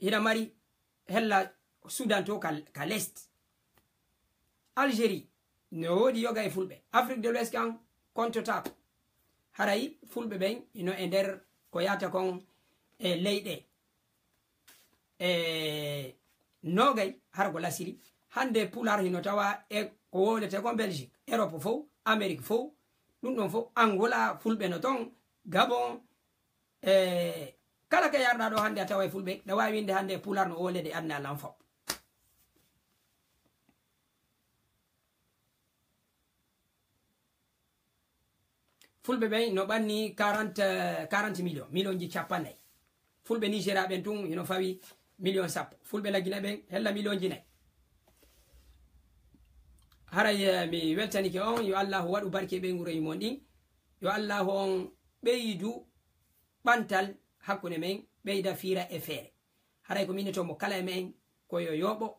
hiɗa mari hella Soudan to ka, ka l'Est. Algérie, no woodi yoga e fulɓe. Afrique de l'Ouest kan kontotaako. Haray fulɓe ɓen hino e nder ko yahata kon e leyɗe e noogay, hara ko lasiri. Hannde pular hino tawa e ko wowlete kon Belgique, Europe fof, Amérique fof, ɗum ɗon fof, Angola, fulɓe no ton, Gabon, e kala ka yarɗa ɗo hannde a tawa e fulɓe, ɗa waawi winde hannde pular no wowlede aduna lan fof. Fulɓe ɓen no ɓanni quarante, quarante millions, millionji cappannayi. Fulɓe Nigeria ɓen tun hino fawi million sappo. Fulɓe Lagina ɓen hella millionji nayi. Haray, eh, mi weltanike on, yo Allahu waɗu barke e ɓeynguureeji mon ɗin. Yo Allahu on ɓeydu ɓantal hakkunde men, ɓeyda fiira e feere. Haray ko mi innitoo mo kala e men ko yo yooɓo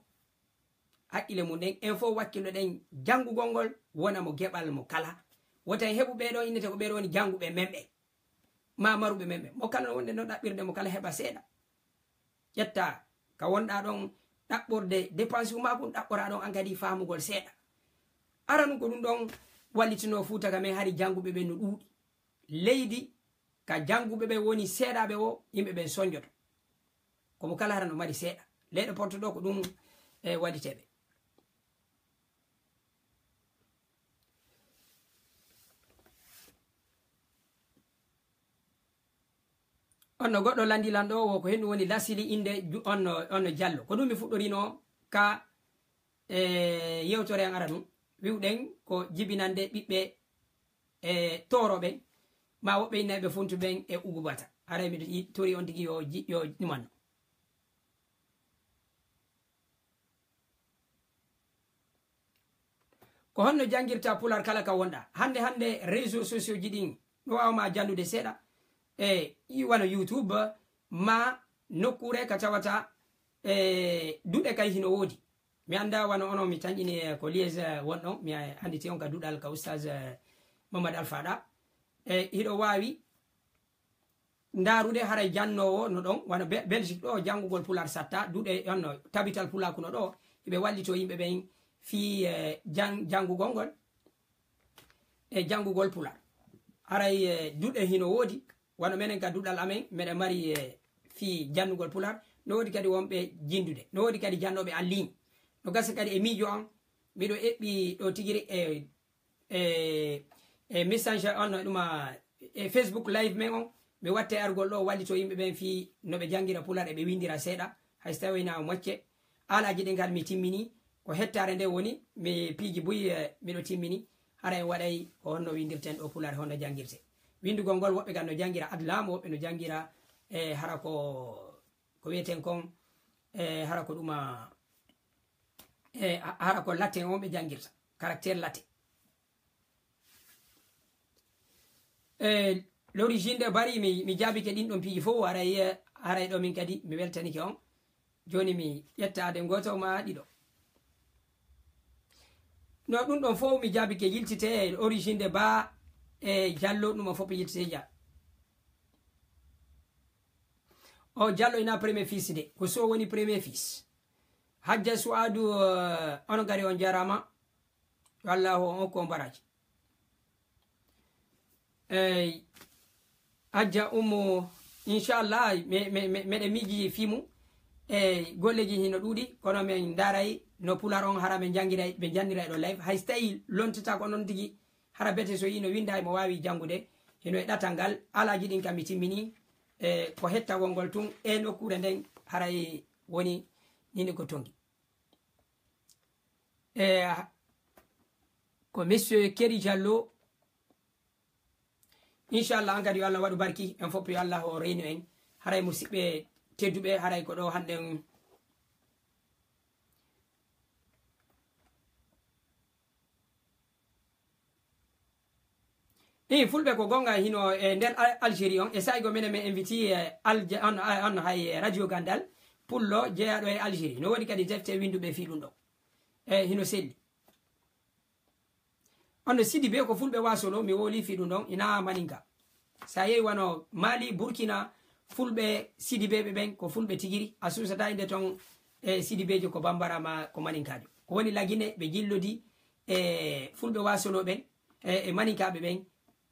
hakkille mum ɗen, en fof wakkillo ɗen janngugol ngol, wona mo geɓal mo kala. Wota en heɓu ɓee ɗoo innete ko ɓee ɗoo woni jannguɓe men ɓen, maa maruɓe men ɓen. Mo kala no wonde no ɗaɓɓirde mo kala heɓa seeɗa. Ƴetta ka wonɗaa ɗon ɗaɓɓorde dépense maa kun, ɗaɓɓoraa ɗon an kadi faamugol seeɗa. Aranun ko ɗum ɗon wallitinoo Fuuta ka men, hari jannguɓe ɓen no ɗuuɗi. Leydi ka jannguɓe ɓen woni seeɗaaɓe o, yimɓe ɓen sonjoto. Ko mo kala hara no mari seeɗa. Leyɗe Porto ɗo ko ɗum, e, waɗiteɓe. On no goɗɗo lanndi lan ɗo, wo ko henɗum woni lasili innde ju-, on no, on no Jallo. Ko ɗum mi fuɗɗorino ka, e, yewtere an ara ɗum. Wi'uɗen ko jibinande ɓiɓɓe, e, Tooro ɓen, ma woɓɓe innayɓe Funtu ɓen e Ugubata. Haray miɗo yi-, tori on tigi yo ji-, yo ɗumanno. Ko honno janngirta Pular kala ka wonɗa? Hannde hannde réseaux sociaux ji ɗin, no waawa ma janndude seeɗa. E, i wano YouTube, ma nokkuure ka tawata, e, duɗe kay hino woodi. Mi annda wano onon mi tanƴini, e, ko Liège, e, won ɗon. Mi annditi on ka duɗal ka Oustaz, e, Mamadou Alpha ɗa. E, hiɗo waawi ndaarude haray jannoowo no ɗon, wano Be-, Belgique ɗo, janngugol Pular satta, duɗe on no tabital Pulaaku no ɗo, hiɓe wallito yimɓe ɓen fii, e, jan-, janngugol ngol, e janngugol Pular. Haray, e, duɗe hino woodi, wano menen ka duɗal amen, meɗen mari, e, fii jannugol Pular, no woodi kadi wonɓe jinndude, no woodi kadi jannooɓe en ligne. No gasa kadi e miijo an, miɗo eɓɓi ɗo tigiri e e, e Messenger on, no ɗuma, e Facebook Live men on, mi watte argol ɗo wallito yimɓe ɓen fii no ɓe janngira Pular e ɓe winndira seeɗa, hay so tawii na mocce. Alaaji ɗin kadi mi timmini, ko hettaare nde woni, mi piiji buy, e, miɗo timmini, hara en waɗay ko honno winndirten ɗo Pular, honno janngirte. Winndugol ngol woɓɓe kan no janngira adlaam, woɓɓe no janngira, e, hara ko, ko wiyeten kon, e, hara ko ɗuma, e, ha-, hara ko latin on ɓe janngirta, caractère latin. E, l'origine de Bari, mi, mi jaabike ɗin ɗon piiji fof, haray, haray ɗo min kadi mi weltanike on. Jooni mi ƴettaade gooto ma ɗiɗo. No ɗum ɗon fof mi jaabike yiltite, origine de Ba e Jallo, ɗum on fof yiltite ja. O Jallo ina premier fils de, ko so woni premier fils. Hajja Suadu, eh, on gari on jarama. Yo Allahu on hokku on baraji. Eyyi, Hajja Ummu, inchallah, me-, me-, me-, meɗen miiji fimu. Eyyi, golleji hino ɗuuɗi, kono min ndaray no Pular on hara min janngiray, ɓe janndiray ɗo live. Hay so tawi lontata ko non tigi, hara bete so yino winda mo waawi janngude, hino e ɗatal ngal, alaaji ɗin kam mi timmini. E ko hettagol ngol tun e nokkuure nden haray woni nini ko tongi. E, ko Monsieur Keri Diallo. Inchallah, an kadi yo Allah waɗu barki, en fof yo Allah o reynu en. Haray musidɓe tedduɓe, haray ko ɗo hannden. Ɗin fulɓe ko gonga hino e nder Al-, Algérie on, e saa'i go menen min inviti, e, Alja-, on, on hay Radio Gandal, pullo jeyaɗo e Algérie. No woodi kadi defte winduɓe fii ɗum ɗo. E, hino selli. On no Sidibe ko fulɓe Wasolo, mi woli fii ɗum ɗon, ina maninka. Sa yehi wano Mali, Burkina, fulɓe Sidibeɓe ɓen ko fulɓe tigiri, a susata inde ton e Sidibejo ko Bambara ma ko Maninkaajo. Ko woni Lagine ɓe jillodi e fulɓe Wasolo ɓen, e, e Maninkaaɓe ɓen.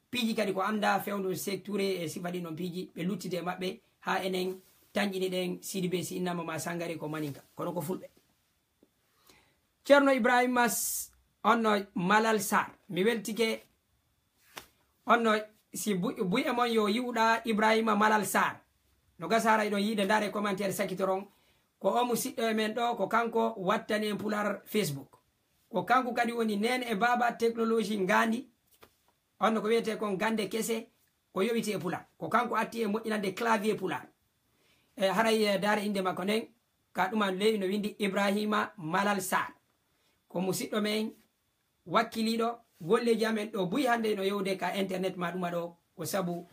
Piiji kadi ko annda fewndo secture e sifa ɗin ɗon piiji, ɓe luttide e maɓɓe, haa enen tanƴini ɗen Sidibe si innama ma Sangare ko Maninka. Kono ko fulɓe. Ceerno Ibrahima S-, on no Malal Sarr. Mi weltike. On no si bu-, buy e mon yo yi'uɗa Ibrahima Malal Sarr. No gasa haray ɗon yiide ndaare commentaire sakitoron. Ko o musiɗɗo e men ɗo, ko kanko wattani en Pular Facebook. Ko kanko kadi woni nene e baaba technologie ngandi. On no ko wiyetee kon gannde kese, ko yowiti e Pular. Ko kanko atti e moƴƴinande clavier Pular. E haray, e, daare innde makko nden, ka ɗuma ley no winndi Ibrahima Malal Sarr. Ko musiɗɗo men, wakkiliiɗo, golleeji amen ɗo buy hannde no yowde ka internet ma ɗuma ɗo, ko sabu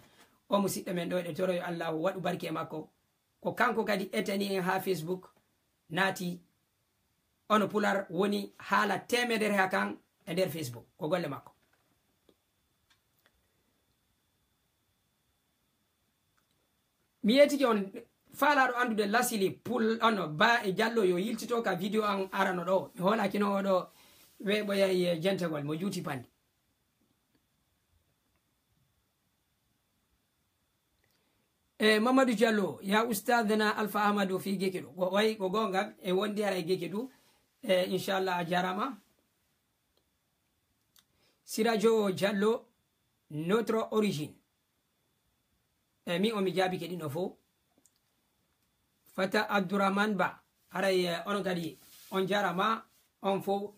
o musiɗɗo men ɗo, eɗen toro yo Allahu waɗu barke e makko. Ko kanko kadi etani en haa Facebook naati. Ono Pular woni haala teemedere haa kan e nder Facebook. Ko golle makko. Mi yeetike on faalaaɗo anndude lasili Pul-, ono Ba e Jallo yo yiltito ka video an arano ɗo. Mi hoolakino oɗo weeɓoyay jentagol mo juuti panndi. E Mamadou Diallo, ya Oustadna Alpha Ahmadou fi Gekedu. Ko way ko gonga e wondi haray Gekedu. E inchallah a jarama. Sirajo Diallo, notre origine. E min on mi jaabike ɗin ɗo fow. Fata Abdourahmane Ba, haray, eh, onon kadi on jarama on fow.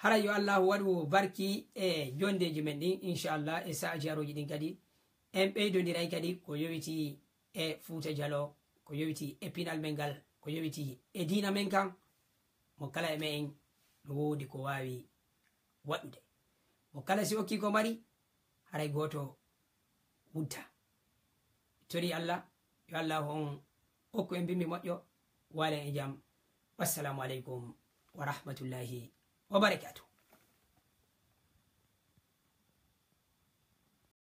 Haray yo Allahu waɗu barki e jondeji men ɗin, inchallah, e sa'aji aroji ɗin kadi. En ɓeydodiray kadi ko yowiti e Fuuta Jalo, ko yowiti e pinal men ngal, ko yowiti e diina men kan. Mo kala e men no woodi ko waawi waɗude. Mo kala si okki ko mari, haray gooto wudda. Tori Allah, yo Allah on okku en bimbi moƴƴo, waalen e jam. Wassalamu aleykum wa rahmatullahi wa barakatuh.